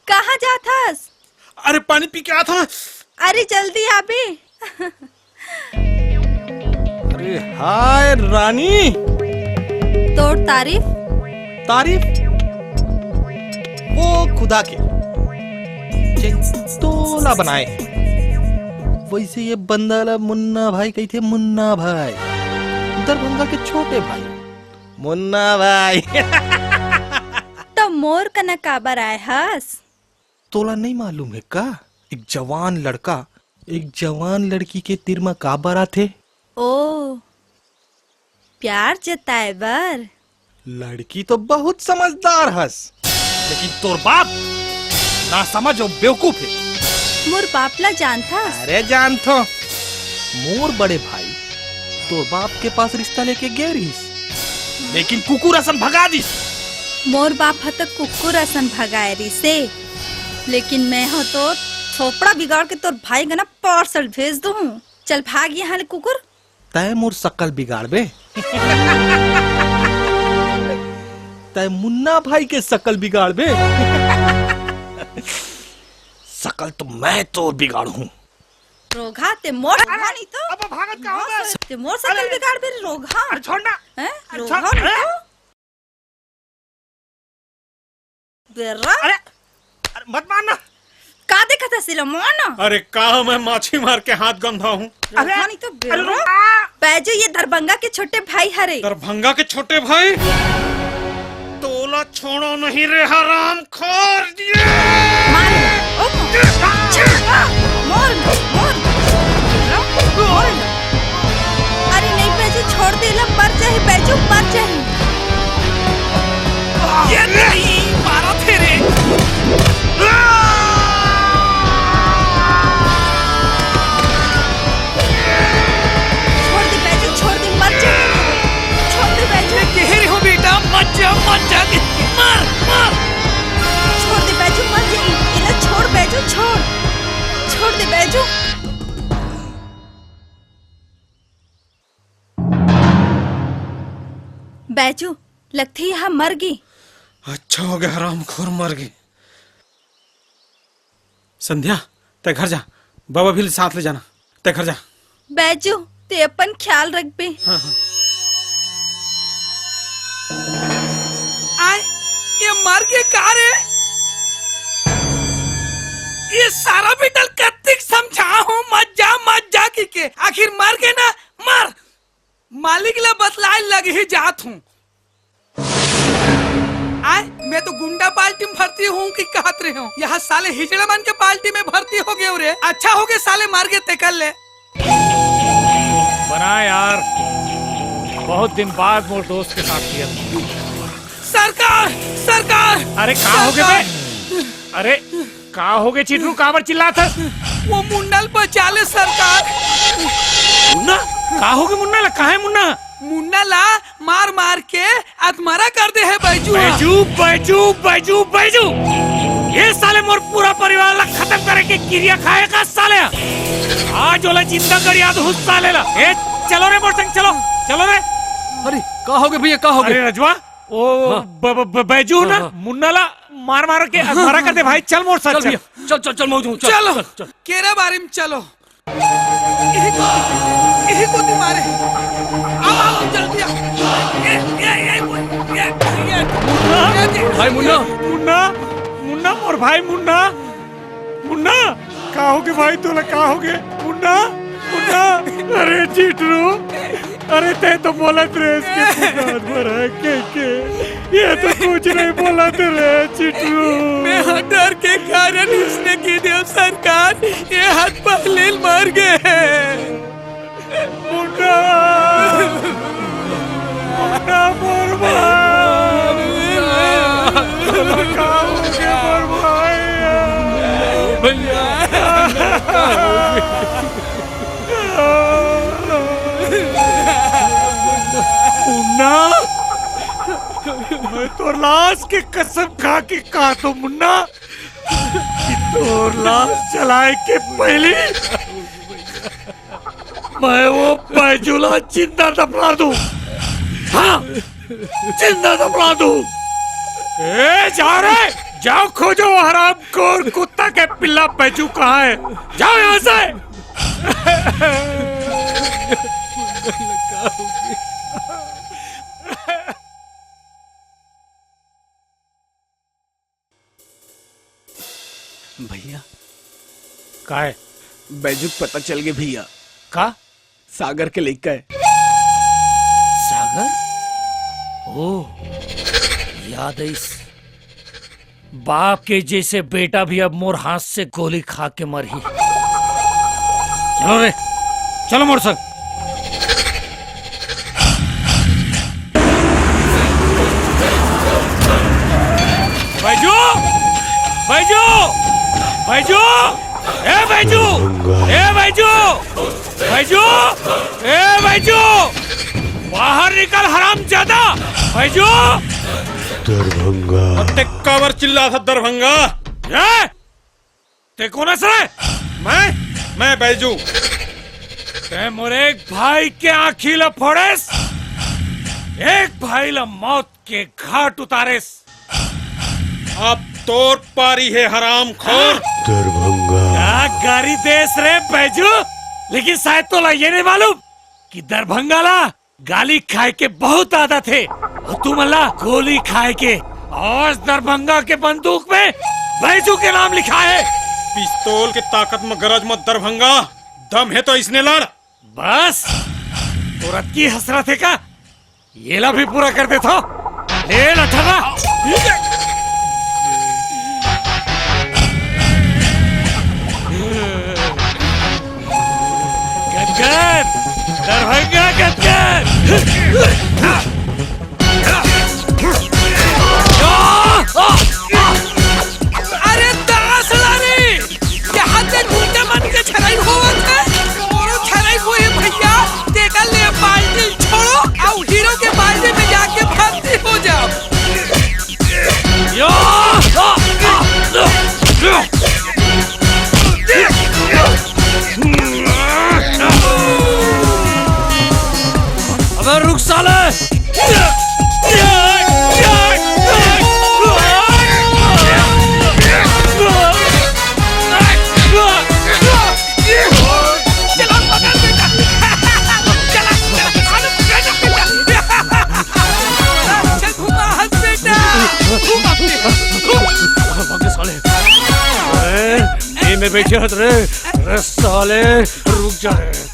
कहाँ जात हस? अरे, पानी पी के आथो। अरे, जल्दी आबे। अरे, हाय रानी। तोर तारीफ? तारीफ? वो खुदा के, जेन तोला बनाए। वैसे ये बंदा ला मुन्ना भाई कहिथे, मुन्ना भाई, दरभंगा के छोटे भाई, मुन्ना भाई। तो मोर कना काबर आए हस? तोला नहीं मालूम है का? एक जवान लड़का एक जवान लड़की के तीर म काबर आथे? ओ, प्यार जताए बर। लड़की तो बहुत समझदार हस, लेकिन तोर बाप ना समझ अउ बेवकूफ है। मोर बाप ला जानथस? अरे जानथो, मोर बड़े भाई तोर बाप के पास रिश्ता लेके गे रिहिस, लेकिन कुकुर असन भगा दिस। मोर बाप ह तो कुकुर असन भगाए रिहिसे, लेकिन मैं ह तो थोपड़ा बिगाड़ के तोर भाई गे ना पार्सल भेज दूँ। चल भाग यहाँ ले कुकुर। तय मोर सकल बिगाड़बे। तय मुन्ना भाई के सकल बिगाड़बे। सकल तो मैं तोर बिगाड़हूँ। रोगहा, ते मोर, रोगहा नहीं तो। अब भागत का होगा? ते मोर सकल बिगाड़बे रे रोगहा। अरे छोड़ ना। हैं? अरे रोगहा छोड़। नहीं तो। बेर्रा? अरे, अरे, मत मारना। का देखत हस एला, मार ना। अरे, का मैं माछी मार के हाथ गंधाहूँ? अरे, रोगहा नहीं तो अरे, बेर्रा। रुक, आ। बैजू, ये दरभंगा के छोटे भाई हरे। दरभंगा के छोटे भाई? तोला छोड़ो नहीं रे हरामखोर। मार। ओ, मार, मार, मार। अरे नहीं बैजू, छोड़ दे, एला मर जाही बैजू, मर जाही। ये नहीं, मारा थे रे। छोड़ दे बैजू, छोड़ दे, मर जाही। छोड़ दे बैजू। मैं कह रही हूँ बेटा, मत जा, मत जा, मर, मर। छोड़ दे बैजू, मर जाही। एला छोड़ बैजू, छोड़। छोड़ दे बैजू। बैजू, लगथे यहाँ मर गे। अच्छा हो गया, हरामखोर मर गे। संध्या, तय घर जा, बाबा भी साथ ले जाना, तय घर जा। बैजू, ते अपन ख्याल रखबे। हाँ, हाँ। आय, ये मर गे का रे? ये सारा बेटल कत्तिक समझा हूँ, मत जा, मत जा की के। आखिर मर गे ना, मर। मालिक ला बतलाए लग ही जात हूँ। आय, मैं तो गुंडा पार्टी में भर्ती हूँ कि कहत रहे हूँ, यहाँ साले हिजड़ा मन के पार्टी में भर्ती हो गए रे। अच्छा हो गए साले मर गए तेकर ले। बना यार, बहुत दिन बाद मोर दोस्त के साथ किया। सरकार, सरकार, अरे का हो गए सरकार। बे? अरे का हो गए चिटरू, काबर चिल्लात हस? वो मुन्ना ल बचा ले सरकार। मुन्ना? का हो गए मुन्ना ला? कहाँ है मुन्ना? मुन्ना ला मार मार के अधमरा कर दे है बैजू। बैजू, बैजू, बैजू, बैजू। ये साले मोर पूरा परिवार ला खत्म करे के किरिया खाए का साले। आज ओला जिंदा कर याद हूँ साले ला। ए, चलो रे मोर संग, चलो, चलो रे। अरे, का हो गए भैया, का हो गए? अरे रजवा, ओ, हाँ। ब-, ब-, ब-, बैजू हाँ, ना, हाँ। मुन्ना ला मार मार के हाँ, अधमरा हाँ, कर दे हाँ। भाई, चल मोर साथ चल चल। भैया, चल, चल, चल, मौजू, चल, चलो। चल, चल। केरा बारी में चलो। यही को, यही को दी मारे। आओ, आओ, जल्दी आओ। ये, ये, ये, ये, ये, ये, ये, ये। भाई मुन्ना। मुन्ना, मुन्ना, मोर भाई मुन्ना। मुन्ना, का हो गए भाई तोला, का हो गए? मुन्ना, मुन्ना, अरे चिटरू, अरे तय तो बोलत रहे इसके पुकार भरा है, के, के, ये तो कुछ नहीं बोलत रहे चिटरू। मैं डर के कारण इसने की देव सरकार, ये हाथ पहले मर गए हैं। मुन्ना! मुन्ना मोर भाई! मुन्ना! का हो गया मोर भाई? भैया! मुन्ना! मैं तोर लाश के कसम खा के कहा तो मुन्ना कि तोर लाश जलाए के पहली मैं वो बैजू ला जिंदा दफना दूं। हाँ, जिंदा दफना दूं। ए, जाओ रे, जाओ खोजो हरामखोर कुत्ता के पिल्ला बैजू कहाँ है? जाओ यहाँ से। भैया। का है? बैजू के पता चल गए भैया। का? सागर के लइका है। सागर? ओ, याद आइस। बाप के जैसे बेटा भी अब मोर हाथ से गोली खा के मरही। चलो रे, चलो मोर संग। बैजू! बैजू! बैजू! ए ए बैजू, ए बैजू, बैजू, ए बैजू, बाहर निकल हरामजादा, बैजू। दरभंगा। अब ते काबर चिल्लाथस दरभंगा? ए, ते कोन हस रे? मैं, मैं बैजू। ते मोर एक भाई के आँखी ला फोड़ेस, एक भाई ला मौत के घाट उतारेस। अब तोर पारी हे हरामखोर। दरभंगा। का गारी देस रे बैजू, लेकिन शायद तोला ये नहीं मालूम कि दरभंगा ला गाली खाए के बहुत आदत हे, अउ तुमन ला गोली खाए के। आज दरभंगा के बंदूक में बैजू के नाम लिखा हे। पिस्तौल के ताकत म गरज मत दरभंगा, दम हे तो इसने लड़। बस, तोर अतकी हसरत हे का? ये ला भी पूरा कर देथंव। ले लठरा। गदगद, दरभंगा गदगद। अरे दास ला रे, यहाँ ते गुंडा मन के छराई होवत हे। कोनो छराई होए भैया, तेकर ले बाल्टी छोड़ो, अउ हीरो के बाल्टी में जाके भर्ती हो जाओ। अबे रुक साले। चला, पकड़ बेटा। चला, चला, अरे बेटा, बेटा। चल, घुमा हाथ बेटा। घुमा अपने। भाग साले। ए, ए में बैठे हत रे। अरे साले, रुक जा रे।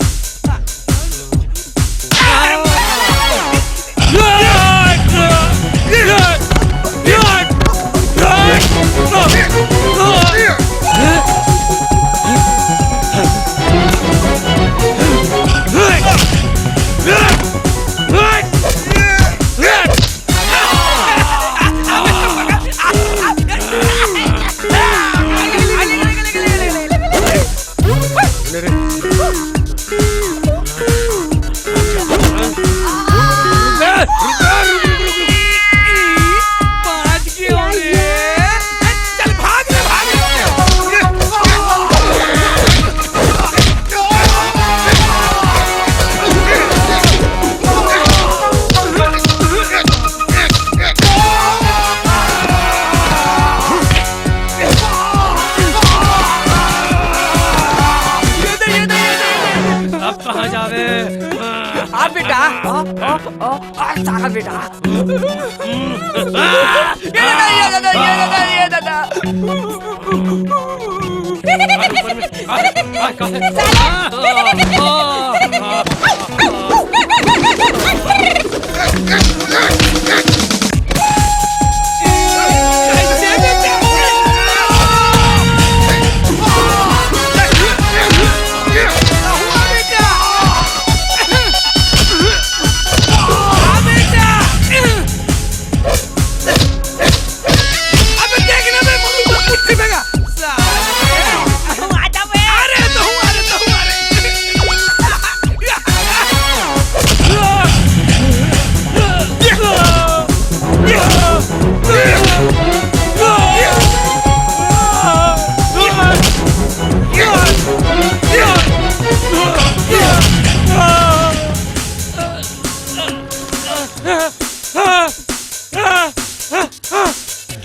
अब कहाँ जावे? आ बेटा, आ, आ, आ, आ, सारा बेटा। ये दादा, ये दादा, ये दादा, ये दादा। अबे देख ना बे, मम्मी को कुछ नहीं देगा। साले। अरे तो हूँ, अरे तो हूँ, अरे।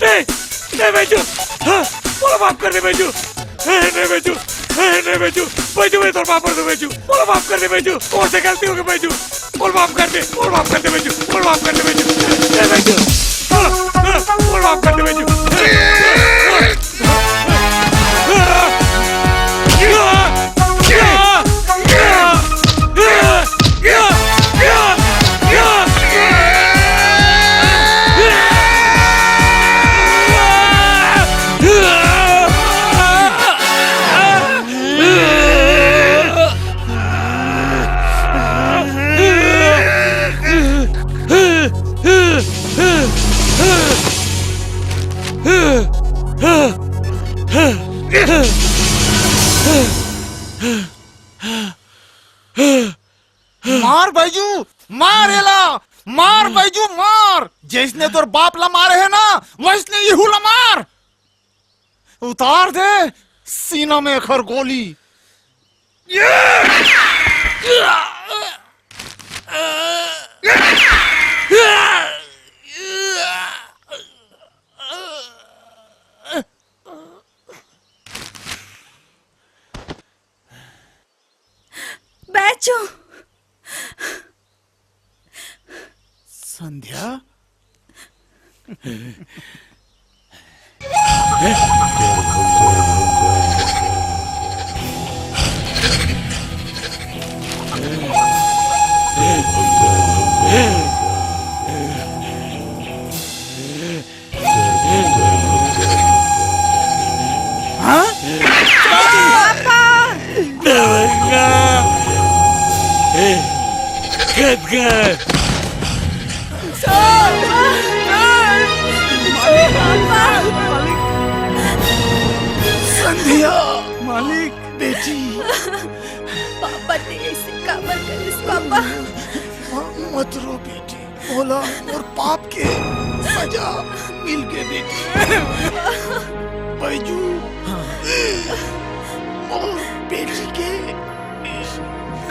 नहीं, नहीं बैजू, हाँ, मोला माफ कर दे बैजू। नहीं, नहीं बैजू, नहीं, नहीं बैजू, बैजू मैं तोर पाँव पड़थों बैजू, मोला माफ कर दे बैजू, मोर से गलती हो गई बैजू, मोला माफ कर दे, मोला माफ कर दे बैजू, मोला माफ कर दे बैजू, नहीं बैजू, हाँ, हाँ, मोला माफ कर दे बैजू। मार एला, मार बैजू, मार। जइसने तोर बाप ला मारे हे ना, वइसने इहू ला मार। उतार दे सीना में एखर गोली। बैजू। संध्या। हाँ? पापा! दबंगा! ए, खत्म कर। पापा! संध्या! मालिक! बेटी! पापा, तैं अइसे काबर करिस, पापा? म-, मत रो बेटी। मोला मोर पाप के सजा मिल गे बेटी। बैजू, मोर बेटी के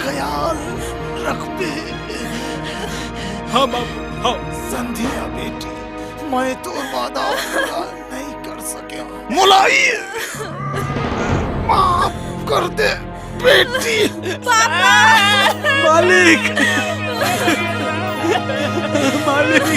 ख्याल रखबे। हाँ बाबू, हाँ। संध्या बेटी, मैं तोर वादा पूरा नइ कर सकेंव। मोला माफ कर दे बेटी। पापा! मालिक! मालिक!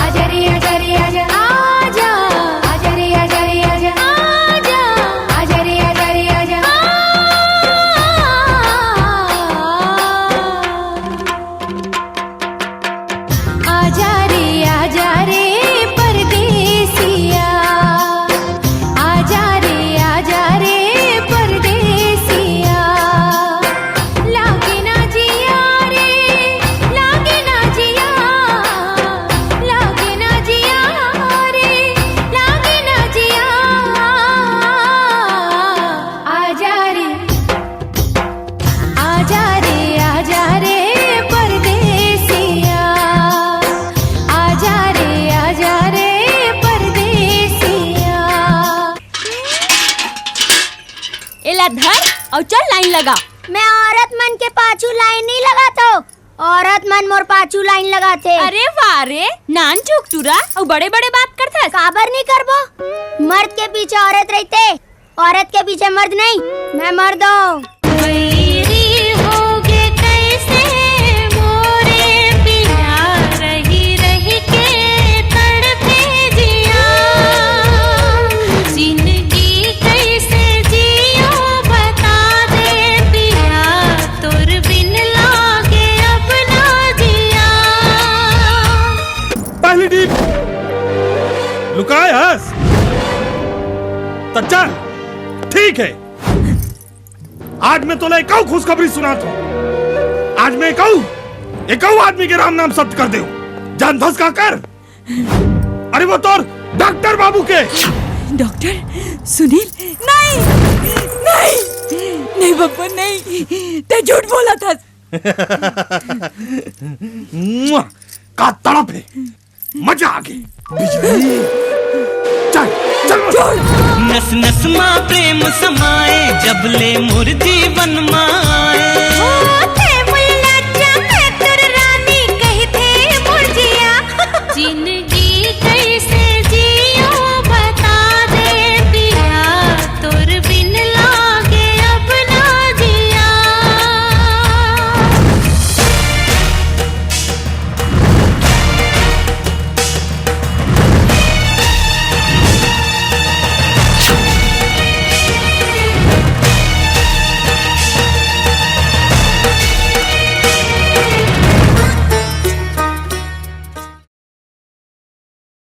आजा रे, आजा रे, आजा, आजा। आजा रे, आजा रे, आजा, आजा। आजा रे, आजा रे, आजा, आ, आ, आ, आ। आजा रे, आजा रे परदेसिया, आजा रे, आजा रे परदेसिया। लागे ना जिया रे, लागे ना जिया, लागे ना जिया रे, लागे ना जिया। आजा रे, आजा रे, आजा रे परदेसिया, आजा रे, आजा रे परदेसिया। एला धर अउ चल लाइन लगा। मैं औरत मन के पाछू लाइन नइ लगाथंव, औरत मन मोर पाछू लाइन लगाथे। अरे वाह रे, नानचुक टूरा, अउ बड़े-बड़े बात करथस। काबर नइ करबो? मर्द के पीछे औरत रहिथे, औरत के पीछे मर्द नहीं, मैं मर्द हूँ। वैरी होगे कैसे मोरे पिया, रही रही के तड़पे जिया। जिंदगी कैसे जियो बता दे पिया, तोर बिन लागे अब ना जिया। पहली डीप लुकाए हस। त चल, ठीक है, आज मैं तोला एक अउ खुशखबरी सुनात हूँ। आज मैं एक अउ, एक अउ आदमी के राम नाम सत्य कर देंव। जानथस काकर? अरे वो तोर डॉक्टर बाबू के। डॉक्टर सुनील? नहीं, नहीं, नहीं बब्बन, नहीं, तैं झूठ बोलथस। मुआ, का तड़प हे, मजा आगे। बिजली, चल, चल। नस नस मा प्रेम समाए, जब ले मोर जीवन मा आए।